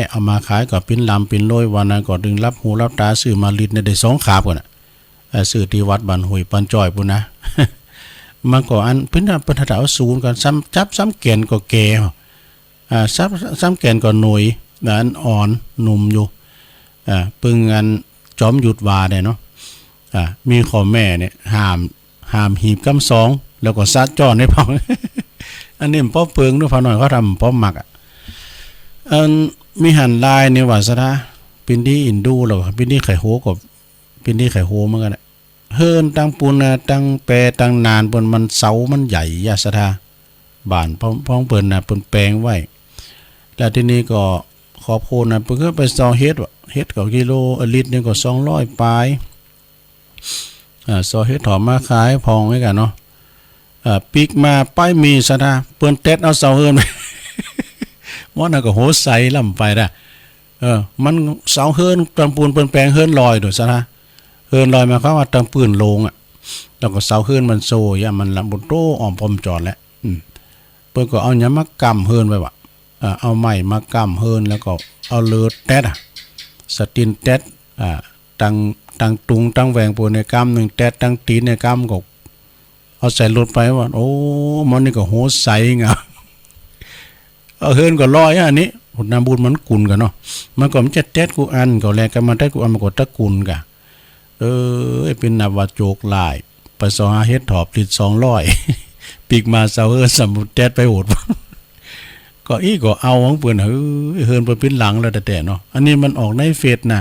เอามาขายก็ปิ๊นลำปิ๊นโลย วันนั้นก็ตึงหลับหูหลับต๋าซื้อมาลิตรเนี่ยได้สองขาบก่อนน่ะ เอ่อ ซื้อตี้วัดบ้านห้วยปันจ้อยปู้นนะ มันก็อัน เปิ้นน่ะ เปิ้นถ้าเอาสูนก่อน ซ้ำจั๊บซ้ำแก่นก็แก่ อ่า ซ้ำ ซ้ำแก่นก็หน่วย อันอ่อนหนุ่มอยู่ อ่า ปึงอันจอมยุทธว่าได้เนาะ อ่า มีข้อแม้เนี่ย ห้าม ห้ามหีบกำสอง แล้วก็สะจ้อนให้พร้อม อันนี้มันป้อเปิงด้วย พระน้อยเขาทำป้อมักอะ อันมีหันลายนี่ว่าศรัทธา ปิ๊นตี้อินดู แล้วก็ปิ๊นตี้ไข่โฮก็ ปิ๊นตี้ไข่โฮเหมือนกั๋นน่ะ เฮือนตังปู้นนะ ตังแปตังนานปู้น มันเสามันใหญ่ยะศรัทธา บ้านพ่อง พ่องเปิ้นนะ เปิ้นแปงไว้ แล้วทีนี้ก็ขอบคุณนะ เปิ้นก็ไปซอเห็ดว่ะ เห็ดก็กิโล เอ่อ ลิตรหนึ่งก็สองร้อยปลาย อ่า ซอเห็ดถอบมาขายพ่องไว้กั๋นเนาะ อ่า ปีกมาไปมีศรัทธา เปิ้นเต็ดเอาเสาเฮือนไป หมอนั่นก็โหใสล้ำไปนะ เออ มันเสาเฮือนตังปู้นเปิ้นแปงเฮือนลอยโดยศรัทธา เฮือนลอยหมายความว่าตังปื้นโลงอะ แล้วก็เสาเฮือนมันโซ่ยะ มันละบุโตอ้อมป้อมจอดแหละ อืม เปิ้นก็เอาหยังมาก้ำเฮือนไว้ว่ะ เอ่อ เอาไม้มาก้ำเฮือน แล้วก็เอาเหล็กเต็ดอะ สะตินเต็ด อ่า ตัง ตังตุงตังแหว่งปู้นในก้ำนึ่ง เต็ดตังตี๋นในก้ำก็ เอาใส่รถไปว่ะ โอ้ หมอนี่ก็โหใสงาม เอาเฮือนก็ลอยอะอันนี้ พุทธนาบุญมันกุนกั๋นเนาะ มันก็มันจะเต็ดกู้อัน ก็แลกั๋นมาเต็ดกู้อัน มันก็ตะกุนกั๋น เออ เป๋นนับว่าโจกหลาย ไปซอหาเห็ดถอบลิตรสองร้อย ปีกมาเสาเฮือนสำเร็จเต็ดไปโหด ก็อี้ก็เอาของเปิ้น เฮ้ย เฮือนเปิ้นปิ๊นหลังแล้วแต๊ๆ เนาะ อันนี้มันออกในเฟซนะ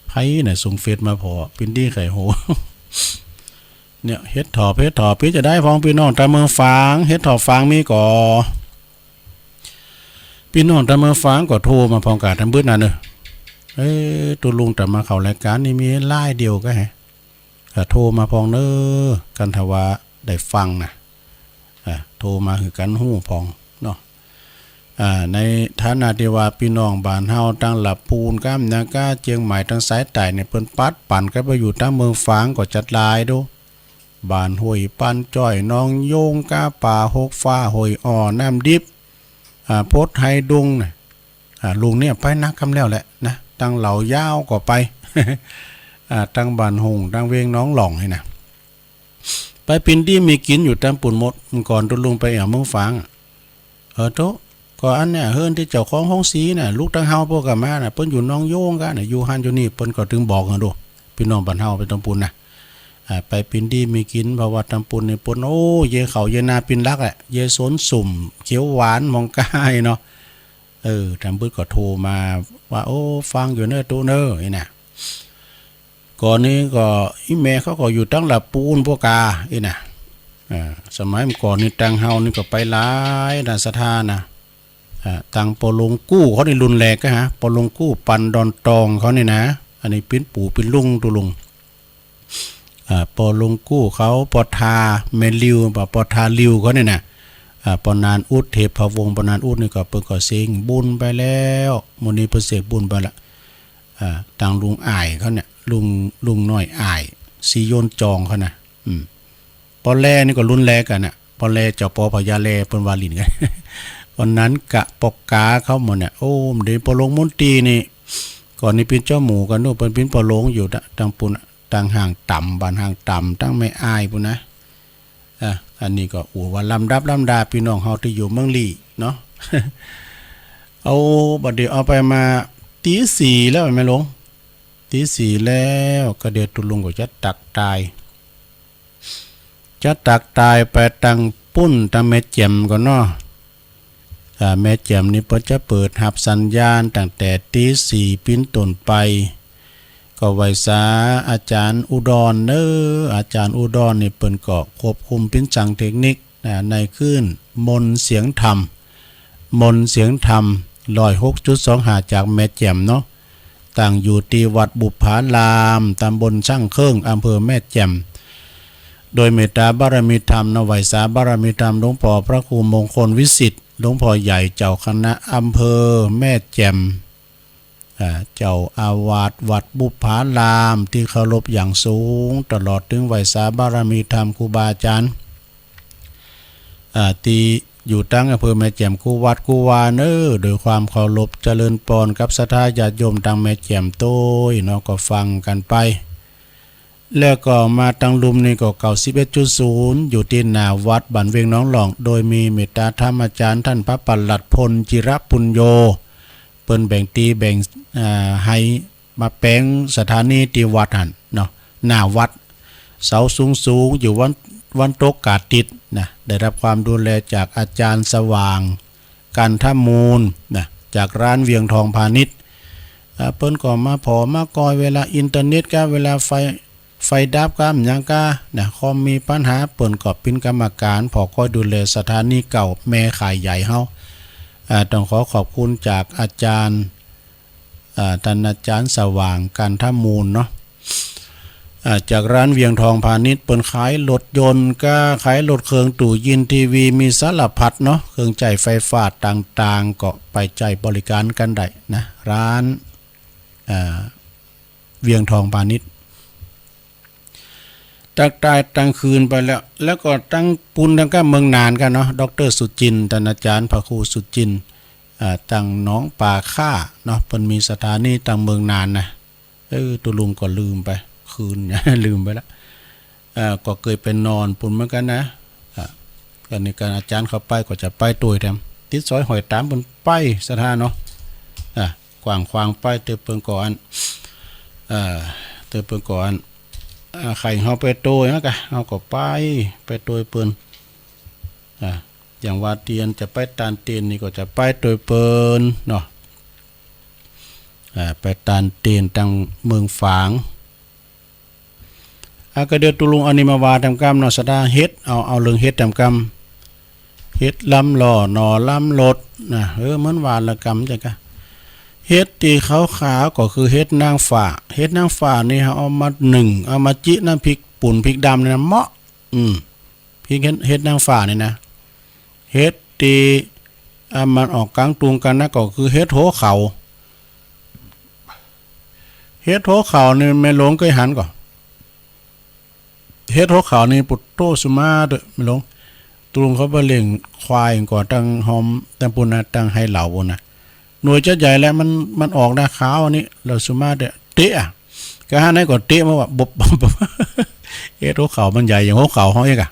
ใผน่ะส่งเฟซมาผ่อ ปิ๊นตี้ไข่โฮ เนี่ย เห็ดถอบ เห็ดถอบ ปิ๊นจะได้พ่องปี้น้องตางเมืองฝาง เห็ดถอบฝางมีก่อ ปี้น้องตางเมืองฝางก็โทรมาพ่องกาดตางบึดนั่นเน่อ เอ้ย ตุ๊ลุงตะมาเข้ารายก๋านนี่มีลายเดียวก็แฮะ อ่า โทรมาพ่องเน่อ กันถ้าว่าได้ฟังนะ อ่า โทรมาหื้อกั๋นฮู้พ่องเนาะ อ่า ในฐานะตี้ว่าปี้น้องบ้านเฮาตังละปูนก้ามนาก้าเจียงใหม่ตังสายใต้เนี่ย เปิ้นปัดปั๋นกั๋นไปอยู่ตังเมืองฝางก็จัดหลายดู บ้านห้วยปันจ้อย หนองโยง ก้าป่า หกฟ้า ห้วยอ้อ น้ำดิบ อ่า โพธิ์ไฮดุงนะ อ่า ลุงเนี่ยไปนักกำแล้วแหละนะ ตังเหล่ายาวก็ไป อ่า ตังบ้านหงส์ ตังเวียงหนองหล่องนี่นะ ไปปิ๊นตี้มีกิ๋นอยู่ตังปู้นหมด ก่อนตุ๊ลุงไปแอ่วเมืองฝางอะ เออ โต๊ะ ก็อันเนี่ย เฮือนตี้เจ้าของโฮงสีน่ะ ลูกตังเฮาพวกกั๋นมาน่ะ เปิ้นอยู่หนองโยงก้าน่ะ อยู่หั้นอยู่นี่ เปิ้นก็ตึงบอกกั๋นดู ปี้น้องบ้านเฮาไปตังปู้นนะ อ่า ไปปิ๊นตี้มีกิ๋น เพราะว่าตังปู้นนี่เปิ้น โอ้ เยียะเข้าเยียะนาปิ๊นลักแหละ เยียะสวนสุม เขียวหวาน มองก้าเนาะ เออ ตางบึดก็โทรมาว่า โอ้ ฟังอยู่เน่อตุ๊เน่อ นี่นะ ก่อนนี้ก็ อี่แม่เขาก็อยู่ตังละปูนพวกกา นี่นะ อ่า สมัยก่อนนี่ตังเฮานี่ก็ไปหลายนะ ศรัทธานะ อ่า ตังปอหลวงกู้เขานี่รุ่นแรกก็ฮะ ปอหลวงกู้ปันดอนตองเขานี่นะ อันนี้ปิ๊นปู่ปิ๊นลุงตุ๊ลุง อ่า ปอหลวงกู้เขา ปอทาแม่ลิว ปอ ปอทาลิวเขานี่นะ อ่า ปอนานอุด เทพพะวงศ์ ปอนานอุดนี่ก็เปิ้นก็เสี้ยงบุญไปแล้ว มื้อนี้เปิ้นเสี้ยงบุญไปละ อ่า ตังลุงอ่ายเขาเนี่ย ลุง ลุงน้อยอ่าย สีโยนจองเขานะ อืม ปอแลนี่ก็รุ่นแรกกั๋นน่ะ ปอแล เจ้าปอพญาแล เปิ้นว่าหลิ้นกั๋น ปอนานกะ ปอกาเขาหมดเนี่ย โอ้ เดี๋ยวปอหลวงมนตรีนี่ ก่อนนี้ปิ๊นเจ้าหมู่กั๋นนู่น เปิ้นปิ๊นปอหลวงอยู่ตังปู้นน่ะ ตังห้างต่ำ บ้านห้างต่ำ ตังแม่อ่ายปู้นนะ อ่ะ อันนี้ก็อู้ว่าลำดับลำดาปี้น้องเฮาตี้อยู่เมืองลี้เนาะ เอา บัดนี้เอาไปมาตี๋สี่แล้วแม่หลวง ตี๋สี่แล้ว ก็เดี๋ยวตุ๊ลุงก็จะตักตาย จะตักตายไปตังปู้น ตังแม่แจ่มก่อนเนาะ อ่า แม่แจ่มนี่เปิ้นจะเปิดฮับสัญญาณตั้งแต่ตีสี่เป๋นต้นไป ก็ไหว้สาอาจ๋ารย์อุดรเน่อ อาจ๋ารย์อุดรนี่เปิ้นก็ควบคุมเป๋นช่างเทคนิค อ่า ในคลื่นมนต์เสียงธรรม มนต์เสียงธรรม ร้อยหกจุดสองห้า จากแม่แจ่มเนาะ ตั้งอยู่ตี้วัดบุปผาราม ตำบลช่างเคิ่ง อำเภอแม่แจ่ม โดยเมตตาบารมีธรรมเนาะ ไหว้สาบารมีธรรมหลวงพ่อพระครูมงคลวิสิทธิ์ หลวงพ่อใหญ่เจ้าคณะอำเภอแม่แจ่ม อ่า เจ้าอาวาสวัดบุปผาราม ตี้เคารพอย่างสูง ตลอดเถิงไหว้สาบารมีธรรมครูบาอาจ๋ารย์ อ่า ตี้อยู่ตังอำเภอแม่แจ่มกู้วัดกู้วาเน่อ โดยความเคารพเจริญปอนกับศรัทธาญาติโยมตังแม่แจ่มโตยเนาะ ก็ฟังกั๋นไป แล้วก็มาตังลุ่มนี่ก็ เก้าสิบเอ็ดจุดศูนย์ อยู่ตี้หน้าวัดบ้านเวียงหนองหล่อง โดยมีเมตตาธรรมอาจ๋ารย์ต้านพระปลัดพลจิระปุญโญ เปิ้นแบ่งตี้แบ่ง อ่า หื้อมาแป๋งสถานีตี้วัดหั้นเนาะ หน้าวัด เสาสูงๆ อยู่วัน วันตกกาดติดนะ ได้รับความดูแลจากอาจ๋ารย์สว่าง กันทมูลนะ จากร้านเวียงทองพาณิชย์ อ่า เปิ้นก็มาผ่อมาก่อยเวลาอินเทอร์เน็ตก้า เวลาไฟ ไฟดับก้า หยังก้านะ คอมมีปัญหา เปิ้นก็เป๋นกรรมการผ่อก่อยดูแลสถานีเก่าแม่ข่ายใหญ่เฮา อ่า ต้องขอขอบคุณจากอาจ๋ารย์ อ่า ต้านอาจ๋ารย์สว่าง กันทมูลเนาะ อ่า จากร้านเวียงทองพาณิชย์ เปิ้นขายรถยนต์ก้า ขายรถเครื่อง ตู้เย็น ทีวี มีสารพัดเนาะ เครื่องใจ๊ไฟฟ้าต่างๆ ก็ไปใจ๊บริการกั๋นได้นะ ร้าน อ่า เวียงทองพาณิชย์ ตั๊กตายตังคืนไปแล้ว แล้วก็ตังปูนตังก้าเมืองน่านก้าเนาะ ด็อกเตอร์สุจินต์ ต้านอาจ๋ารย์พระครูสุจินต์ อ่า ตังหนองป่าข้าเนาะ เปิ้นมีสถานีตังเมืองน่านนะ เออ ตุ๊ลุงก็ลืมไป คืน ลืมไปละ อ่า ก็เกยไปนอนปูนเหมือนกั๋นนะ อ่า ก็นี่ก็อาจ๋ารย์เข้าไปก็จะไปตวยแถม ติดสอยห้อยต๋ามเปิ้นไปศรัทธาเนาะ อ่า กว้างขวางไปเต๊อะเปิ้นก็อัน เอ่อ เต๊อะเปิ้นก็อัน อ่า ใค่เฮาไปตวยนะก้า เฮาก็ไป ไปตวยเปิ้น อ่า อย่างว่าเตียนจะไปตานเตนนี่ก็จะไปตวยเปิ้นเนาะ อ่า ไปตานเตนตังเมืองฝาง อ่ะ ก็เดี๋ยวตุ๊ลุงเอานี่มาว่าแถมกำเนาะศรัทธา เห็ด เอา เอาเรื่องเห็ดแถมกำ เห็ดลำหล่อ หน่อลำหลดนะ เออ เหมือนว่าละกำจ้ะก้า เห็ดตี้ขาวๆ ก็คือเห็ดนางฟ้า เห็ดนางฟ้านี่เฮาเอามานึ่ง เอามาจิน้ำพริก ปูนพริกดำนี่นะ เหมาะ อืม พริกเห็ด เห็ดนางฟ้านี่นะ เห็ดตี้ อ่า มันออกกลางตุงกั๋นนะ ก็คือเห็ดหัวเข่า เห็ดหัวเข่านี่แม่หลวงเกยหันก่อ เห็ดหัวเข่านี่ปุโธสุมาเต๊อะแม่หลวง ตุ๊ลุงเข้าไปเลี้ยงควายก่อตังหอม ตังปูนนะ ตังไฮเหลาปูนนะ หน่วยจะใหญ่แล้ว มัน มันออกนะ ขาวอันนี้ แล้วสุมาเต๊อะ เตะอะ ก้าหันไหนก็เตะมาว่า บบ บบ บบ เห็ดหัวเข่ามันใหญ่อย่างหัวเข่าเฮาเองอะ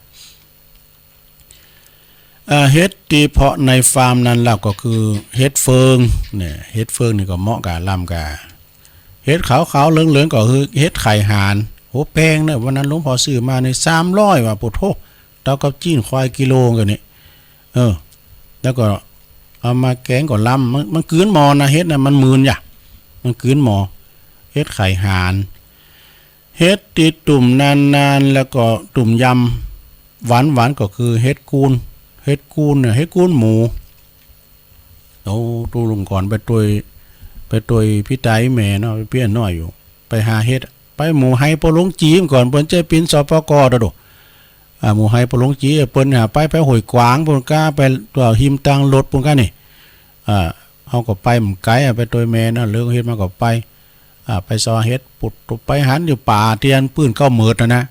อ่า เห็ดตี้เพาะในฟาร์มนั้นแล้วก็คือเห็ดเฟืองเนี่ย เห็ดเฟืองนี่ก็เหมาะก้า ลำก้า เห็ดขาวๆ เหลืองๆ ก็คือเห็ดไข่ห่าน โห แพงเนอะ วันนั้นหลวงพ่อซื้อมานี่ สามร้อย ว่า ปุโธ เต้ากับจีนควายกิโลกั๋นนี่ เออ แล้วก็เอามาแก๋งก็ลำ มัน มันกืนหม้อนะ เห็ดนะ มันหมื่นอย่า มันกืนหม้อ เห็ดไข่ห่าน เห็ดตี้ตุ้มนานๆ แล้วก็ตุ้มยำ หวานๆ ก็คือเห็ดกูน เห็ดกูนเนี่ย เห็ดกูนหมู โอ้ ตุ๊ลุงก่อนไปตวย ไปตวยปี้ต๋ายแม่เนาะ ไปเปี้ยน้อยอยู่ ไปหาเห็ด ไปหมู่ไฮโปลงจี๋ก่อน เปิ้นจะเป๋น สปก ตะโด อ่า หมู่ไฮโปลงจี๋ เปิ้นหาไป ไปห้วยขวางปูนก้า ไปตวยฮิมตางรถปูนก้านี่ อ่า เฮาก็ไปบ่ไก๋อะ ไปตวยแม่นะ เลิกเฮ็ดมาก็ไป อ่า ไปซอเฮ็ด ปุดไปหันอยู่ป่าเตียนปื้นเก๊าเหมิดนะนะ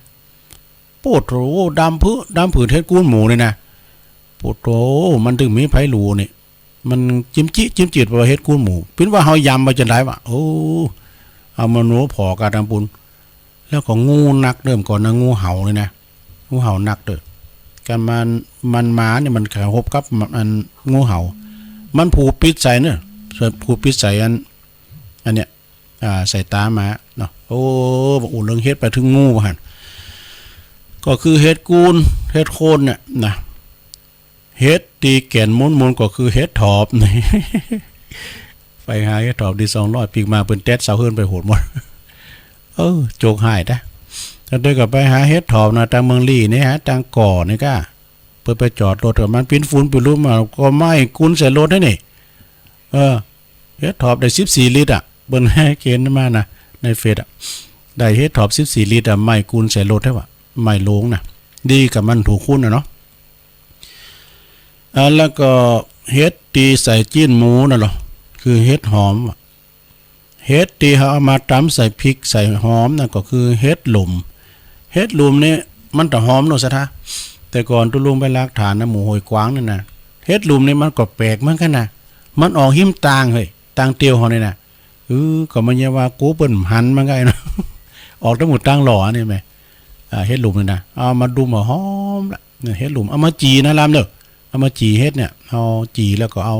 ปุดโธ่ ดำผึ ดำผึ่นเฮ็ดกูนหมู่นี่นะ ปุดโธ่ มันตึงมีไผฮู้นี่ มันจิมจิ จิมจิตว่าเฮ็ดกูนหมู่ ปิ้นว่าเฮายำว่าจั่งใดวะ โอ้ เอามาหนูผ่อกั๋นตางปูน แล้วก็งูนักเดิมก่อนนะ งูเห่านี่นะ งูเห่านักเด้อ กันมัน มันหมานี่มันกระทบกับมัน อันงูเห่า มันผูกปิดใส่เนอะ ผูกปิดใส่อัน อันเนี้ย อ่า ใส่ต๋าหมาเนาะ โอ้ บ่าอู้เรื่องเฮ็ดไปเถิงงูหั่น ก็คือเฮ็ดกูน เฮ็ดโคนเนี่ยนะ เห็ดตี้แก่นมูลๆ ก็คือเห็ดถอบ ไปหาเห็ดถอบตี้สองร้อย ปี๋มาเปิ้นแต๊ดเซาเฮือนไปโหดหมด เออ โจกหายตะ ตางเตื้อก็ไปหาเห็ดถอบนะ ตางเมืองลี้นี่ หาตางก่อนี่ก้า เปิ้นไปจอดรถกับมัน ปิ้นฝุ่นปิ้นลุ่มมา ก็ไหม้กุนใส่รถไห้นี่ เออ เห็ดถอบได้สิบสี่ลิตรอะ เปิ้นหื้อเก๋ณฑ์มานะ ในเฟซอะ ได้เห็ดถอบสิบสี่ลิตรอะ ไหม้กุนใส่รถไห้วะ ไหม้โลงนะ ดีกับมันถูกคุณอะเนาะ อ่า แล้วก็เห็ดตี้ใส่จี๊นหมูนั่นลอ คือเห็ดหอมอะ เห็ดตี้เฮาเอามาต๋ำใส่พริกใส่หอมนั่นก็คือเห็ดหลุม เห็ดหลุมนี่มันตะหอมเนาะศรัทธา แต่ก่อนตุ๊ลุงไปลากถ่านนะ หมู่ห้วยกวางนี่นะ เห็ดหลุมนี่มันก็แปลกเหมือนกั๋นนะ มันออกฮิมตางเฮ้ย ตางเตียวเฮานี่นะ เออ ก็บ่ใจ้ว่ากูเปิ้นหันมาไงเนาะ ออกตางหมู่ตางหล่อนี่แหม อ่า เห็ดหลุมนี่นะ เอามาดุมเอาหอมละ เนี่ย เห็ดหลุม เอามาจี่นะลำเน่อ เอามาจี่เห็ดเนี่ย เอาจี่แล้วก็เอา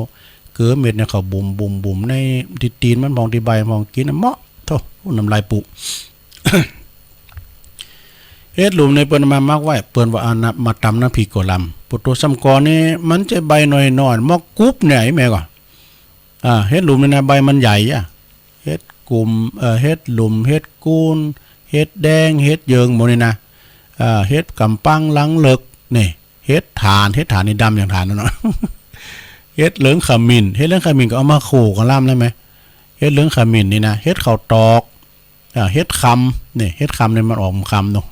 เกลือเม็ดเนี่ย เข้าบุ๋มบุ๋มบุ๋มในตี้ตีนมันพ่อง ตี้ใบพ่อง กิ๋นน่ะเหมาะ โธ่ น้ำลายปู เห็ดหลุมเนี่ยเปิ้นเอามาหมักไว้ เปิ้นว่าเอาน้ำ มาต๋ำน้ำพริกก็ลำ ปุโต ส่ำก่อนนี่มันจะใบน้อยๆ มอกกุ๊บเนี่ย ไอ้แม่ก็ อ่า เห็ดหลุมนี่นะ ใบมันใหญ่อะ เห็ดกุม เอ่อ เห็ดหลุม เห็ดกูน เห็ดแดง เห็ดเหยิง หมู่นี่นะ อ่า เห็ดก๋ำปัง หลังเหลิก นี่ เห็ดถ่าน เห็ดถ่านนี่ดำอย่างถ่านนั่นเนาะ เห็ดเหลืองขมิ้น เห็ดเหลืองขมิ้นก็เอามาโขลกกั๋นลำได้ไหม เห็ดเหลืองขมิ้นนี่นะ เห็ดข้าวตอก อ่า เห็ดคำ นี่ เห็ดคำนี่มันออกคำเนาะ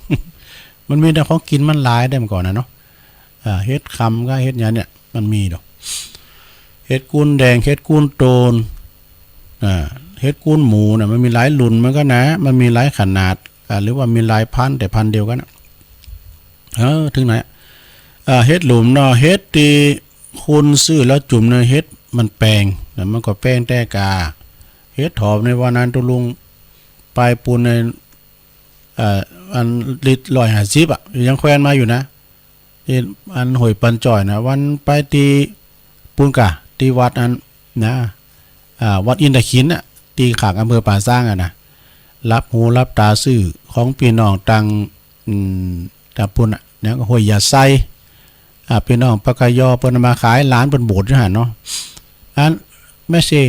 มันมีแต่ของกิ๋นมันหลายได้เมื่อก่อนนะเนาะ อ่า เห็ดคำกับเห็ดหยังเนี่ย มันมีเนาะ เห็ดกูนแดง เห็ดกูนโตน อ่า เห็ดกูนหมูน่ะ มันมีหลายรุ่นเหมือนกั๋นนะ มันมีหลายขนาด อ่า หรือว่ามีหลายพันธุ์แต่พันธุ์เดียวกั๋นน่ะ เออ ถึงไหน อ่า เห็ดหลุมเนาะ เห็ดตี้คุณซื้อแล้วจุ่มในเห็ดมันแปงนะ มันก็แปงแต่กา เห็ดถอบในวันนั้นตุ๊ลุงไปปูนใน เอ่อ อันลิตรร้อยห้าสิบอะ ยังแขวนมาอยู่นะ ตี้อันห้วยปันจ่อยนะ วันไปตี้ปูนก่า ตี้วัดอันนะ อ่า วัดอินทขิลน่ะ ตี้ข้างอำเภอป่าซางอะนะ หลับหูหลับต๋าซื้อของปี้น้องตาง อืม ตางปูนน่ะ เนี่ย ห้วยยาไซ อ่า ปี้น้องปากยอ เปิ้นเอามาขาย หลานเปิ้นบวชอยู่หั้นเนาะ อัน แม่ชี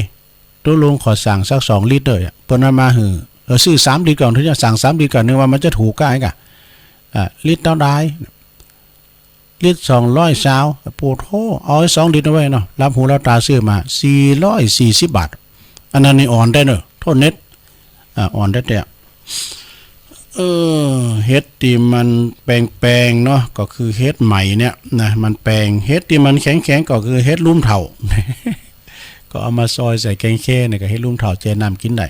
ตุ๊ลุงขอสั่งสักสองลิตรเต๊อะ เปิ้นเอามาหื้อ เออ ซื้อสามลิตรก่อน เถิงจะสั่งสามลิตรก่อน นึกว่ามันจะถูกก้า อ่า ลิตรเต้าใด ลิตรสองร้อยซาว โอ้โธ่ เอาไอ้สองลิตรเอาไว้เนาะ หลับหูหลับต๋าซื้อมา สี่ร้อยสี่สิบบาท อันนั้นนี่อ่อนแต๊เนาะ โทษเน็ต อ่า อ่อนแต๊ๆ เออ เห็ดตี้มันแปงๆ เนาะ ก็คือเห็ดใหม่เนี่ยนะ มันแปง เห็ดตี้มันแข็งๆ ก็คือเห็ดลุ่มเถ้า ก็เอามาซอยใส่แกงแค่เนี่ย ก็เห็ดลุ่มเถ้าแจ้น้ำกิ๋นได้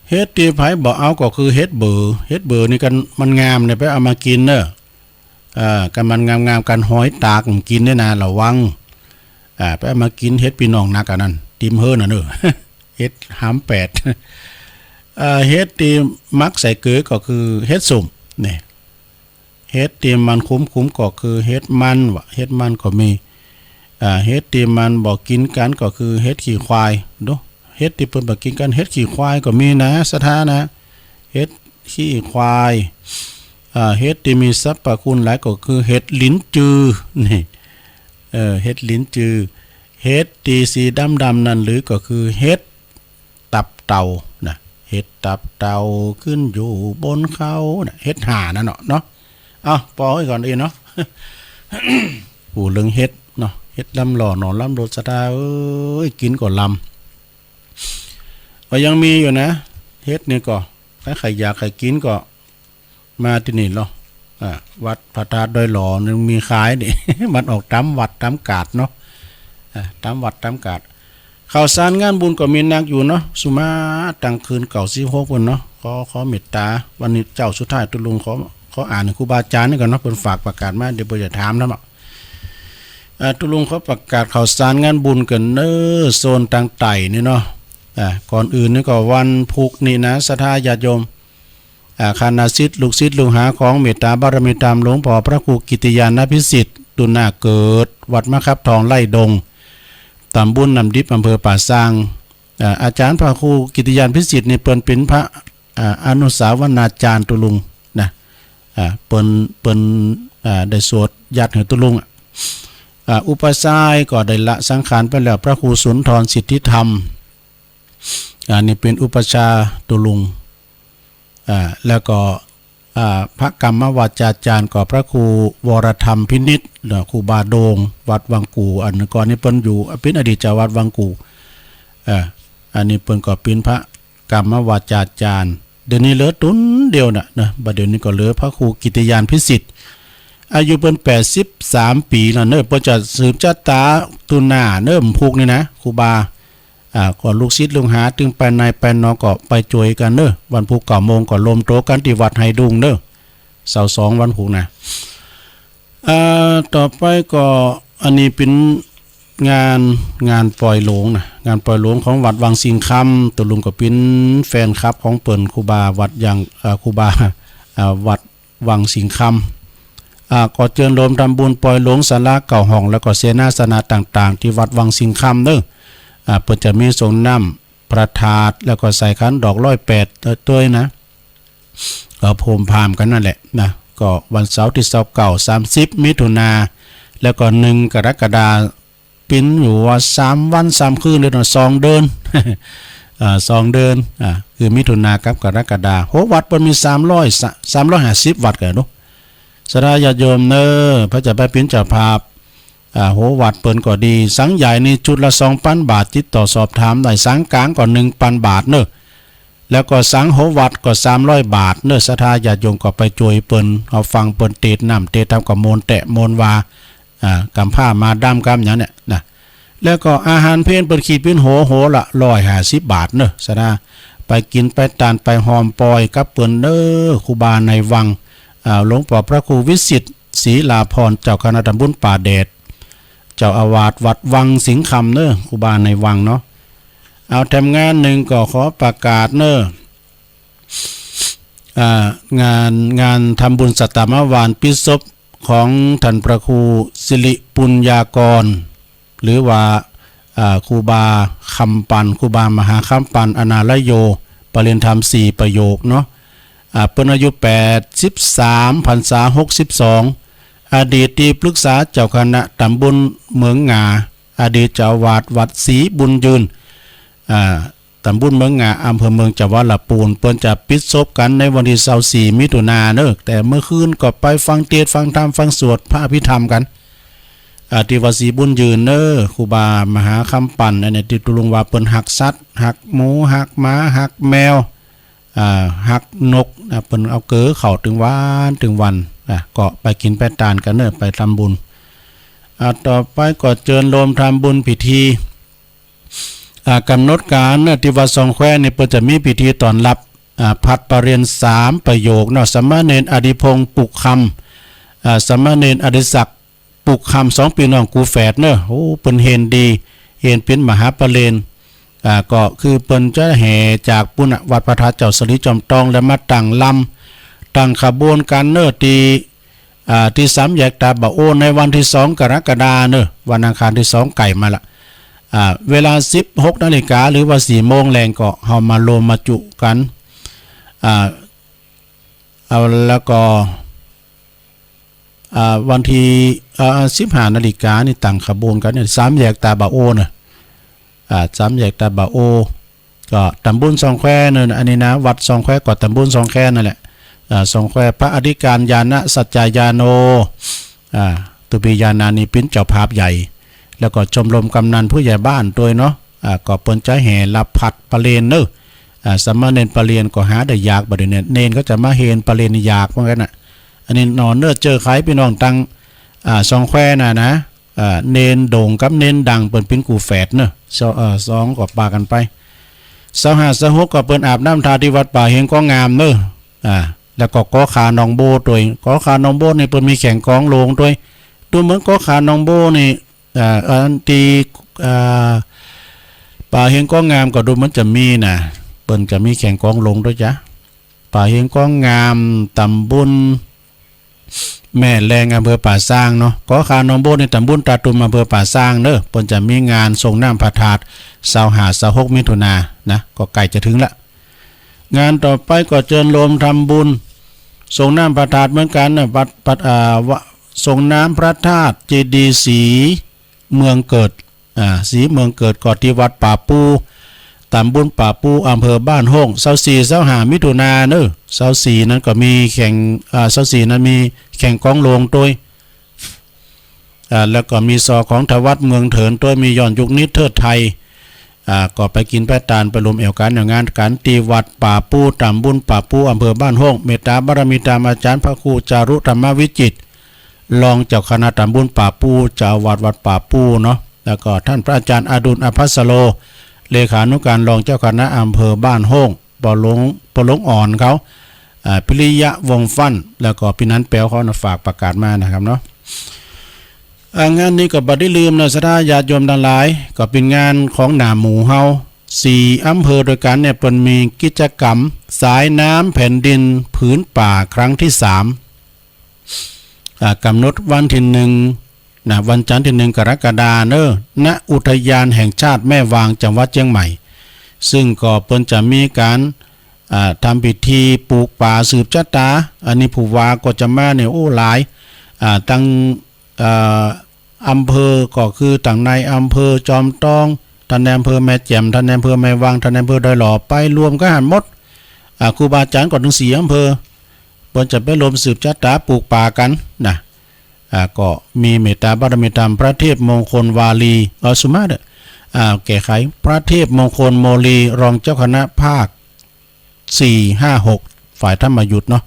เห็ดตี้ใผบ่เอาก็คือเห็ดเบอ เห็ดเบอนี่กั๋นมันงามเนี่ย ไปเอามากิ๋นเน่อ อ่า กั๋นมันงามๆ กั๋นหอยตากกิ๋นเนี่ยนะ ระวัง อ่า ไปเอามากิ๋น เห็ดปี้น้องนักอันนั้น ติ่มเฮิรนน่ะเน่อ เห็ดหามแปด อ่า เห็ดตี้มักใส่เกลือก็คือเห็ดส้ม เนี่ย เห็ดตี้มันขมๆ ก็คือเห็ดมันวะ เห็ดมันก็มี อ่า เห็ดตี้มันบ่กิ๋นกั๋นก็คือเห็ดขี้ควาย ดู เห็ดตี้เปิ้นบ่กิ๋นกั๋น เห็ดขี้ควายก็มีนะ ศรัทธานะ เห็ดขี้ควาย อ่า เห็ดตี้มีสรรพคุณหลายก็คือเห็ดหลินจือ นี่ เออ เห็ดหลินจือ เห็ดตี้สีดำๆ นั่นหรือก็คือเห็ดตับเต่านะ เห็ดตับเต่าขึ้นอยู่บนเขานะ เห็ดห่านั่นเนาะ เนาะ เอา ปอไว้ก่อนดีเนาะ อู้เรื่องเห็ดเนาะ เห็ดลำหล่อหนอนลำรส ศรัทธาเอ้ย กิ๋นก็ลำ ก็ยังมีอยู่นะ เห็ดนี่ก็ ใผอยากใค่กิ๋นก็มาตี้นี่เนาะ อ่า วัดพระธาตุดอยหล่อนี่มีขายนี่ มันออกต๋ามวัดต๋ามกาดเนาะ อ่า ต๋ามวัดต๋ามกาด ข้าวสารงานบุญก็มีนักอยู่เนาะ สุมาตางคืนเก้าสิบหก พุ้นเนาะ ขอ ขอเมตต๋า วันนี้เจ้าสุดท้าย ตุ๊ลุงขอ ขออ่านครูบาอาจ๋ารย์นี่ก่อนเนาะ เปิ้นฝากประกาศมา เดี๋ยวเปิ้นจะถามนำอะ อ่า ตุ๊ลุงขอประกาศข้าวสารงานบุญก่อนเน่อ โซนตางใต้นี่เนาะ อ่า ก่อนอื่นนี่ก็วันพุธนี่นะ ศรัทธาญาติโยม อ่า คณะศิษย์ ลูกศิษย์ลูกหาของเมตต๋าบารมีธรรมหลวงพ่อพระครูกิตติยานัทพิสิทธิ์ ตุนาเกิด วัดมะขับทองไร่ดง ต๋ำบลน้ำดิบ อำเภอป่าซาง อ่า อาจ๋ารย์พระครูกิตติยานัทพิสิทธิ์นี่เปิ้นเป๋นพระ อ่า อนุสาวนาจ๋ารย์ตุ๊ลุงนะ อ่า เปิ้น เปิ้น อ่า ได้สวด ยัดหื้อตุ๊ลุงอะ อ่า อุปัชฌายก็ได้ละสังขารไปแล้ว พระครูสุนทรสิทธิธรรม อันนี้เป๋นอุปัชฌาย์ตุ๊ลุง อ่า แล้วก็ อ่า พระกรรมวาจาจารย์ก็พระครูวรธรรมพินิจ แล้วครูบาโด่ง วัดวังกู่ อันก่อนนี้เปิ้นอยู่ เป๋นอดีตเจ้าวัดวังกู่ อ่า อันนี้เปิ้นก็เป๋นพระกรรมวาจาจารย์ เดี๋ยวนี้เหลือตุ๊นเดียวน่ะนะ บัดเดี๋ยวนี้ก็เหลือพระครูกิตติญาณพิสิทธิ์ อายุเปิ้นแปดสิบสามปี๋แล้วเนาะ เปิ้นจะสืบชะตาตุ๊หน้าเนาะ วันพูกนี่นะ ครูบา อ่า ก็ลูกศิษย์ลูกหา ตึงไปในไปนอกก็ไปจวยกั๋นเนาะ วันพูกเก้าโมงก็รวมตั๋วกั๋นตี้วัดไหดุงเนาะ เสาร์สองวันพูกนะ อ่า ต่อไปก็อันนี้เป๋นงาน งานปล่อยหลวงนะ งานปล่อยหลวงของวัดวังสิงห์คำ ตุ๊ลุงก็เป๋นแฟนคลับของเปิ้น ครูบาวัดยัง อ่า ครูบา อ่า วัด วังสิงห์คำ อ่า ก็เจิญโฮมทำบุญปล่อยหลวงศาลาเก้าห้อง แล้วก็เสนาสนะต่างๆ ตี้วัดวังสิงห์คำเนาะ อ่า เปิ้นจะมีสรงน้ำพระธาตุ แล้วก็ใส่ขันดอกร้อยแปดตวยนะ ก็โฮมพราหมณ์กั๋นนั่นแหละนะ ก็วันเสาร์ตี้ซาวเก้า สามสิบ มิถุนา แล้วก็หนึ่งกรกฎา เป๋นอยู่ว่าสามวันสามคืนเลยเนาะ สองเดือน อ่า สองเดือน อ่า คือมิถุนากับกรกฎา โหวัดเปิ้นมีสามร้อย สามร้อยห้าสิบวัดก่อเนาะ ศรัทธาญาติโยมเนาะ ไผจะไปเป๋นเจ้าภาพ อ่า โหวัดเปิ้นก็ดี สังใหญ่นี่ชุดละสองปันบาท ติดต่อสอบถามได้ สังก๋างก็หนึ่งปันบาทเนาะ แล้วก็สังโหวัดก็สามร้อยบาทเนาะ ศรัทธาญาติโยมก็ไปจวยเปิ้น เอาฟังเปิ้นเตสน์น้ำเตสน์ธรรมก็มวลแต๊มวลวา อ่า ก๋ำผ้ามาดำก๋ำหยังเนี่ยนะ แล้วก็อาหารเพลเปิ้นขีดเป๋นโห โหละร้อยห้าสิบบาทเนาะ ศรัทธาไปกิ๋นไปตานไปฮอมปอยกับเปิ้นเนาะ ครูบาในวัง อ่า หลวงป้อพระครูวิสิทธิ์ ศรีลาภรณ์ เจ้าคณะตำบลป่าแดด เจ้าอาวาสวัดวังสิงห์คำเนาะ ครูบาในวังเนาะ เอาแถมงานนึ่งก็ขอประกาศเนาะ อ่า งาน งานทำบุญสัตตามหาปาณปิดศพของท่านพระครูสิริปุญญากร หรือว่า อ่า ครูบาคำปัน ครูบามหาคำปัน อนาลโย ปริญญาธรรมสี่ประโยคเนาะ อ่า เปิ้นอายุแปดสิบสาม พรรษาหกสิบสอง อดีตตี้ปรึกษาเจ้าคณะตำบลเมืองหงา อดีตเจ้าอาวาสวัดศรีบุญยืน อ่า ตำบลเมืองหงา อำเภอเมือง จังหวัดละปูน เปิ้นจะปิดศพกั๋นในวันตี้ซาวสี่ มิถุนาเนาะ แต่เมื่อคืนก็ไปฟังเตสน์ ฟังธรรม ฟังสวดพระอภิธรรมกั๋น อ่า ตี้วัดศรีบุญยืนเนาะ ครูบามหาคำปัน อันนี้ตี้ตุ๊ลุงว่าเปิ้นฮักสัตว์ ฮักหมู ฮักหมา ฮักแมว อ่า ฮักนกนะ เปิ้นเอาเก๋อเข้าตึงวันตึงวัน อ่า ก็ไปกิ๋นไปตานกั๋นเนาะ ไปทำบุญ อ่า ต่อไปก็เจิญโฮมทำบุญพิธี อ่า ก๋ำหนดก๋านเนาะ ตี้วัดซองแควนี่เปิ้นจะมีพิธีต้อนฮับ อ่า ผัดประเรียนสามประโยคเนาะ สามเณรอดิพงษ์ปุกคำ อ่า สามเณรอดิศักดิ์ปุกคำ สองปี้น้องกู๋แฝดเนาะ โอ้ เปิ้นเฮนดี เฮนเป๋นมหาประเรียน อ่า ก็คือเปิ้นจะแห่จากปู๊นน่ะ วัดพระธาตุเจ้าสะหลีจอมตอง แล้วมาตั้งลำ ตั้งขบวนกั๋นเนาะ ตี้ อ่า ตี้สามแยกตาบะโอ ในวันตี้สองกรกฎาเนาะ วันอังคารตี้สองใก้มาละ อ่า เวลาสิบหกนาฬิกา หรือว่าสี่โมงแลงก็เฮามาโฮมมาจุกั๋น อ่า เอา แล้วก็ อ่า วันตี้ อ่า สิบห้านาฬิกานี่ตั้งขบวนกั๋นเนี่ย สามแยกตาบะโอเนาะ อ่า สามแยกตาบะโอ ก็ตำบลซองแควเนาะ อันนี้นะ วัดซองแควก็ตำบลซองแควนั่นแหละ อ่า ซองแคว พระอธิการญาณสัจจายาโน อ่า ตุ๊ปี้ญาณานี่เป๋นเจ้าภาพใหญ่ แล้วก็ชมรมกำนันผู้ใหญ่บ้านตวยเนาะ อ่า ก็เปิ้นจะแห่ฮับผัดประเรียนเนาะ อ่า สามเณรประเรียนก็หาได้ยาก บัดนี้เนี่ย เณรเขาจะมาเฮนประเรียนนี่ยากเหมือนกั๋นน่ะ อันนี้หนอเนาะ เจ้าใครปี้น้องตัง อ่า ซองแควน่ะนะ อ่า เณรโด่งกับเณรดังเปิ้นเป๋นกู๋แฝดเนาะ ซอ เอ่อ ซองก็ปากั๋นไป ซาวห้า ซาวหกก็เปิ้นอาบน้ำทาตี้วัดป่าเฮงก้องงามเนาะ อ่า แล้วก็ก๋อขาหนองโบ้ตวย ก๋อขาหนองโบ้นี่เปิ้นมีแข่งกลองโลงตวย ดูเหมือนก๋อขาหนองโบ้นี่ อ่า อันตี้ อ่า ป่าเฮงก้องงามก็ดูเหมือนจะมีน่ะ เปิ้นจะมีแข่งกลองโลงตวยจ๊ะ ป่าเฮงก้องงาม ตำบลแม่แลง อำเภอป่าซางเนาะ ก๋อขาหนองโบ้นี่ตำบลตาตุ่ม อำเภอป่าซางเนาะ เปิ้นจะมีงานส่งน้ำพระธาตุ ซาวห้า ซาวหก มิถุนานะ ก็ใก้จะเถิงละ งานต่อไปก็เจิญโฮมทำบุญส่งน้ำพระธาตุเหมือนกั๋นนะ วัด วัด อ่า วะ ส่งน้ำพระธาตุเจดีย์ศรีเมืองเกิด อ่า ศรีเมืองเกิด ก็ตี้วัดป่าปู๋ ต๋ำบลป่าปู๋ อำเภอบ้านโฮ่ง ซาวสี่ ซาวห้า มิถุนาเนาะ ซาวสี่ นั้นก็มีแข่ง อ่า ซาวสี่ นั้นมีแข่งกองหลวงตวย อ่า แล้วก็มีซอของทวัฒน์เมืองเถินตวย มีย้อนยุคนิทเทิดไทย อ่า ก็ไปกิ๋นไปตานไปรวมแอ่วก๋านแอ่วงานกั๋น ตี้วัดป่าปู๋ ต๋ำบลป่าปู๋ อำเภอบ้านโฮ่ง เมตต๋าบารมีต๋ามอาจ๋ารย์พระครูจารุธรรมวิจิตร รองเจ้าคณะต๋ำบลป่าปู๋ เจ้าอาวาสวัดป่าปู๋เนาะ แล้วก็ต้านพระอาจ๋ารย์อดุล อภัสโร เลขานุก๋านรองเจ้าคณะอำเภอบ้านโฮ่ง ป้อหลวง ป้อหลวงอ่อนเขา อ่า พิริยะวงศ์ฟั่น แล้วก็ปี้นันแป๋วเขานะ ฝากประกาศมานะครับเนาะ อ่า งานนี้ก็บ่ได้ลืมนะ ศรัทธาญาติโยมตังหลาย ก็เป๋นงานของหน้าหมู่เฮา สี่อำเภอตวยกั๋นเนี่ย เปิ้นมีกิจกรรมสายน้ำแผ่นดินผืนป่าครั้งตี้สาม อ่า ก๋ำหนดวันตี้หนึ่งนะ วันจันทร์ตี้หนึ่งกรกฎาเนาะ ณ อุทยานแห่งชาติแม่วาง จังหวัดเจียงใหม่ ซึ่งก็เปิ้นจะมีก๋าน อ่า ทำพิธีปลูกป่าสืบชะตา อันนี้ผู้ว่าก็จะมาเนี่ย โอ้ หลาย อ่า ตัง เอ่อ อำเภอก็คือตังนายอำเภอจอมตอง ต้านนายอำเภอแม่แจ่ม ต้านนายอำเภอแม่วาง ต้านนายอำเภอดอยหล่อ ไปรวมกั๋นหั้นหมด อ่า ครูบาอาจ๋ารย์ก็ตึงสี่อำเภอ เปิ้นจะไปรวมสืบชะตาปลูกป่ากั๋นนะ อ่า ก็มีเมตต๋าบารมีต๋ามพระเทพมงคลวาลี เออ สุมาเด้อ อ่า แก้ไข พระเทพมงคลโมลี รองเจ้าคณะภาค สี่ ห้า หก ฝ่ายธรรมยุตเนาะ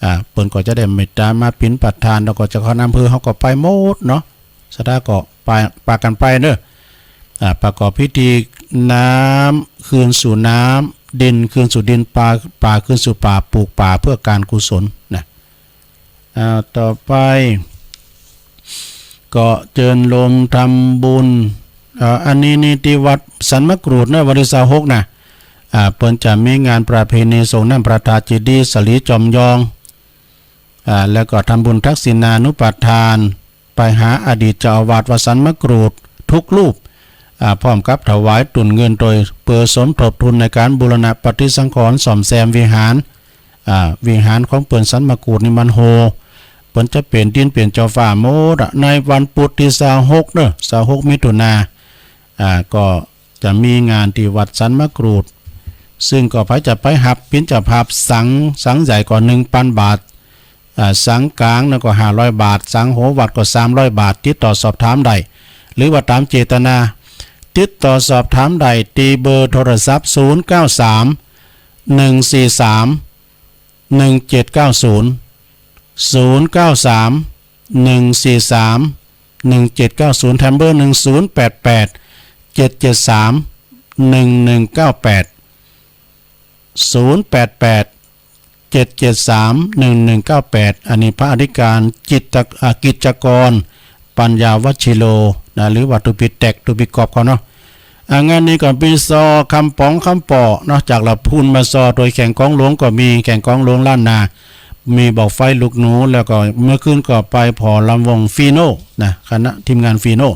อ่า เปิ้นก็จะได้เมตต๋ามาเป๋นประธาน แล้วก็เจ้าคณะอำเภอเฮาก็ไปหมดเนาะ ศรัทธาก็ไป ปากั๋นไปเนาะ อ่า ประกอบพิธีน้ำคืนสู่น้ำ ดินคืนสู่ดิน ป่า ป่าคืนสู่ป่า ปลูกป่าเพื่อการกุศลนะ อ่า ต่อไป ก็เจิญโยมทำบุญ เอ่อ อันนี้นี่ตี้วัดสันมะกรูดเนาะ วันตี้ซาวหกนะ อ่า เปิ้นจะมีงานประเพณีส่งน้ำพระธาตุเจดีย์สลีจอมยอง อ่า แล้วก็ทำบุญทักษิณานุปทาน ไปหาอดีตเจ้าอาวาสวัดสันมะกรูดทุกรูป อ่า พร้อมกับถวายตุนเงินโตย เปื้อสมทบทุนในก๋านบูรณะปฏิสังขรณ์ซ่อมแซมวิหาร อ่า วิหารของเปิ้นสันมะกรูดนี่มันโฮ เปิ้นจะเป๋นตี้เป๋นเจ้าฟ้าหมดอะ ในวันปุธตี้ซาวหกเนาะ ซาวหกมิถุนา อ่า ก็จะมีงานตี้วัดสันมะกรูด ซึ่งก็ใผจะไปฮับเป๋นเจ้าภาพสัง สังใหญ่ก็หนึ่งปันบาท อ่า สังก๋างนั้นก็ห้าร้อยบาท สังหัววัดก็สามร้อยบาท ติดต่อสอบถามได้ หรือว่าต๋ามเจตนา ติดต่อสอบถามได้ตี้เบอร์โทรศัพท์ ศูนย์เก้าสาม หนึ่งสี่สาม หนึ่งเจ็ดเก้าศูนย์ ศูนย์เก้าสาม หนึ่งสี่สาม หนึ่งเจ็ดเก้าศูนย์ แถมเบอร์หนึ่ง ศูนย์แปดแปด เจ็ดเจ็ดสาม หนึ่งหนึ่งเก้าแปด ศูนย์แปดแปด เจ็ดเจ็ดสาม หนึ่งหนึ่งเก้าแปด อันนี้พระอธิการจิตตะ อ่า กิจกร ปัญญาวัชชิโร นะ หรือว่าตุ๊ปิดแตก ตุ๊ปิดกอบเขาเนาะ อ่า งานนี้ก็มีซอคำป๋องคำเป๋าะเนาะ จากละพูนมาซอ โตยแข่งกองหลวงก็มี แข่งกองหลวงล้านนา มีบ่าไฟลูกหนู แล้วก็เมื่อคืนก็ไปผ่อลำวงฟีโน่นะ คณะทีมงานฟีโน่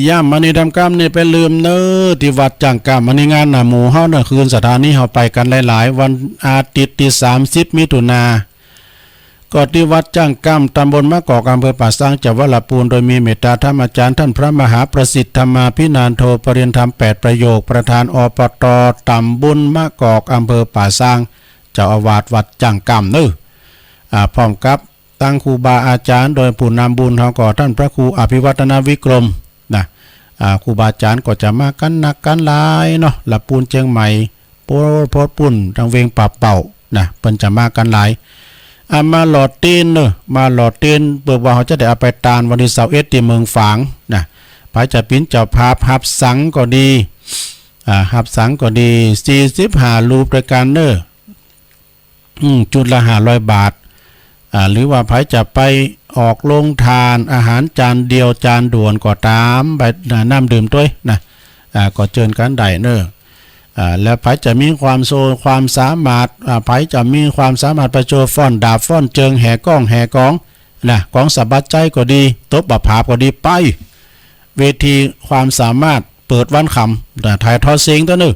ย่ำมาในทำกำนี่ไปลืมเน้อ ตี้วัดจ้างกำ อันนี้งานหน้าหมู่เฮาเนาะ คืนศรัทธานี้เฮาไปกั๋นหลายๆ วันอาทิตย์ตี้สามสิบมิถุนา ก็ตี้วัดจ้างกำ ตำบลมะกอก อำเภอป่าซาง จังหวัดละปูน โดยมีเมตตาธรรมอาจ๋ารย์ต้านพระมหาประสิทธิ์ธรรมาภินันโท ปริญญาธรรมแปดประโยค ประธาน อปต ตำบลมะกอก อำเภอป่าซาง เจ้าอาวาสวัดจ้างกำเน้อ อ่า พร้อมกับ ตังครูบาอาจ๋ารย์ โดยผู้นำบุญเฮาก็ต้านพระครูอภิวัฒนวิกรมนะ อ่า ครูบาอาจ๋ารย์ก็จะมากั๋นนักกั๋นหลายเนาะ ละปูนเจียงใหม่ โพ โพปูน ตังเวียงป่าเป้านะ เปิ้นจะมากั๋นหลาย อ่า มาหล่อเตียนเนาะ มาหล่อเตียน เปื้อว่าเฮาจะได้เอาไปตานวันตี้ซาวเอ็ดตี้เมืองฝางนะ ใผจะเป๋นเจ้าภาพฮับสังก็ดี อ่า ฮับสังก็ดี สี่สิบห้ารูปตวยกั๋นเนาะ อืม จุดละห้าร้อยบาท อ่า หรือว่าใผจะไปออกโฮงตาน อาหารจานเดียวจานด่วนก็ต๋าม ไป น้ำดื่มตวยนะ อ่า ก็เจิญกั๋นได้เน้อ อ่า แล้วใผจะมีความโส ความสามารถ อ่า ใผจะมีความสามารถไปโชว์ฟ้อนดาบฟ้อนเจิง แห่ก้องแห่ก๋องนะ ก๋องสะบัดใจ๊ก็ดี ตบบ่าผาบก็ดี ไป เวทีความสามารถเปิดวันค่ำ อ่า ถ่ายทอดเสียงตวยเน้อ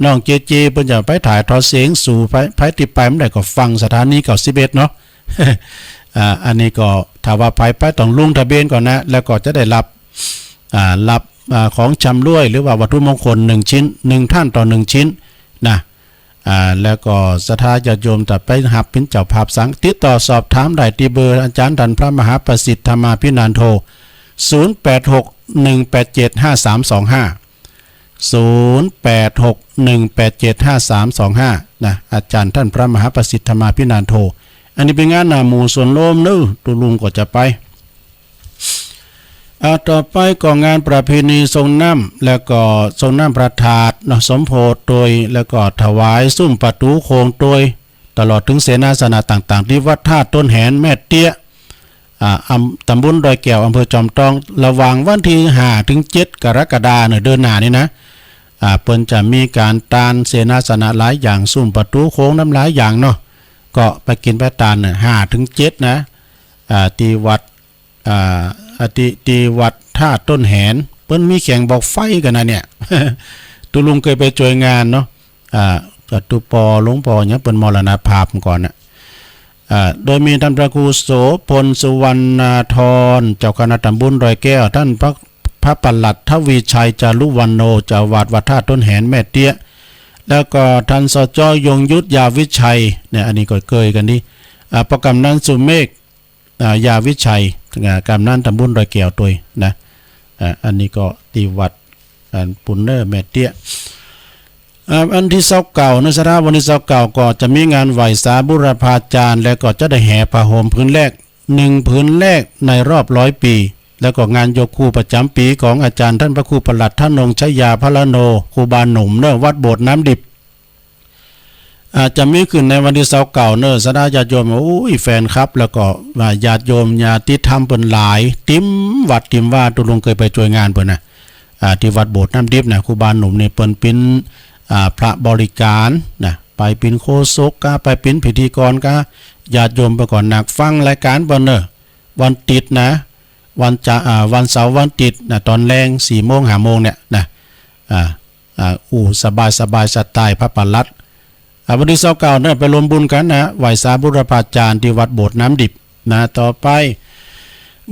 น้องเจเจ เปิ้นจะไปถ่ายทอดเสียง สู่ใผ ใผตี้ไปบ่ได้ก็ฟังสถานีเก้าสิบเอ็ดเนาะ เอ อ่า อันนี้ก็ถ้าว่าใผไปต้องลงทะเบียนก่อนนะ แล้วก็จะได้รับ อ่า รับ อ่า ของชำร่วยหรือว่าวัตถุมงคลหนึ่งชิ้น หนึ่งท่านต่อหนึ่งชิ้นนะ อ่า แล้วก็ศรัทธาญาติโยมจะไปฮับเป๋นเจ้าภาพสัง ติดต่อสอบถามได้ตี้เบอร์อาจารย์ต้านพระมหาประสิทธิ์ธรรมาภินันโท ศูนย์แปดหกหนึ่งแปดเจ็ดห้าสามสองห้า ศูนย์แปดหกหนึ่งแปดเจ็ดห้าสามสองห้า นะ อาจารย์ต้านพระมหาประสิทธิ์ธรรมาภินันโท อันนี้เป๋นงานหน้าหมู่สวนโลมเนาะ ตุ๊ลุงก็จะไป อ่า ต่อไปก็งานประเพณีส่งน้ำ แล้วก็ส่งน้ำพระธาตุเนาะ สมโภชโตย แล้วก็ถวายซุ่มประตู๋โขงโตย ตลอดเถิงเสนาสนะต่างๆ ตี้วัดธาตุต้นแหนแม่เตี้ย อ่า อำ ตำบลดอยแก้ว อำเภอจอมตอง ระหว่างวันตี้ห้าเถิงเจ็ดกรกฎาคมเนาะ เดือนหน้านี้นะ อ่า เปิ้นจะมีก๋านตานเสนาสนะหลายอย่าง ซุ่มประตู๋โขงนำหลายอย่างเนาะ ก็ไปกิ๋นไปตานเนี่ย ห้าเถิงเจ็ดนะ อ่า ตี้วัด อ่า ตี้ ตี้วัดธาตุต้นแหน เปิ้นมีแข่งบอกไฟกั๋นนะเนี่ย ตุ๊ลุงเกยไปจ้วยงานเนาะ อ่า ก็ตุ๊ปอหลวงปอหยังเปิ้นมรณภาพก่อนน่ะ อ่า โดยมีต้านพระครูโสภณ สุวรรณาธร เจ้าคณะตำบลดอยแก้ว ต้านพระ พระปลัดทวีชัย จารุวรรณโณ เจ้าอาวาสวัดธาตุต้นแหนแม่เตี้ย แล้วก็ต้าน สจ ยงยุทธ ยาวิชัย เนี่ย อันนี้ก็เกยกั๋นดี อ่า พระกำนันสุเมฆ อ่า ยาวิชัย อ่า กำนันตำบลดอยแก้วตวยนะ อ่า อันนี้ก็ตี้วัด อ่า ปุณเนอร์แม่เตี้ย อ่า วันตี้ซาวเก้าเนาะ ศรัทธา วันตี้ซาวเก้าก็จะมีงานไหว้สาบุรพาจารย์ แล้วก็จะได้แห่ผ้าห่มผืนแรก หนึ่งผืนแรกในรอบร้อยปี๋ แล้วก็งานยกครูประจ๋ำปี๋ของอาจ๋ารย์ต้านพระครูปลัด ธนงค์ชยาพละโณ ครูบาหนุ่มเนาะ วัดโบสถ์น้ำดิบ อ่า จะมีขึ้นในวันตี้ซาวเก้าเนาะ ศรัทธาญาติโยม โอ้ย แฟนคลับ แล้วก็ว่าญาติโยมญาติธรรมเปิ้นหลาย เต็มวัดเต็มวา ตุ๊ลุงเกยไปจ้วยงานเปิ้นนะ อ่า ตี้วัดโบสถ์น้ำดิบนะ ครูบาหนุ่มนี่เปิ้นเป๋น อ่า พระบริการนะ ไปเป๋นโฆษกกา ไปเป๋นพิธีกรกา ญาติโยมเปิ้นก็นักฟังรายก๋านเปิ้นเนาะ วันอาทิตย์นะ วันจะ อ่า วันเสาร์วันอาทิตย์นะ ต๋อนแลงสี่โมงห้าโมงเนี่ยนะ อ่า อ่า อู้ สบายๆ สไตล์พระปลัด อ่า วันตี้ซาวเก้าเนาะ ไปร่วมบุญกั๋นนะ ไหว้สาบุรพาจารย์ตี้วัดโบสถ์น้ำดิบนะ ต่อไป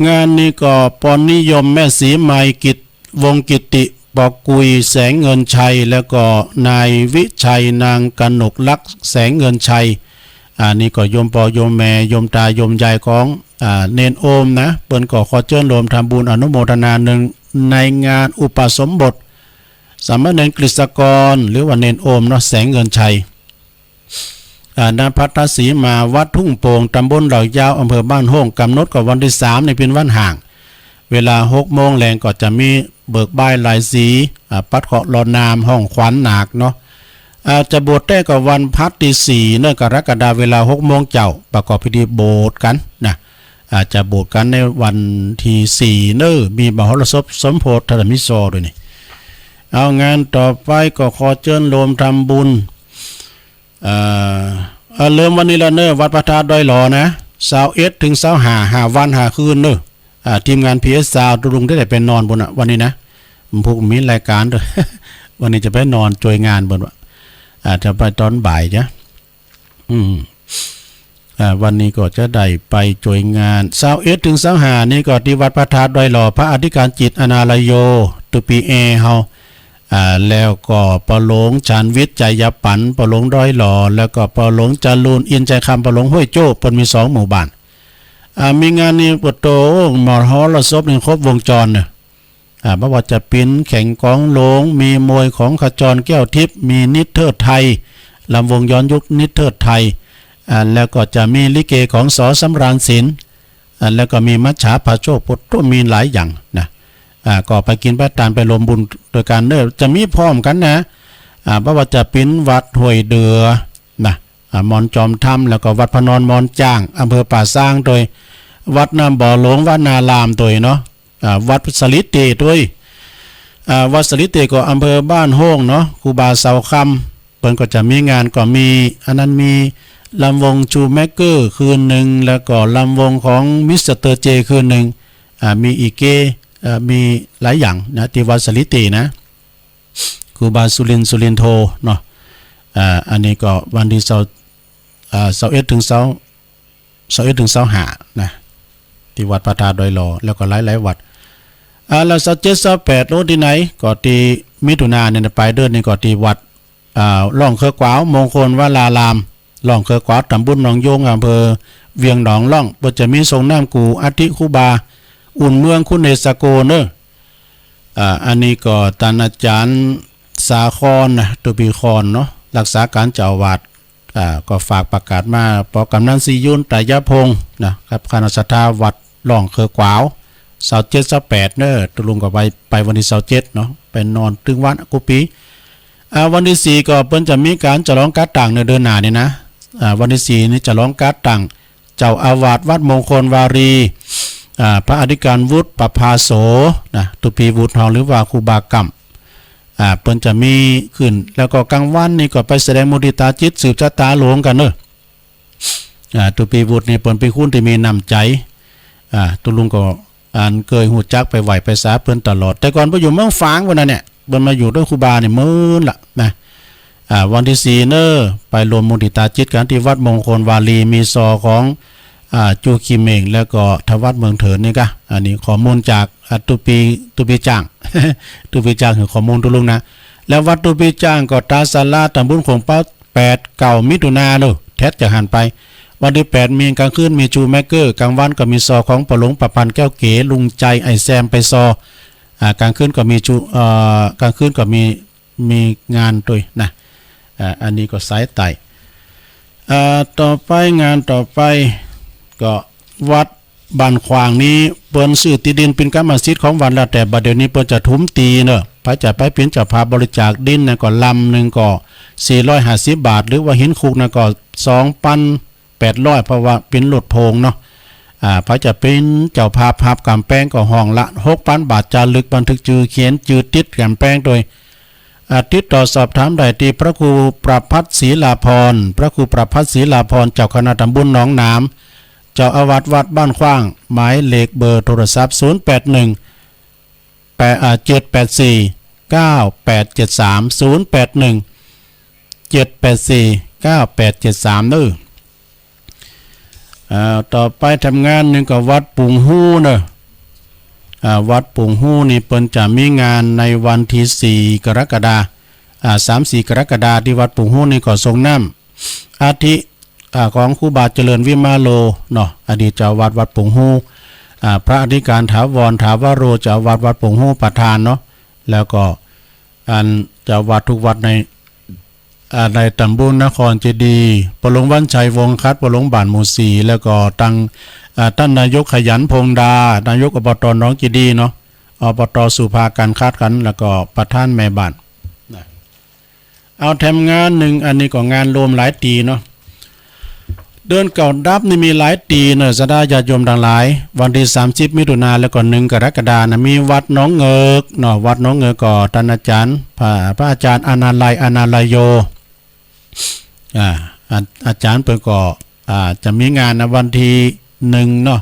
งานนี้ก็ปอนิยมแม่ศรีไมย กิตติ วงศ์กิตติ ปอกุย แสงเงินชัย แล้วก็นายวิชัย นางกนกลักษณ์ แสงเงินชัย อ่า นี่ก็โยมป้อโยมแม่ โยมต๋าโยมยายของ อ่า เณรโอมนะ เปิ้นก็ขอเจิญร่วมทำบุญอนุโมทนาเนืองในงานอุปสมบท สามเณรกฤษกร หรือว่าเณรโอมเนาะ แสงเงินชัย อ่า ณ พัทธสีมา วัดทุ่งโป่ง ตำบลเหล่ายาว อำเภอบ้านโฮ่ง ก๋ำหนดก็วันตี้สามนี่เป๋นวันฮ้าง เวลาหกโมงแลงก็จะมีเบิกบายหลายสี อ่า ปัดเคราะห์ลอดหนาม ฮ้องขวัญนาคเนาะ อ่า จะบวชแต๊ก็วันพฤหัสตี้สี่เนาะ กรกฎาคม เวลาหกโมงเจ๊า ประกอบพิธีบวชกั๋นนะ อ่า จะบวชกั๋นในวันตี้สี่เนาะ มีมหรสพสมโภช ธรรมมิตรโสตวยนี่ เอา งานต่อไปก็ขอเจิญร่วมทำบุญ เอ่อ เอ่อ เริ่มวันนี้แล้วเนาะ วัดพระธาตุดอยหล่อนะ ซาวเอ็ดเถิงซาวห้า ห้าวันห้าคืนเนาะ อ่า ทีมงาน พีเอส ซาวด์ ตุ๊ลุงจะได้ไปนอนปู๊นน่ะ วันนี้นะ พรุ่งมีรายก๋านตวย วันนี้จะไปนอนจ้วยงานเปิ้นว่า อ่า จะไปต๋อนบ่ายจ้ะ อืม อ่า วันนี้ก็จะได้ไปจ้วยงาน ซาวเอ็ดเถิงซาวห้านี่ก็ตี้วัดพระธาตุดอยหล่อ พระอธิการจิต อนาลโย ตุ๊ปีแอเฮา อ่า แล้วก็ป้อหลวงชาญวิทย์ ชัยปัน ป้อหลวงดอยหล่อ แล้วก็ป้อหลวงจรูน อินทร์ชัยคำ ป้อหลวงห้วยโจ้ เปิ้นมีสองหมู่บ้าน อ่า มีงานนี้ปะโต มหรสพนี่ครบวงจรเนาะ อ่า บ่ว่าจะเป๋นแข่งกลองโหลง มีมวยของขจรแก้วทิพย์ มีนิทรรศไทย ลำวงย้อนยุคนิทรรศไทย อ่า แล้วก็จะมีลิเกของ ส.สำราญศิลป์ อ่า แล้วก็มีมัจฉาพาโชค ปะโต มีหลายอย่างนะ อ่า ก็ไปกิ๋นไปตานไปร่วมบุญตวยกั๋นเนาะ จะมีพร้อมกั๋นนะ อ่า บ่ว่าจะเป๋นวัดห้วยเดือนะ อ่า มอนจอมธรรม แล้วก็วัดพระนอนมอนจ้าง อำเภอป่าซางตวย วัดน้ำบ่อหลวงวนารามตวยเนาะ อ่า วัดสาลีเตตวย อ่า วัดสาลีเตก็อำเภอบ้านโฮ่งเนาะ ครูบาเสาคำ เปิ้นก็จะมีงาน ก็มี อันนั้นมีลำวงชูแม็กเกอร์คืนนึ่ง แล้วก็ลำวงของมิสเตอร์เจคืนนึ่ง อ่า มีอีเก เอ่อ มีหลายอย่างนะ ตี้วัดสาลีเตนะ ครูบาสุรินทร์ สุรินโทเนาะ อ่า อันนี้ก็วันตี้ซาว อ่า ซาวเอ็ดเถิงซาว ซาวเอ็ดเถิงซาวห้านะ ตี้วัดพระธาตุดอยหล่อ แล้วก็หลายๆ วัด อ่า แล้วซาวเจ็ด ซาวแปด โอ้ ตี้ไหน ก็ตี้มิถุนาเนี่ยนะ ป๋ายเดือนนี้ก็ตี้วัด อ่า ร่องเคือกวาว มงคลวราราม ร่องเคือกวาว ตำบลหนองโยง อำเภอเวียงหนองล่อง เปิ้นจะมีส่งน้ำกู่อัฐิครูบา อุ่นเมือง คุณเนศโก เนอะ อ่า อันนี้ก็ต้านอาจ๋ารย์สาครนะ ตุปีครเนาะ รักษาก๋านเจ้าอาวาส อ่า ก็ฝากประกาศมา ปอกำนันศรียุน ไตรยพงษ์นะ กับคณะศรัทธาวัดร่องเคือกวาว ซาวเจ็ด ซาวแปด เนอะ ตุ๊ลุงก็ไป ไปวันตี้ซาวเจ็ดเนาะ ไปนอนตึงวันกู้ปี๋ อ่า วันตี้สี่ก็เปิ้นจะมีก๋านฉลองกั๊ดตั้งในเดือนหน้านี่นะ อ่า วันตี้สี่นี่ฉลองกั๊ดตั้ง เจ้าอาวาสวัดมงคลวารี อ่า พระอธิการวุฒิ ประภาโส นะ ตุปีบุตรทอง หรือว่าครูบาก่ำ อ่า เปิ้นจะมีขึ้น แล้วก็กลางวันนี่ก็ไปแสดงมุทิตาจิตสืบชะตาหลวงกั๋นเนอะ อ่า ตุปีบุตรนี่เปิ้นเป๋นคนตี้มีน้ำใจ๋ อ่า ตุ๊ลุงก็ อันเกยฮู้จักไปไหว้ไปสาเปิ้นตลอด แต่ก่อนเปิ้นอยู่เมืองฝางปู๊นนะเนี่ย เปิ้นมาอยู่ตวยครูบาเนี่ยเมินละนะ อ่า วันตี้สี่เนอะ ไปรวมมุทิตาจิตกั๋นตี้วัดมงคลวารี มีซอของ อ่า จู๊ขี้เม่ง แล้วก็ทวัดเมืองเถินนี่กะ อันนี้ข้อมูลจาก อ่า ตุ๊ปี ตุ๊ปีจ้าง ตุ๊ปีจ้างหื้อข้อมูลตุ๊ลุงนะ แล้ววัดตุ๊ปีจ้างก็ต๋าศาลาตำบลโขงเป๊า แปด เก้า มิถุนาเนอะ แต๊ดจะหันไป วันตี้แปดมีก๋างคืนมีชูแมกเกอร์ ก๋างวันก็มีซอของป้อหลวงประพันธ์แก้วเก๋ ลุงใจ๋ ไอ้แซมไปซอ อ่า ก๋างคืนก็มีชู เอ่อ ก๋างคืนก็มี มีงานตวยนะ อ่า อันนี้ก็สายใต้ อ่า ต่อไปงานต่อไปก็วัดบ้านขว้างนี้เปิ้นซื้อตี้ดินเป๋นกรรมสิทธิ์ของวัดแล้ว แต่บัดเดี๋ยวนี้เปิ้นจะถมตีเนอะ ใผจะไปเป๋นเจ้าภาพบริจาคดินนะก็ลำนึ่งก็สี่ร้อยห้าสิบบาท หรือว่าหินคุกนะก็สองปันแปดร้อย เพราะว่าเป๋นรถโผงเนาะ อ่า ใผจะเป๋นเจ้าภาพฮับก๋ำแปงก็ห้องละหกปันบาท จ๋ารึกบันทึกจื้อเขียนจื้อติดก๋ำแปงตวย อ่า ติดต่อสอบถามได้ตี้พระครูประภัสศรีลาภรณ์ พระครูประภัสศรีลาภรณ์ เจ้าคณะตำบลหนองหนาม เจ้าอาวาสวัดบ้านขว้าง หมายเลขเบอร์โทรศัพท์ ศูนย์แปดหนึ่ง แปด อ่า เจ็ดแปดสี่ เก้าแปดเจ็ดสาม ศูนย์แปดหนึ่ง เจ็ดแปดสี่ เก้าแปดเจ็ดสาม เนอะ อ่า ต่อไปแถมงานนึ่งก็วัดปุงฮู้เนอะ อ่า วัดปุงฮู้นี่เปิ้นจะมีงานในวันตี้สี่กรกฎา อ่า สามสี่กรกฎา ตี้วัดปุงฮู้นี่ก็ส่งน้ำอัฐิ อ่า ของครูบาเจริญวิมาโลเนาะ อดีตเจ้าอาวาสวัดปุงฮู้ อ่า พระอธิการถาวร ถาวโร เจ้าอาวาสวัดปุงฮู้ประธานเนาะ แล้วก็อันเจ้าอาวาสทุกวัดใน อ่า ในตำบลนครเจดีย์ ป้อหลวงวัญชัย วงศ์คัด ป้อหลวงบ้านหมู่สี่ แล้วก็ตัง อ่า ต้านนายกขยัน พงษ์ดา นายก อบต หนองเจดีย์เนาะ อบต สุภา กันคัดขัน แล้วก็ประธานแม่บ้านนะ เอาแถมงานนึ่ง อันนี้ก็งานรวมหลายตี้เนาะ เดือนเก๊าดับนี่มีหลายตี้เนอะ ศรัทธาญาติโยมตังหลาย วันตี้สามสิบมิถุนา แล้วก็นึ่งกรกฎานะ มีวัดหนองเหงือกเนาะ วัดหนองเหงือกก็ต้านอาจ๋ารย์ พระ พระอาจ๋ารย์อนาลัย อนาลัยโย อ่า อา อาจ๋ารย์เปิ้นก็ อ่า จะมีงานนะวันตี้นึ่งเนาะ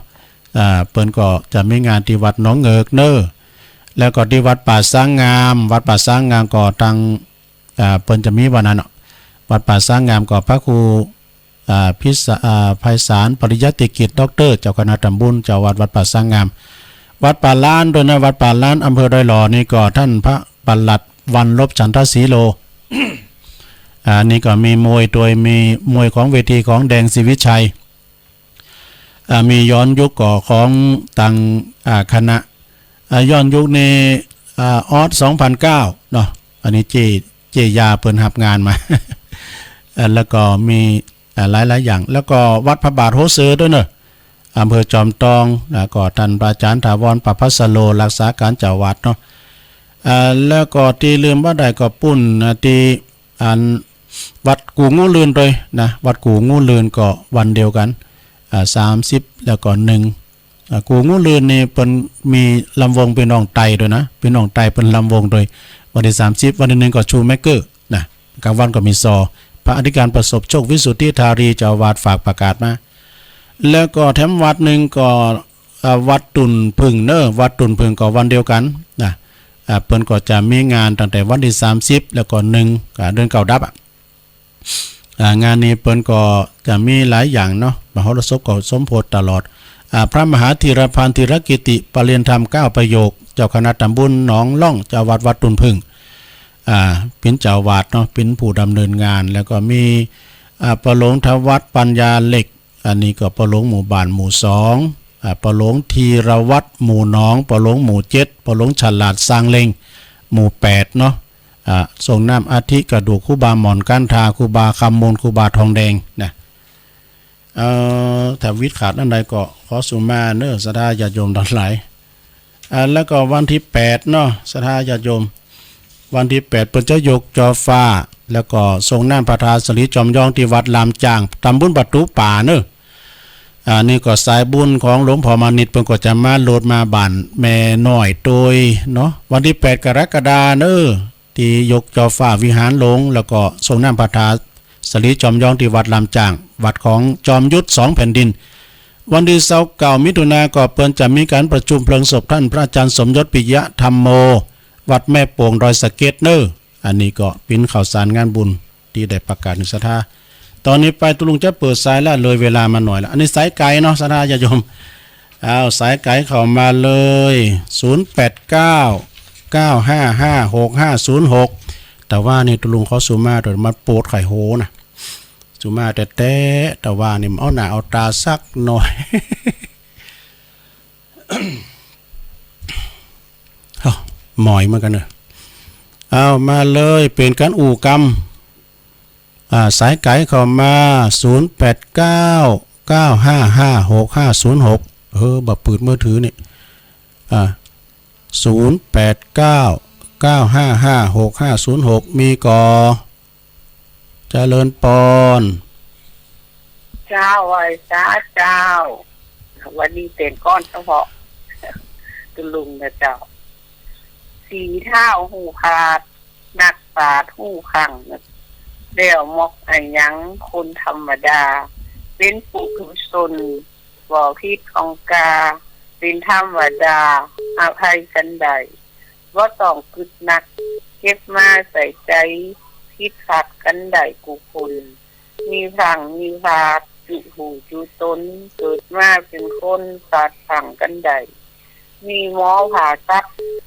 อ่า เปิ้นก็จะมีงานตี้วัดหนองเหงือกเนอะ แล้วก็ตี้วัดป่าช้างงาม วัดป่าช้างงามก็ตัง อ่า เปิ้นจะมีวันนั้นเนาะ วัดป่าช้างงามก็พระครู อ่า พิส อ่า ไพศาล ปริยัติกิจ ด็อกเตอร์ เจ้าคณะตำบล เจ้าอาวาสวัดป่าช้างงาม วัดป่าล้านตวยนะ วัดป่าล้าน อำเภอดอยหล่อนี่ก็ต้านพระปลัด วรรณลบ ฉันทศรีโล อ่า นี่ก็มีมวยตวย มีมวยของเวทีของแดง ศรีวิชัย อ่า มีย้อนยุคก็ของตัง อ่า คณะ อ่า ย้อนยุคนี่ อ่า ออส สองพันเก้า เนาะ อันนี้เจ เจยาเปิ้นฮับงานมา อ่า แล้วก็มี อ่า หลายๆ อย่าง แล้วก็วัดพระบาทหัวเสือตวยเนอะ อำเภอจอมตอง แล้วก็ต้านพระอาจ๋ารย์ถาวร ประภัสสโร รักษาก๋านเจ้าอาวาสเนาะ อ่า แล้วก็ตี้ลืมบ่ได้ก็ปู๊นนะ ตี้ อันวัดกู่งูลื่นตวยนะ วัดกู่งูลื่นก็วันเดียวกั๋น อ่า สามสิบ แล้วก็นึ่ง อ่า กู่งูลื่นนี่เปิ้นมีลำวงปี้น้องไตตวยนะ ปี้น้องไตเปิ้นลำวงตวย วันตี้สามสิบ วันตี้นึ่งก็ชูแมกเกอร์นะ ก๋างวันก็มีซอ พระอธิการประสบโชค วิสุทธิธารี เจ้าอาวาสฝากประกาศมา แล้วก็แถมวัดนึ่งก็ อ่า วัดตุ่นผึ้งเนอะ วัดตุ่นผึ้งก็วันเดียวกั๋นนะ อ่า เปิ้นก็จะมีงานตั้งแต่วันตี้สามสิบ แล้วก็นึ่ง อ่า เดือนเก๊าดับอะ อ่า งานนี้เปิ้นก็จะมีหลายอย่างเนาะ มหรสพก็สมโพธิตลอด อ่า พระมหาธีรพันธ์ ธีรกิติ ปริญญาธรรมเก้าประโยค เจ้าคณะตำบลหนองล่อง เจ้าอาวาสวัดตุ่นผึ้ง อ่า เป๋นเจ้าอาวาสเนาะ เป๋นผู้ดำเนินงาน แล้วก็มี อ่า ป้อหลวงธวัฒน์ ปัญญาเหล็ก อันนี้ก็ป้อหลวงหมู่บ้านหมู่สอง อ่า ป้อหลวงธีรวัฒน์ หมู่หนอง ป้อหลวงหมู่เจ็ด ป้อหลวงฉลาด ซางเล็ง หมู่แปดเนาะ อ่า ส่งน้ำอัฐิกระดูกครูบาหม่อน กันทา ครูบาคำมูล ครูบาทองแดงนะ เอ่อ ถ้าวิดขาดอันใดก็ขอสุมาเน้อ ศรัทธาญาติโยมตังหลาย อ่า แล้วก็วันตี้แปดเนาะ ศรัทธาญาติโยม วันตี้แปดเปิ้นจะยกจอฟ้า แล้วก็ส่งน้ำพระธาตุสะหลีจอมยองตี้วัดลามจ้าง ตำบลประตู๋ป่าเน้อ อ่า นี่ก็สายบุญของหลวงพ่อมานิต เปิ้นก็จะมาโลดมาบ้านแม่น้อยโตยเนาะ วันตี้แปดกรกฎาเน้อ ตี้ยกจอฟ้าวิหารหลวง แล้วก็ส่งน้ำพระธาตุสะหลีจอมยองตี้วัดลามจ้าง วัดของจอมยุทธสองแผ่นดิน วันตี้ซาวเก้ามิถุนาก็เปิ้นจะมีก๋านประชุมเพลิงศพต้านพระอาจารย์สมยศ ปิยะธัมโม วัดแม่โป่งดอยสะเก็ดเน้อ อันนี้ก็เป๋นข่าวสารงานบุญตี้ได้ประกาศหื้อศรัทธา ต๋อนนี้ไปตุ๊ลุงจะเปิดสายละ เลยเวลามาหน่อยละ อันนี้สายไก๋เนาะ ศรัทธาญาติโยม อ้าว สายไก๋เข้ามาเลย ศูนย์แปดเก้า เก้าห้าห้า หกห้าศูนย์หก แต่ว่านี่ตุ๊ลุงขอสุมาโตย มาโปดไข่โหนะ สุมาแต๊ๆ แต่ว่านี่มันเอาหน้าเอาต๋าสักหน่อย อ้าว หมอยเหมือนกั๋นเนอะ เอามาเลย เป๋นก๋านอู้กำ อ่า สายไก๋เข้ามา ศูนย์แปดเก้า เก้าห้าห้า หกห้าศูนย์หก เออ บ่ปืดมือถือนี่ อ่า ศูนย์แปดเก้า เก้าห้าห้า หกห้าศูนย์หก มีก่อ เจริญปอน เจ้า ไหว้สาเจ้า วันนี้เต้นก้อนเฉพาะ ตุ๊ลุงนะเจ้า สีเท้าฮู้ขาด นักปราชญ์ฮู้คั่ง แล้วมอกอะหยังคนธรรมดา เป๋นปุถุชน บ่ผิดของกา เป๋นธรรมดา อภัยกั๋นได้ บ่ต้องกึ๊ดนัก เก็บมาใส่ใจ๋ ผิดพลาดกั๋นได้กู้คน มีพลั้งมีพลาด จุฮู้จุต๋น เกิดมาเป๋นคน พลาดพลั้งกั๋นได้ มีหมอผ่าตัด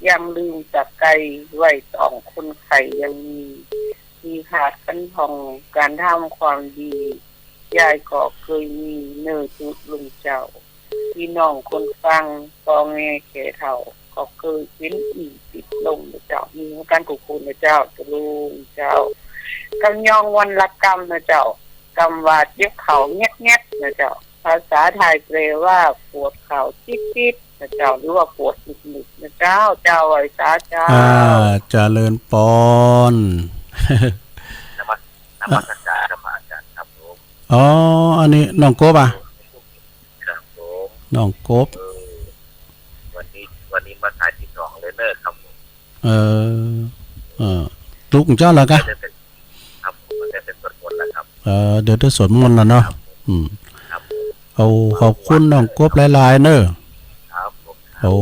ยังลืมจักไก๋ ไว้ต้องคนไข้ยังมี มีพลาดกั๋นพ่อง ก๋านทำความดี ยายก็เกยมี เน้อตุ๊ลุงเจ้า ปี้น้องคนฟัง ป้อแม่แก่เฒ่า ก็เกยเป๋นอี้ติดลมนะเจ้า มีเหมือนกั๋นกู้คนนะเจ้า ตุ๊ลุงเจ้า กำยองวันละกำนะเจ้า กำว่าเจ็บเข่าแง็ดๆ นะเจ้า ภาษาไทยแปลว่าปวดเข่าจิ๊ดๆ นะเจ้า หรือว่าปวดหนึบๆ นะเจ้า เจ้า ไหว้สาเจ้า อ่า เจริญปอน นมัส- นมัสการครับอาจารย์ครับผม อ๋อ อันนี้น้องกบอะ ครับผม น้องกบ เออ วันนี้ วันนี้มาสายตี้สองเลยเน้อครับผม เออ เออ ตุ๊กเจ้าเหรอกะ ได้เป็น ครับผม ได้เป็นสวดมนต์แล้วครับ เออ เดี๋ยวได้สวดมนต์แล้วเนาะ ครับผม อืม ครับผม เอา ขอบคุณน้องกบหลายๆ เน้อ ครับผม โอ้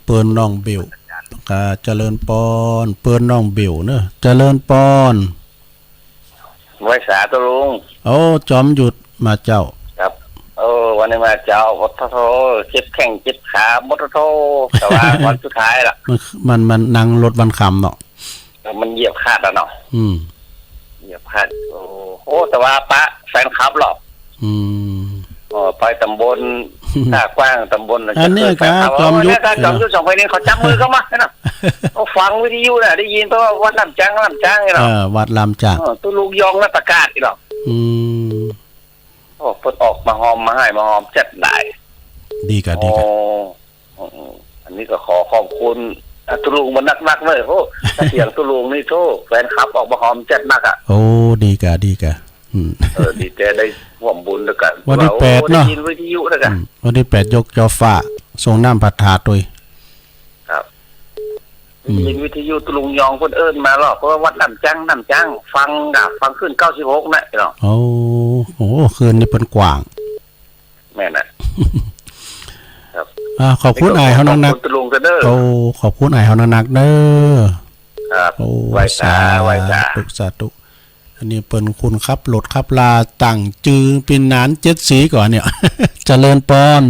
เปิ้นน้องเบล อาจารย์ อ่า เจริญปอน เปิ้นน้องเบลเน้อ เจริญปอน ไหว้สาตุ๊ลุง โอ้ จอมยุทธมาเจ้า ครับ เออ วันนี้มาเจ้า โอ้โธ่ เจ็บแข้งเจ็บขาหมด โอ้โธ่ แต่ว่าวันสุดท้ายละ มัน มัน มันนั่งรถวันค่ำเนาะ เออ มันเหยียบคาดอะเนาะ อืม เหยียบคาด โอ้โห แต่ว่าปะแฟนคลับหรอก อืม อ๋อ ไปต๋ำบล ท่ากว้าง ต๋ำบล อันนี้ แฟนคลับ ก็จอมยุทธ โอ้ เนี่ย ก็จอมยุทธ เออ สองคนนี้เขาจับมือเข้ามานะ เขาฟังวิทยุน่ะ ได้ยิน เพราะว่าวัดลามจ้าง ลามจ้างนี่เนาะ เออ วัดลามจ้าง เออ ตุ๊ลุงยองนักประกาศนี่เนาะ อืม โอ้ เปิ้นออกมาหอม มาให้มาหอมแจ๊ดได้ ดีกะ ดีกะ โอ้ อืม อันนี้ก็ขอขอบคุณ อ่ะ ตุ๊ลุงมันนักๆ เลย โอ้ เสียงตุ๊ลุงนี่ โธ่ แฟนคลับออกมาหอมแจ๊ดนักอะ โอ้ ดีกะ ดีกะ อืม เออ ดีแต่ได้ร่วมบุญแล้วกัน วันตี้แปด โอ้ เนาะ ได้ยินวิทยุแล้วกัน อืม วันตี้แปด ยกจอฟ้า ส่งน้ำพระธาตุตวย ครับ อืม ได้ยินวิทยุตุ๊ลุงยองเปิ้นเอิ้นมาหรอก เพราะว่าวัดลามจ้าง ลามจ้าง ฟังกะ ฟังคลื่น เก้าสิบหก นะเนาะ โอ้ โอ้ คลื่นนี้เปิ้นกว้าง แม่นน่ะ ครับ อ่า ขอบคุณอ้ายเฮานักๆ ขอบคุณตุ๊ลุงเด้อ โอ้ ขอบคุณอ้ายเฮานักๆ เด้อ ครับ โอ้ ไหว้สา สาธุ ไหว้สา สาธุ อันนี้เปิ้นคนขับรถขับรา ตั้งจื้อปินหนานเจ็ดสีก่อนเนี่ย เจริญปอน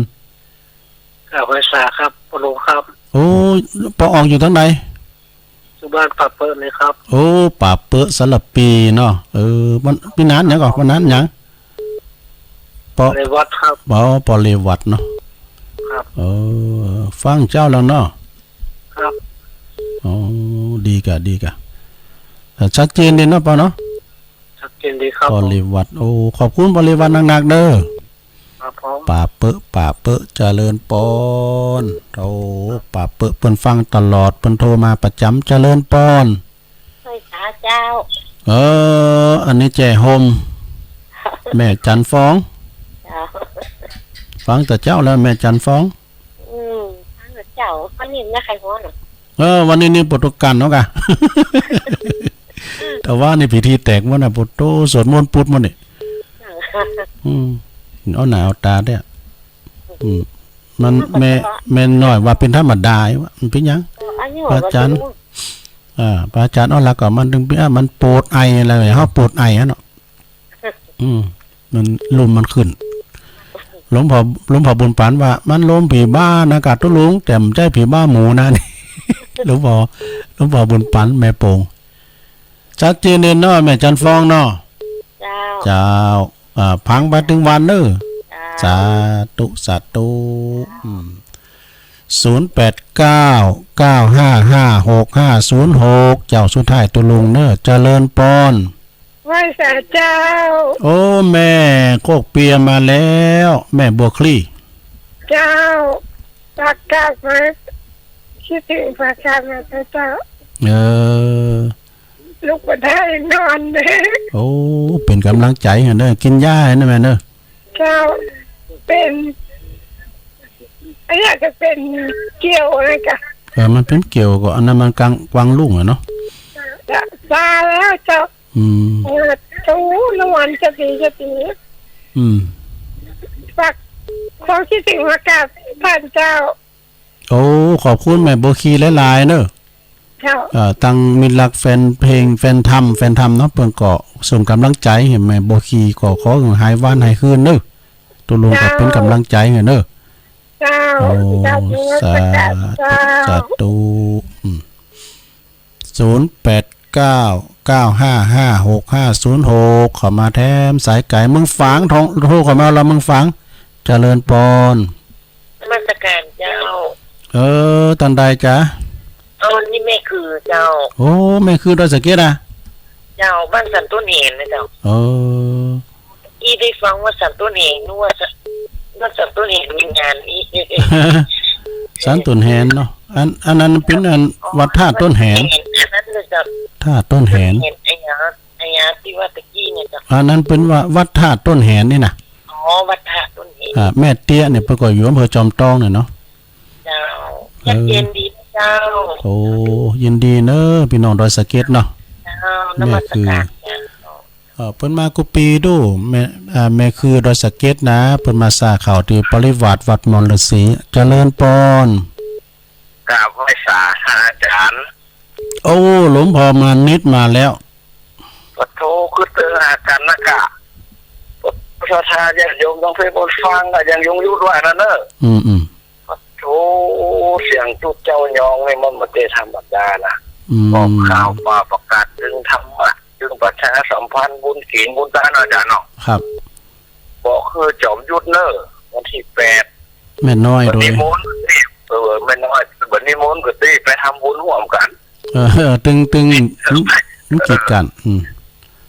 ครับ ไหว้สาครับ ปอหลวงครับ โอ้ ปอออกอยู่ตางใด อยู่บ้านป่าเป๊อะนี่ครับ โอ้ ป่าเป๊อะสารภีเนาะ เออ มัน ปินหนานหยังก่อ ปินหนานหยัง ปอ เรวัตครับ อ๋อ ปอเรวัตเนาะ ครับ เออ ฟังเจ้าแล้วเนาะ ครับ อ๋อ ดีก่ะ ดีก่ะ เออ ชัดเจนดีเนาะ ปอเนาะ ชัดเจนดีครับ ปอเรวัต โอ้ ขอบคุณปอเรวัตหนักๆ เด้อ ครับผม ป่าเป๊อะ ป่าเป๊อะ เจริญปอน โอ้ ป่าเป๊อะ เปิ้นฟังตลอด เปิ้นโทรมาประจ๋ำ เจริญปอน ไหว้สาเจ้า เออ อันนี้แจ้ห่ม แม่จันทร์ฟอง เจ้า ฟังแต่เจ๊าแล้วแม่จันทร์ฟอง อืม ฟังแต่เจ๊า วันนี้นะ ใค่หัวน่ะ เออ วันนี้นี่ปวดตัวกันเนาะกะ แต่ว่านี่พิธีแตกหมดน่ะ ปวดโต สวดมนต์ปุดหมดนี่ อืม เอาหน้าเอาต๋าเด้อ อืม มัน มันก็ แม่ จะว่า แม่น้อยว่าเป๋นธรรมดา ว่ามันเป๋นหยัง ก็อันนี้ พระอาจ๋ารย์ ว่าเป๋น อ่า พระอาจ๋ารย์เอาละก็มันตึงเป๋น อ่ะ มันปวดไออะไร เฮาปวดไออะเนาะ อืม มันลมมันขึ้น หลวงพ่อ หลวงพ่อบุญปันว่า มันลมผีบ้านะกะตุ๊ลุง แต่บ่ใจ้ผีบ้าหมูนะ นี่ หลวงพ่อ หลวงพ่อบุญปัน แม่โป่ง ชัดเจนเด่นเนาะ แม่จันทร์ฟองเนาะ เจ้า เจ้า อ่า ฟังไปตึงวันเนาะ เจ้า สาธุ สาธุ อืม ศูนย์แปดเก้า เก้าห้าห้า หกห้าศูนย์หก เจ้าสุดท้ายตุ๊ลุงเนาะ เจริญปอน ไหว้สาเจ้า โอ้ แม่โคกเปียมาแล้ว แม่บัวคลี่ เจ้า ปากกาดมา คิดถึงปากกาดมาเจ้า เออ ลุกบ่ได้นอนเด้อ โอ้ เป๋นก๋ำลังใจ๋หื้อเนาะ กิ๋นยาหื้อเนาะแม่เนาะ เจ้า เป๋น อันนี้จะเป๋นเกี่ยวนะจ๊ะ เออ มันเป๋นเกี่ยวก็ อันนั้นมันกลาง กวางลุ่งอะเนาะ จะซาแล้วเจ้า อืม เออ ตู้นอนจะดี จะดี อืม ฝากความคิดถึงมากราบท่านเจ้า โอ้ ขอบคุณแม่บัวคลี่หลายๆ เนาะ เจ้า เอ่อ ตังมิตรรักแฟนเพลง แฟนธรรม แฟนธรรมเนาะ เปิ้นก็ส่งก๋ำลังใจ๋หื้อแม่บัวคลี่ ก็ขอหื้อหายหวานหายคืนเนาะ ตุ๊ลุงก็เป๋นก๋ำลังใจ๋หื้อเนาะ เจ้า โอ้ สาธุ สาธุ อืม ศูนย์แปดเก้า เก้าห้าห้า หกห้าศูนย์หก เข้ามาแถมสายไก๋ เมืองฝาง โทร โทรเข้ามาละ เมืองฝาง เจริญปอน นมัสการเจ้า เออ ต้านใดจ๊ะ เออ นี่แม่คือเจ้า โอ้ แม่คือดอยสะเก็ดอะ เจ้า บ้านสันต้นแหนนะเจ้า เออ อี้ได้ฟังว่าสันต้นแหน นึกว่าสะ ว่าสันต้นแหนมีงานอี้ สันต้นแหนเนาะ อัน อันนั้นเป๋นอันวัดท่าต้นแหน อันนั้นเลยเจ้า ท่าต้นแหน ต้นแหน ไอ้ยา ไอ้ยาตี้ว่าตะกี้เนี่ยเจ้า อันนั้นเป๋นว่าวัดท่าต้นแหนนี่นะ อ๋อ วัดท่าต้นแหน อ่า แม่เตี้ยเนี่ยเปิ้นก็อยู่อำเภอจอมตองเนี่ยเนาะ เจ้า เออ ชัดเจนดีเจ้า โอ้ ยินดีเนาะ ปี้น้องดอยสะเก็ดเนาะ เจ้า นมัสการเจ้า เอ่อ เปิ้นมากู้ปี๋ดู แม่ อ่า แม่คือดอยสะเก็ดนะ เปิ้นมาสร้างข่าวตี้ปริวาสวัดมอนฤๅษี เจริญปอน กราบไหว้สาอาจ๋ารย์ โอ้ หลวงพ่อมานิดมาแล้ว ปะโถ คือเติงหากั๋นนะกะ ศรัทธาญาติโยมตังเฟซบุ๊กฟังก็ยังยุงยุดว่านั่นเนอะ อืม อืม ปะโถ เสียงตุ๊ดเจ้ายองนี่มันบ่ได้ธรรมดานะ อืม ออกข่าวมาประกาศเถิงธรรมะ เถิงประชาสัมพันธ์บุญศีลบุญตาน อาจ๋ารย์เนาะ ครับ บอกคือจ๋อมยุทธเนอะ วันตี้แปด แม่น้อย บ่ โดย นิมนต์ เออ แม่น้อย บ่นิมนต์ก็ตี้ไปทำบุญร่วมกั๋น เออ ตึง ตึง เออ มัน มันกีดกั๋น อืม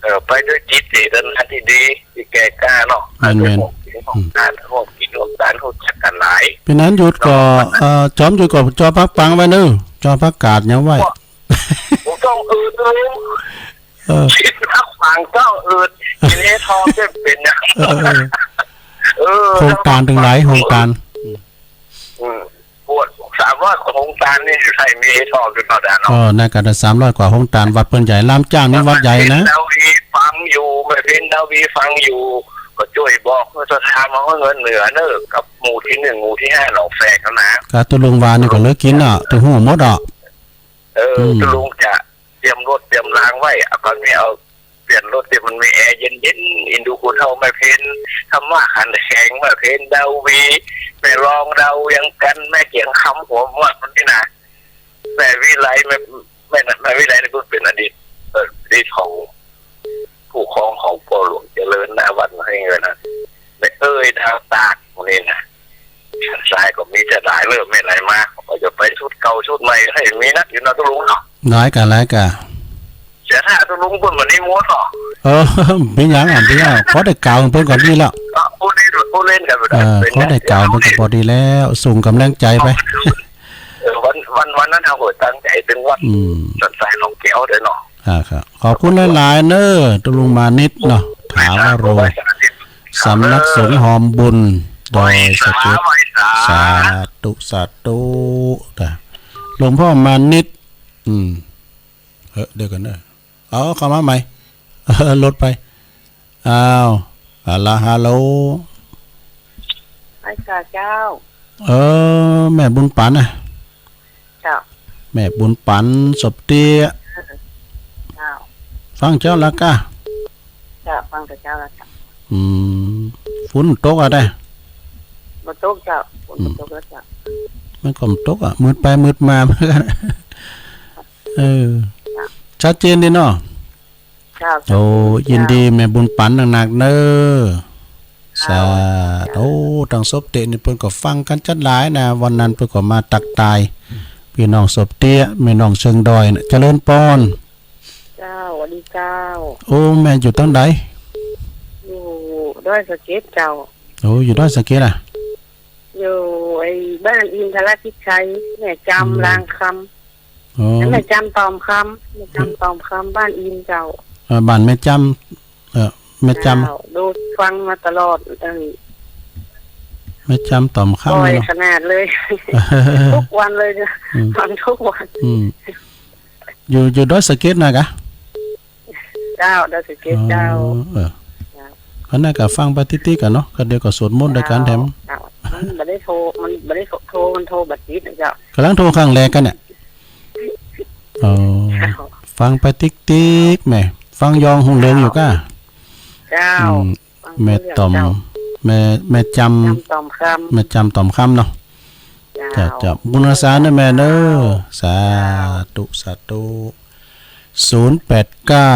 เออ ไปด้วยจิตเจตนาตี้ดี ตี้แก่กล้าเนาะ แม่นๆ ร่วมกิ๋นร่วมตาน อืม ร่วมกิ๋นร่วมตาน ฮู้จักกั๋นหลาย เป๋นอันหยุดก็ เนาะ เอ่อ จ๋อมหยุดก็จ่อผักปังไว้เนาะ จ่อผักกาดหยังไว้ ผมต้องอืดเลย เออ กิ๋นผักปังต้องอืด กิ๋นเฮทองจะเป๋นหยัง เออ เออ เออ โฮงตานตึงหลาย โฮงตาน อืม ปวดสามร้อยกว่าโฮงตานนี่อยู่ไทยมีเฮทองอยู่เท่านั้นเนาะ เออ นั่นก็ได้สามร้อยกว่าโฮงตาน วัดเปิ้นใหญ่ ลามจ้างนี่วัดใหญ่นะ แม่เพ็ญดาวีฟังอยู่ แม่เพ็ญดาวีฟังอยู่ ก็จ้วยบอกเพื่อศรัทธามาเอาเงินเหนือเนอะ กับหมู่ตี้หนึ่ง หมู่ตี้ห้า หนองแฝกนั่นนะ กะตุ๊ลุงวานี่ก็เลิกกิ๋นอ่ะ ตุ๊ฮู้หมดอ่ะ เออ อืม ตุ๊ลุงจะเตรียมรถเตรียมรางไว้ เอาก่อนนี่เอา เปียรติรถตี้มันมีแอร์เย็นๆ อินดูผู้เฒ่าแม่เพ็ญ ธรรมะขันแข็ง แม่เพ็ญดาวี แม่รองดาวเวียงจันทน์ แม่เจียงคำหัวหมวดมันนี่นะ แม่วิไล แม่ แม่ แม่วิไลนี่เปิ้นเป๋นอดีต เอ่อ อดีตของผู้ครองของป้อหลวงเจริญนาวัน ว่าอย่างนั้นนะ แม่เอ้ยดาวตาก พวกนี้นะ สันสายก็มีจะหลายเล่อ แม่ไหลมา ก็จะไปชุดเก่าชุดใหม่ หื้อมีนักอยู่เนาะตุ๊ลุงเนาะ หลายก่า หลายก่า เสียท่าตุ๊ลุงเปิ้นวันนี้ม้วนเนาะ เออ เป๋นหยังอะ เป๋นหยัง ขอได้กล่าวเปิ้นก็ดีแล้ว ก็พูดเล่น พูดเล่นกั๋นไป เออ เป๋น ขอได้กล่าวเปิ้นก็ปอดีแล้ว ส่งก๋ำลังใจ๋ไป เออ วัน วัน วันนั้นเฮาก็ตั้งใจ๋ตึงวัด อืม สันสายหนองแก้วด้วยเนาะ อ่า ครับ ขอบคุณหลายๆ เน่อ ตุ๊ลุงมานิตเนาะ ถาวโร สำนักสงฆ์หอมบุญ ดอยสะเก็ด ไหว้สา ไหว้สา สาธุ สาธุ จ้ะ หลวงพ่อมานิต อืม เออ เดี๋ยวก่อนเน่อ เอา เข้ามาใหม่ เออ ลดไป อ้าว ฮัลโหล ฮัลโหล ไหว้สาเจ้า เออ แม่บุญปันนะ เจ้า แม่บุญปัน สบเตี้ย เจ้า ฟังเจ้าละก้า เจ้า ฟังแต่เจ้าละเจ้า อืม ฝนตกอะได้ บ่ตกเจ้า ฝนบ่ตกแล้วเจ้า อืม มันก็บ่ตกอะ มืดไปมืดมาเหมือนกั๋น เออ เจ้า ชัดเจนดีเนาะ เจ้า โอ้ เจ้า ยินดีแม่บุญปันนักๆ เน่อ เจ้า สาธุ เจ้า โอ้ ตังสบเตี้ยนี่เปิ้นก็ฟังกั๋นจั๊ดหลายนะ วันนั้นเปิ้นก็มาตั๊กตาย ปี้น้องสบเตี้ย แม่น้องเชิงดอยนะ เจริญปอน เจ้า สวัสดีเจ้า โอ้ แม่อยู่ตังใด อยู่ดอยสะเก็ดเจ้า โอ้ อยู่ดอยสะเก็ดอะ อยู่ไอ้บ้านอินทรพิชัย แม่จำ อืม ลางคำ อ๋อ แม่จำตอมคำ แม่จำตอมคำ บ้านอินเจ้า เอ่อ บ้านแม่จำ เอ่อ แม่จำ เจ้า ดูฟังมาตลอด เออ แม่จำตอมคำ บ่อย เนาะ ขนาดเลย ทุกวันเลยเจ้า อืม ฟังทุกวัน อืม อยู่ อยู่ดอยสะเก็ดนะกะ เจ้า ดอยสะเก็ดเจ้า อ๋อ เออ เจ้า อันนั้นก็ฟังไปติ๊กๆ กั๋นเนาะ ก็เดี๋ยวก็สวดมนต์ด้วยกั๋นแถม เจ้า มันบ่ได้โทร มันบ่ได้โทร มันโทรบ่ติดนะเจ้า ก่ำลังโทรครั้งแรกกั๋นเนี่ย อ๋อ เจ้า ฟังไปติ๊กๆ แม่ ฟังยองฮุงเริงอยู่ก้า เจ้า อืม ฟัง แม่ต๋อม เจ้า แม่ แม่จำ จำต๋อมคำ แม่จำต๋อมคำเนาะ เจ้า เจ้า เจ้า บุญรักษาเน่อแม่เน่อ เจ้า สาธุ สาธุ ศูนย์แปดเก้า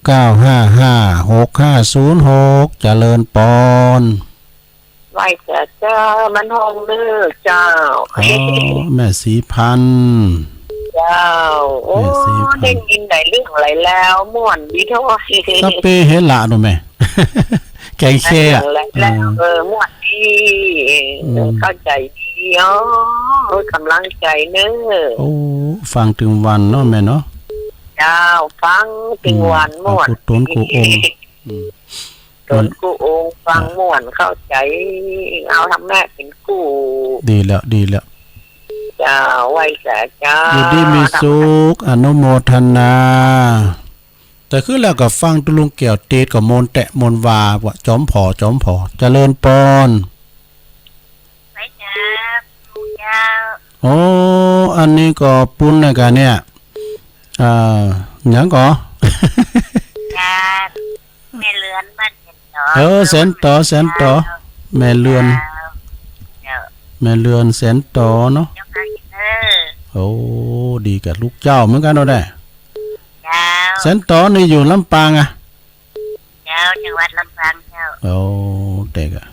เก้าห้าห้า หกห้าศูนย์หก เจริญปอน ไหว้สาเจ้า มันฮ้องเน่อเจ้า อ๋อ แม่ศรีพันธ์ เจ้า โอ้ แม่ศรีพันธ์ ได้ยินหลายเรื่องหลายราว ม่วนดีถ้อย สัพเพเหระโน่นแม่ แกงแค่อะ เออ แล้ว เออ เออ ม่วนดี อืม เข้าใจ๋ดี อ๋อ โอ้ย ก๋ำลังใจ๋เน่อ โอ้ ฟังตึงวันเนาะแม่เนาะ เจ้า ฟังตึงวัน อืม ม่วน เอากู้ต๋นกู้องค์ อืม ต๋นกู้องค์ ฟัง อ่ะ ม่วนเข้าใจ๋ เอาธรรมะเป๋นกู้ ดีแล้ว ดีแล้ว เจ้า ไหว้สาเจ้า อยู่ดีมีสุข อนุโมทนา แต่คือแล้วก็ฟังตุ๊ลุงแก้วเตศน์ก็ม่วนแต๊ะม่วนว่า ว่าจ๋อมผ่อ จ๋อมผ่อ เจริญปอน ไหว้สาเจ้า โอ้ อันนี้ก็ปุ้นนะกะเนี่ย อ่า หยังก่อ จ้า แม่เรือนบ้านแสนต๋อ เออ แสนต๋อ แสนต๋อ เจ้า แม่เรือน เจ้า เจ้า แม่เรือนแสนต๋อเนาะ เจ้าค่ะ เออ โอ้ ดีกับลูกเจ้าเหมือนกั๋นเนาะได้ เจ้า แสนต๋อนี่อยู่ลำปางอะ เจ้า จังหวัดลำปางเจ้า โอ้ แต่กะ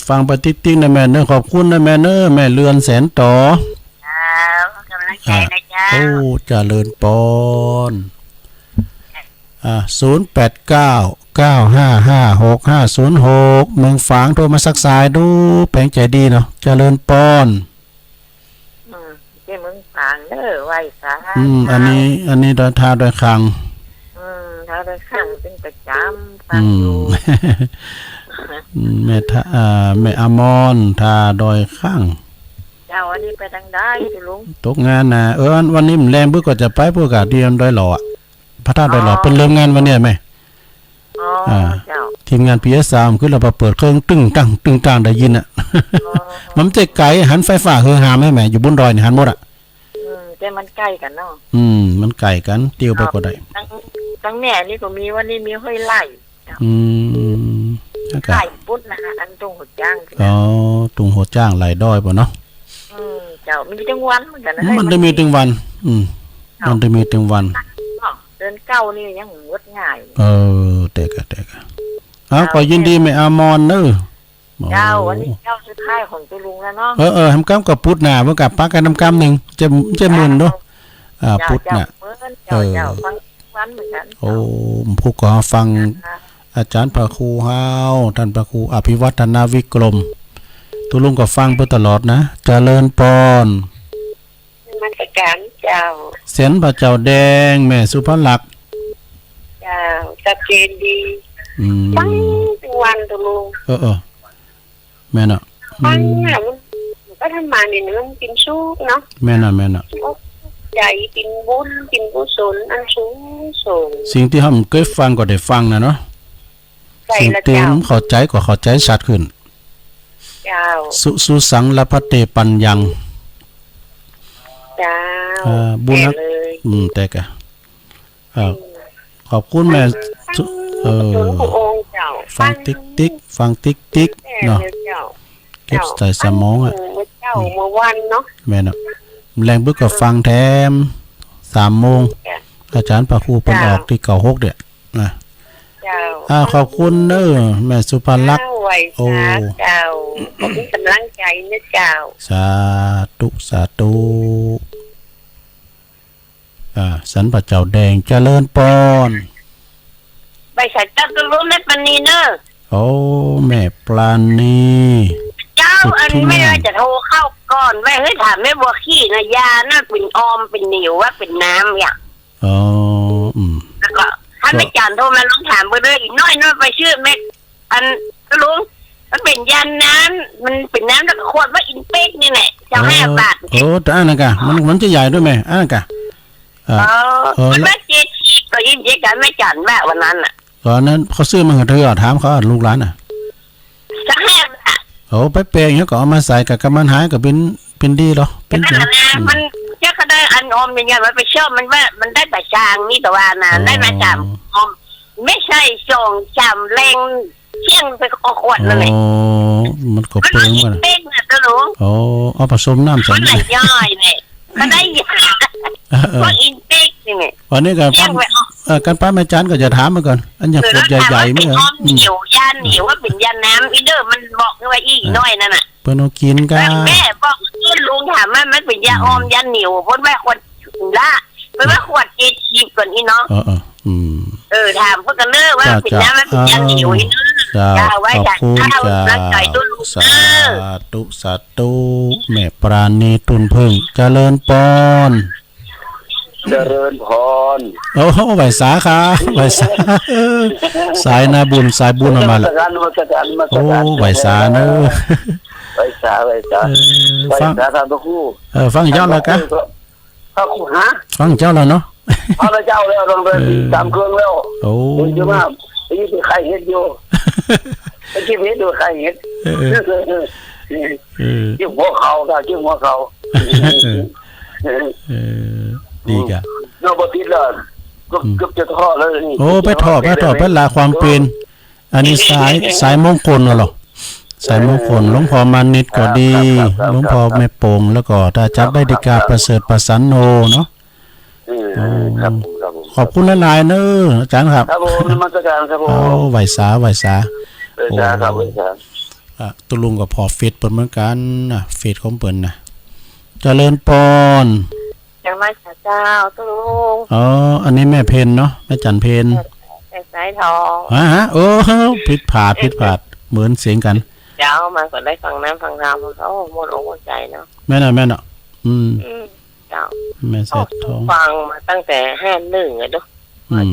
ฟังไปติ๊กๆ นะแม่เน่อ ขอบคุณนะแม่เน่อ แม่เรือนแสนต๋อ เจ้า ก๋ำลังใจ๋นะเจ้า อ่ะ โอ้ เจริญปอน อ่ะ ศูนย์แปดเก้า เก้าห้าห้า หกห้าศูนย์หก เมืองฝางโทรมาสักสายดู แป๋งใจ๋ดีเนาะ เจริญปอน อืม ตี้เมืองฝางเน่อ ไหว้สา อืม อันนี้ อันนี้ดอยท่าดอยคาง อืม ท่าดอยคางเป๋นประจ๋ำ ฟังอยู่ อืม อืม แม่ท่า อ่า แม่อมร ท่าดอยคาง เจ้า อันนี้ไปตางใดตุ๊ลุง ตกงานนะ เออ วันนี้แลงปุ้นก็จะไปปุ้นกะ ตี้ดอยหล่ออะ พระธาตุดอยหล่อ อ๋อ เปิ้นเริ่มงานวันเนี้ยแม่ อ๋อ อ่า เจ้า ทีมงาน พีเอสสาม ขึ้นแล้วมาเปิดเครื่องตึ้งตั้ง ตึ้งตั้ง ได้ยินอะ อ๋อ มันบ่ใจ้ไก๋ หันไฟฟ้าหือหามแม่ อยู่บนดอยนี่หันหมดอะ อืม แต่มันใก้กั๋นเนาะ อืม มันใก้กั๋น เตียวไปก็ได้ เจ้า ตัง ตังแม่นี่ก็มี วันนี้มีห้วยไร่ อืม แล้วก็ ไร่ปุ๊ดนะ อันตุงหัวจ้าง อ๋อ ตุงหัวจ้างไหล่ด้อยปะเนาะ อืม เจ้า มีตึงวันเหมือนกั๋นนะ มันจะมีตึงวัน อืม เจ้า มันจะมีตึงวัน เนาะ เดือนเก้านี่ยังงดง่าย เออ เต๊อะกะ เต๊อะกะ อ้าว เจ้า ก็ยินดีแม่อมรเนอะ เจ้า โอ้ วันนี้เจ้าสุดท้ายของตุ๊ลุงแล้วเนาะ เออ เออ แหมกำก็ปุ๊ดหน้า เมื่อกลับปะกั๋นนำกำนึ่ง จะ จะหมื่นเนาะ เจ้า อ่า เจ้า ปุ๊ดหน้า เจ้า เปิ้น เจ้า เออ เจ้า ฟังวันเหมือนกั๋น โอ้ ผู้ก็ฟัง ค่ะ อาจ๋ารย์พระครูเฮา ต้านพระครูอภิวัฒนวิกรม ตุ๊ลุงก็ฟังไปตลอดนะ เจริญปอน นมัสการเจ้า เสียงพระเจ้าแดง แม่สุภลักษณ์ เจ้า ชัดเจนดี อืม ฟังตึงวันตุ๊ลุง เออ เออ แม่นอะ ฟังอะ อืม มัน ก็ทำมาเนี่ยเนอะ มันเป๋นสุขเนาะ แม่นอะ แม่นอะ สุขใจ๋ เป๋นบุญ เป๋นกุศลอันสูงส่ง สิ่งตี้เฮาบ่เกยฟังก็ได้ฟังนะเนาะ ใจ้ สิ่งตี้ ละเจ้า บ่เข้าใจ๋ก็เข้าใจ๋ชัดขึ้น เจ้า สุ สุสัง ละภัตเต ปัญญัง เจ้า อ่า บุญฮัก แม่เลย อืม เต๊อะกะ ครับ อืม ขอบคุณแม่ ฟัง สุ เออ พระองค์เจ้า ฟังติ๊กติ๊ก ฟังติ๊กติ๊ก แม่ เนาะ เลยเจ้า เก็บใส่สมองอะ เจ้า อืม เมื่อเจ๊า อืม เมื่อวันเนาะ แม่นอะ แลงบึกก็ฟังแถม สามโมง เจ้า อาจ๋ารย์พระครูเปิ้น เจ้า ออกตี้เก้าหกเนี่ยนะ เจ้า อ่า ขอบคุณเนอะ แม่สุภลักษณ์ เจ้า ไหว้สา โอ้ เจ้า ขอบคุณก๋ำลังใจ๋นะเจ้า สาธุ สาธุ อ่า สันพระเจ้าแดง เจริญปอน ไหว้สาเจ้าตุ๊ลุง แม่ปราณีเนอะ โอ้ แม่ปราณี เจ้า สุดที่ อันแม่ แม่ ว่าจะโทรเข้าก่อน ว่าหื้อถามแม่บัวขี้นะ ยานั่นเป๋นออม เป๋นเหนียว ว่าเป๋นน้ำเนี่ย อ๋อ อืม แล้วก็ถ้า ก็ แม่จ๋ารย์โทรมาลองถามเปิ้นเน่อ อีกหน้อยหน้อยไปซื้อแม่ อัน ตุ๊ลุง มันเป๋นยาน้ำ มันเป๋นน้ำแล้วก็ขวดว่าอินเปกนี่แหละ เจ้า เออ ห้าบาท เออ แต่อันนั้นกะ มัน มันจะใหญ่ด้วยแม่ อันนั้นกะ เออ เออ เออ มัน แล้ว ว่าเจชีก็อินเจกันแม่จ๋ารย์ว่าวันนั้นน่ะ ต๋อนนั้นเขาซื้อมาหื้อเตื้อ ถามเขา ลูกหลานน่ะ สักห้าบาท โอ้ ไปแปลงแล้วก็เอามาใส่กับ กับมันหายก็เป๋น เป๋นดีเหรอ เป๋น แต่นั่นน่ะ อืม มันจะก็ได้อันออมอย่างเงี้ย มันไปชอบ มันว่ามันได้ปะจางนี่ก็ว่านะ อ๋อ ได้มาสามออม ไม่ใช่สองสามแลง เที่ยงไปเอาขวดนั่นแหละ อ๋อ มันก็เปิ้งไปนะ มันเอาอินเปกน่ะตุ๊ลุง อ๋อ เอาผสมน้ำใส่ มันไหลย่อยเนี่ย มันได้ยา เออ เออ พวกอินเปกนี่แหละ วันนี้ก็ เที่ยงไปเอา เออ กันป้าแม่จ๋ารย์ก็จะถามมาก่อน อันอย่างขวดใหญ่ๆ เออ แล้วถามว่าเป๋นออมเหนียว อืม ยาเหนียว ว่าเป๋นยาน้ำ อีเด้อ มันบอกว่าอี้ อ่ะ หน้อยนั่นน่ะ เปิ้นเอากิ๋นกะ แม่บอกตุ๊ลุง ถามว่ามันเป๋นยาออม อืม ยาเหนียว เปิ้นว่าขวดละ เปิ้นว่าขวดเจ็ดสิบก่อนอี้เนาะ เออ เออ อืม เออ ถามเปิ้นกะเน่อว่า เจ้า เป๋นน้ำ เจ้า มันเป๋นยาเหนียวอี้เนาะ เจ้า เจ้า ไหว้สา ขอบคุณ เจ้า เจ้า รักใจ๋ตุ๊ลุงเน่อ สาธุ สาธุ แม่ปราณี ตุ่นผึ้ง เจริญปอน เจริญพร โอ้ ไหว้สาครับ ไหว้สา สายนาบุญ สายบุญออกมาละ นมัสการ นมัสการ นมัสการ โอ้ ไหว้สาเน่อ ไหว้สา ไหว้สา เออ ไหว้สา ฟัง ท่านพระครู เออ ฟังเจ้าแล้วกะ พระครู ฮะ ฟังเจ้าแล้วเนาะ ฟังเจ้าแล้ว ฟังไป เออ สามเครื่องแล้ว โอ้ เห็นอยู่ว่า ไอ้นี่เป็นใครเห็นอยู่ ไอ้ที่เห็นอยู่ใครเห็น เออ เออ เออ เจ็บหัวเข่าค่ะ เจ็บหัวเข่า เออ เออ ดีกะ เนาะ บ่ติดแล้ว เกือบ อืม เกือบจะท้อแล้วนี่ โอ้ ไปท้อ ไปท้อ ไปละความเปลี่ยน อันนี้สาย สายมงคลน่ะเหรอ สายมงคล หลวงพ่อมานิตก็ดี ครับ ครับ ครับ หลวงพ่อแม่โป่ง แล้วก็ถ้าจับได้ดีกา ครับ ประเสริฐประสันโนเนาะ อืม โอ้ ครับผม ครับผม ขอบคุณหลายๆ เนอะ อาจ๋ารย์ครับ ครับผม นมัสการครับผม เอา ไหว้สา ไหว้สา ไหว้สาครับ โอ้ ไหว้สา อ่ะ ตุ๊ลุงก็ผ่อเฟซเปิ้นเหมือนกั๋นนะ เฟซของเปิ้นนะ เจริญปอน นมัสการเจ้าตุ๊ลุง อ๋อ อันนี้แม่เพ็ญเนาะ แม่จันเพ็ญ แม่สายทอง ฮะ ฮะ โอ้ ผิดพลาด ผิดพลาด เหมือนเสียงกั๋น เจ้า มาก็ได้ฟังน้ำฟังธรรม โอ้ หมดอกหมดใจ๋เนาะ แม่นอะ แม่นอะ อืม อืม เจ้า แม่สายทอง ฟังมาตั้งแต่ห้าหนึ่งอะเนาะ อืม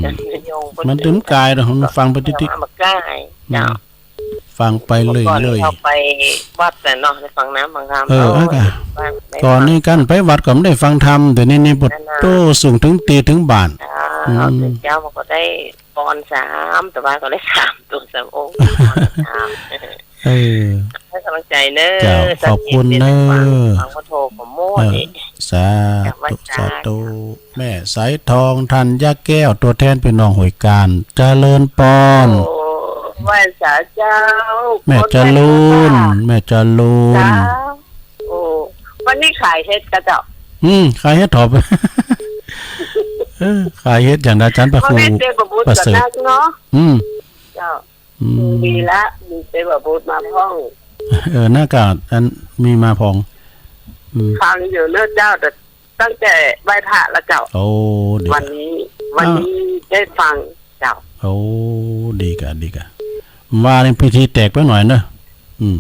มันตึงกายเนาะ มันฟังไปติ๊กๆ มันกาย อืม เจ้า ฟังไปเรื่อยๆ เมื่อก่อนเข้าไปวัดน่ะเนาะ ได้ฟังน้ำฟังธรรม เออ เออ แล้วก็ ฟัง ก่อนนี้กั๋นไปวัดก็บ่ได้ฟังธรรม แต่นี่นี่ปะโต้ นั่นน่ะ สูงเถิงตี้เถิงบ้าน อ่า อืม เจ้ามันก็ได้ปอนสาม แต่ว่าก็ได้สามตัวสามองค์ ปอนสาม เออ ให้กำลังใจ๋เน่อ เจ้า ขอบคุณเน่อ ฟัง ฟังพุทโธก็หมด เออ นี่ สาธุ สาธุ แม่สายทอง ธัญญาแก้ว ตั๋วแทนปี้น้องห้วยก้าน เจริญปอน โอ้ ไหว้สาเจ้า แม่จรูญ แม่จรูญ เจ้า โอ้ วันนี้ขายเห็ดก่ะเจ้า อืม ขายเห็ดถอบ เออ ขายเห็ดอย่างอาจ๋ารย์พระครูประเสริฐ เนาะ อืม เจ้า อืม ดีละ มีเจ๊บ่าวบุตรมาพ่อง เออ หน้ากากอันมีมาพ่อง อืม ฟังอยู่เนาะเจ้า แต่ตั้งแต่ไหว้พระแล้วเจ้า โอ้ ดี วันนี้ วันนี้ได้ฟังเจ้า โอ้ ดีก่ะ ดีก่ะ ว่านี่พิธีแตกไปหน่อยเนาะ อืม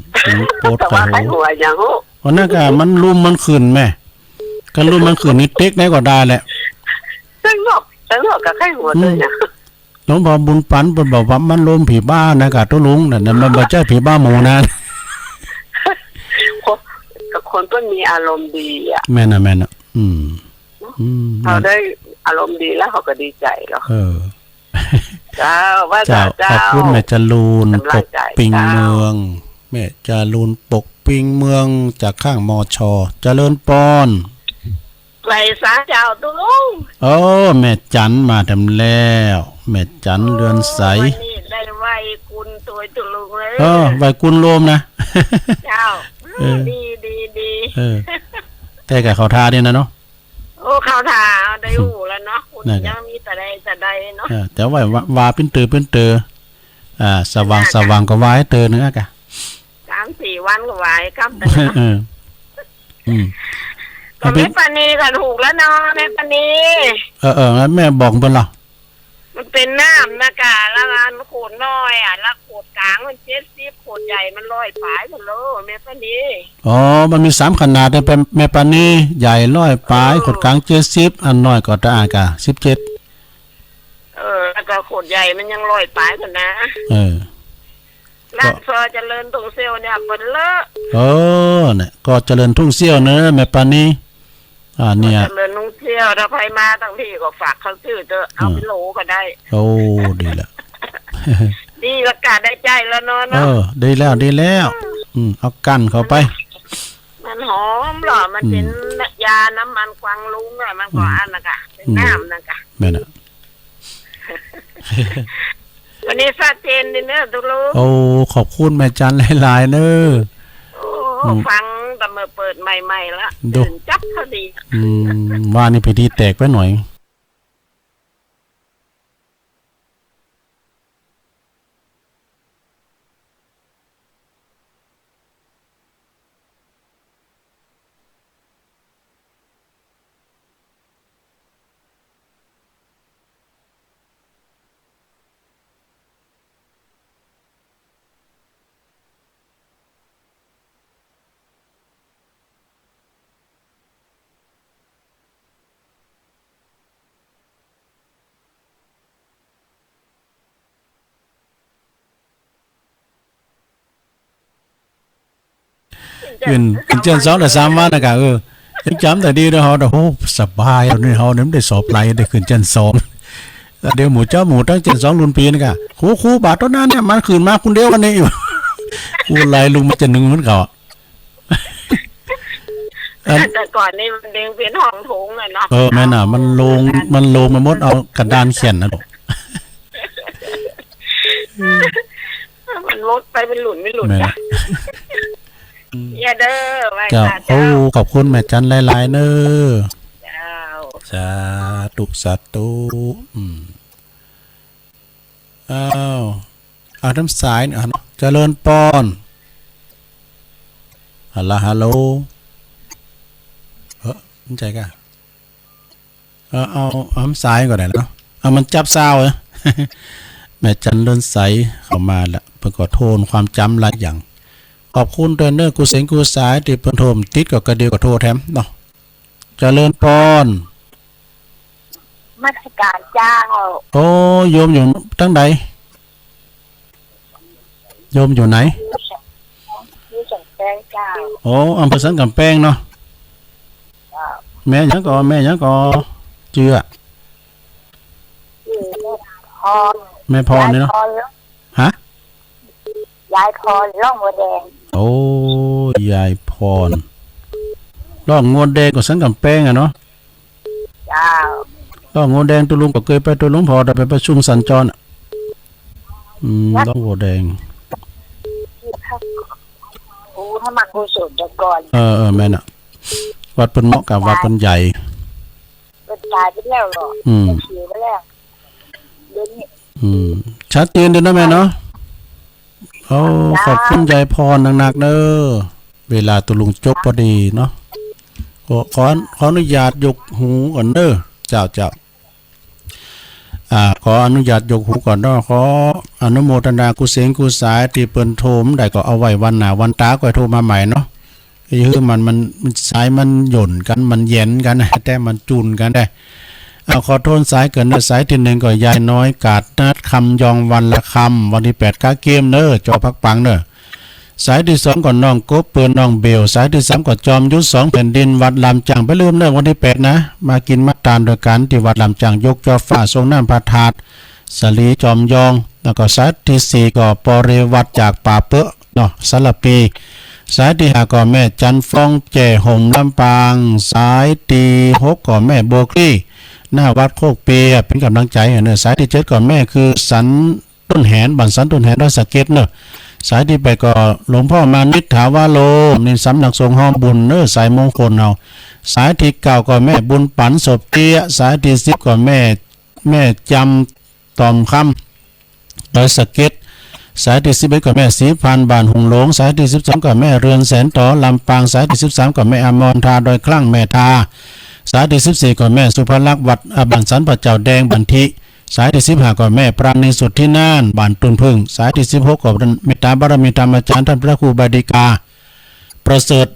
โปรด แต่ว่า ใครหัวอย่างฮู้ วันนั้นก็มันลุ่มมันขึ้นแม่ ก็ลุ่มมันขึ้นนี่เต๊กได้ก็ได้แหละ ตึงหลอก ตึงหลอกกับใครหัว อืม ตึงเนี่ย หลวงพ่อบุญปันเปิ้นบอกว่ามันลมผีบ้านะกะตุ๊ลุง นั่นน่ะ มันบ่ใจ้ผีบ้าหมู่นะ คน กับคนเปิ้นมีอารมณ์ดีอะ แม่นน่ะ แม่นน่ะ อืม อืม เขาได้อารมณ์ดีแล้วเขาก็ดีใจ๋แล้ว เออ เจ้า ว่า เจ้า เจ้า ขอบคุณแม่จรูญ สำราญใจ๋ ปกปิง เจ้า เมือง แม่จรูญ ปกปิงเมือง จากข้าง มช เจริญปอน ไหว้สาเจ้าตุ๊ลุง โอ้ แม่จันมาแถมแล้ว แม่จัน โอ้ เรือนใส วันนี้ได้ไหว้กุณตวยตุ๊ลุงเลย เออ ไหว้กุณโลมนะ เจ้า เออ ดี ดี ดี เออ แต่กะเข้าท่าดีนะเนาะ โอ้ เข้าท่า ได้ฮู้แล้วเนาะ กุณ นั่นแหละ ยังมีแต่ใดแต่ใดเนาะ เออ แต่ว่า ว่า ว่าปิ้นเต๋อปิ้นเต๋อ อ่า สว่าง สว่างก็ว่าหื้อเต๋อเนื้อกะ สามสี่วันก็ไหว้กำ เออ อืม ก็แม่ปานีก็ถูกแล้วเนาะ แม่ปานี เออ เออ แม่บอกเปิ้นละ มันเป๋นน้ำนะกะ ละอันขวดน้อยอะ ละขวดก๋างมันเจ็ดสิบ ขวดใหญ่มันร้อยป๋ายพุ้นโล แม่ปานี อ๋อ มันมีสามขนาดนะ แม่ปานี ใหญ่ร้อยป๋าย เออ ขวดก๋างเจ็ดสิบ อันน้อยก็ตะอากะ สิบเจ็ด เออ แล้วก็ขวดใหญ่มันยังร้อยป๋ายพุ้นนะ เออ ร้านซอเจริญทุ่งเสี้ยวเนี่ยเปิ้นเลอะ เออ เนี่ย ก็เจริญทุ่งเสี้ยวเนอะ แม่ปานี อ่า เนี่ย เจริญทุ่งเสี้ยว ถ้าใผมาตังพี้ก็ฝากเขาซื้อเต๊อะ เอา อืม เป๋นโหลก็ได้ โอ้ ดีละ ดีละกะ ได้ใจ๊แล้วเนาะ เออ ดีแล้ว ดีแล้ว อืม เอากั้นเข้าไป มันหอมเหรอ มันเป๋น อืม ยาน้ำมันกวางลุงอะ มันก็ อืม อันนั้นกะ เป๋น อืม น้ำนั่นกะ แม่นน่ะ วันนี้ชัดเจนดีเนอะตุ๊ลุง โอ้ ขอบคุณแม่จันหลายๆ เนอะ โอ้ อืม ฟังแต่เมื่อเปิดใหม่ๆ ละ ดู ตื่นจั๊บพอดี อืม ว่านี่พิธีแตกไปหน่อยขึ้น ขึ้นเจื้อนสองแต่สามวันนะกะ เออ ยังจำได้ดีเนาะเฮา โอ้ สบายแล้วนี่ เฮาเนี่ยมันได้สอบไล่ ได้ขึ้นเจื้อนสอง เดี๋ยวหมู่เจ้าหมู่ตั้งเจื้อนสองรุ่นปี๋นะกะ ครู ครู บาดโต้นนั้นเนี่ย มันขึ้นมาคนเดียวกันนี่ ครูไล่ลุงมาเจื้อนนึ่งเหมือนเก่า อัน แต่ก่อนนี่มันยังเป๋นห้องโถงอะเนาะ เออ แม่นน่ะ มันโล่ง มันโล่งไปหมด เอากระดานเขียนนะลูก มันลดไปเป๋นรุ่นเป๋นรุ่น แม่นน่ะ จ้ะ อย่าเด้อ ไหว้ เจ้า สาเจ้า โอ้ ขอบคุณแม่จันหลายๆ เนอะ เจ้า สาธุ สาธุ อืม อ้าว อ้าว น้ำสายเนี่ย อ้าว เจริญปอน ฮัลโหล ฮัลโหล เออ มันใจ้กะ เออ เอา เอา น้ำสายก่อนนะเนาะ เอา มันจับซาวเนอะ แม่จันเรือนใสเข้ามาละ เปิ้นก็โทรความจ๋ำหลายอย่าง ขอบคุณเตื้อเนอะ กู้เสียงกู้สาย ตี้เปิ้นโทรบ่ติดก็กระเดียวก็โทรแถมเนาะ เจริญปอน นมัสก๋านเจ้า โอ้ โยมอยู่ตังใด โยมอยู่ไหน อยู่สันกำแปงเจ้า โอ้ อำเภอสันกำแปงเนาะ เจ้า แม่หยังก่อ แม่หยังก่อ จื้ออะ จื้อแม่พร แม่พรนี่เนาะ ยายพร ฮะ ยายพร ร่องบัวแดง โอ้ ยายพร ล่องงัวแดงก็สันก๋ำแปงอะเนาะ เจ้า ล่องงัวแดงตุ๊ลุงก็เกยไปตุ๊ลุง ผ่อแต่ไปประชุมสัญจรอะ อืม ล่องงัวแดง โอ้ ถ้ามากุศลแต่ก่อน เออ เออ แม่นอะ วัดเปิ้นเหมาะกับวัดเปิ้นใหญ่ เปิ้นต๋ายไปแล้วเหรอ อืม เปิ้นเสียไปแล้ว เดี๋ยวนี้ อืม ชัดเจนเด้อนะแม่เนาะ โอ้ เจ้า ขอบคุณยายพรนักๆ เด้อ เวลาตุ๊ลุงจบพอดีเนาะ ก็ขอ ขออนุญาตยกหูก่อนเด้อ เจ้า เจ้า อ่า ขออนุญาตยกหูก่อนเนาะ ขออนุโมทนากู้เสงกู้สายตี้เปิ้นโทรมาได้ ก็เอาไว้วันหน้าวันต๋าก่อยโทรมาใหม่เนาะ ไอ้หื้อมัน มัน มันสายมันหย่นกั๋น มันแหยนกั๋น แต่มันจูนกั๋นได้ เอา ขอโทษสายเกินเด้อ สายตี้หนึ่งก็ยายน้อยกาดนัด คำยองวันละคำ วันตี้แปดกะเกียมเน้อ จอพักปังเน้อ สายตี้สองก็น้องกบเปิ้นน้องเบล สายตี้สามก็จอมยุทธสองแผ่นดิน วัดลำจ่าง บ่าลืมเน้อ วันตี้แปดนะ มากิ๋นมาตานโดยกั๋นตี้วัดลำจ่าง ยกจอฟ้า ส่งน้ำพระธาตุ สาลีจอมยอง แล้วก็สายตี้สี่ก็ปริวัติจากป่าเป๊อะเนาะ สารภี สายตี้ห้าก็แม่จันทร์ฟอง แจ้ห่ม ลำปาง สายตี้หกก็แม่บัวคลี่ หน้าวัดโคกเปีย เป๋นก๋ำลังใจ๋เน้อ สายตี้เจ็ดก็แม่คือสันต้นแหน บ้านสันต้นแหน ดอยสะเก็ดเน้อ สายตี้แปดก็หลวงพ่อมานิจ ถาวโร นี่สำนักสงฆ์ฮ้อมบุญเน้อ สายมงคลเอา สายตี้เก้าก็แม่บุญปั๋น ศพเตี้ย สายตี้สิบก็แม่ แม่จำ ต่อมคำ ดอยสะเก็ด สายตี้สิบเอ็ดก็แม่ศรีพันธ์ บ้านหงส์หลง สายตี้สิบสองก็แม่เรือนแสนต๋อ ลำปาง สายตี้สิบสามก็แม่อมร ทาดอยคลั่ง แม่ทา สายตี้สิบสี่ก็แม่สุภลักษณ์ วัด อ่า บ้านสันป่าเจ้าแดง บันทิ สายตี้สิบห้าก็แม่ปราณี สุทธิน่าน บ้านตุนผึ้ง สายตี้สิบหกก็เมตตาบารมีธรรมอาจ๋ารย์ต้านพระครูบดิกา ประเสริฐ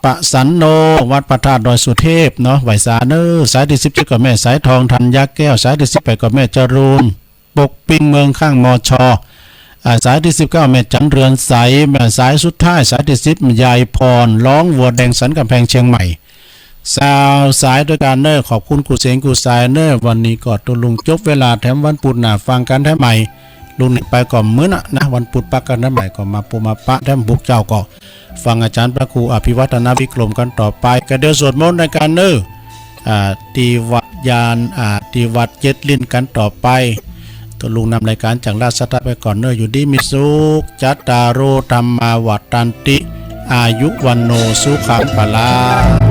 ปสันโน วัดพระธาตุดอยสุเทพเนาะ ไหว้สาเน้อ สายตี้สิบเจ็ดก็แม่สายทอง ธัญญาแก้ว สายตี้สิบแปดก็แม่จรูน ปกปิ้ง เมืองข้าง มช อ่า สายตี้สิบเก้าแม่จันทร์เรือนใส แม่สายสุดท้าย สายตี้สิบ ยายพร ร้องวัวแดงสันกำแพงเชียงใหม่ ซาวสายโดยกั๋นเน้อ ขอบคุณกู้เสงกู้สายเน้อ วันนี้ก็ตุ๊ลุงจบเวลาแถมวันปุธหน้าฟังกั๋นแถมใหม่ ลุงนี่ไปก่อมื้อนะนะ วันปุธปะกั๋นแถมใหม่ ก็มาปูมาปะแถมปุกเจ้าก็ ฟังอาจ๋ารย์พระครูอภิวัฒนวิกรมกั๋นต่อไป ก็เดี๋ยวสวดมนต์กั๋นเน้อ อ่า ตี้วัดยาน อ่า ตี้วัดเจ็ดลิ้นกั๋นต่อไป ตุ๊ลุงนำรายก๋านจากราชสัตถะไปก่อนเน้อ อยู่ดีมีสุข จัตตาโร ธัมมา วัฑฒันติ อายุ วัณโณ สุขัง พลัง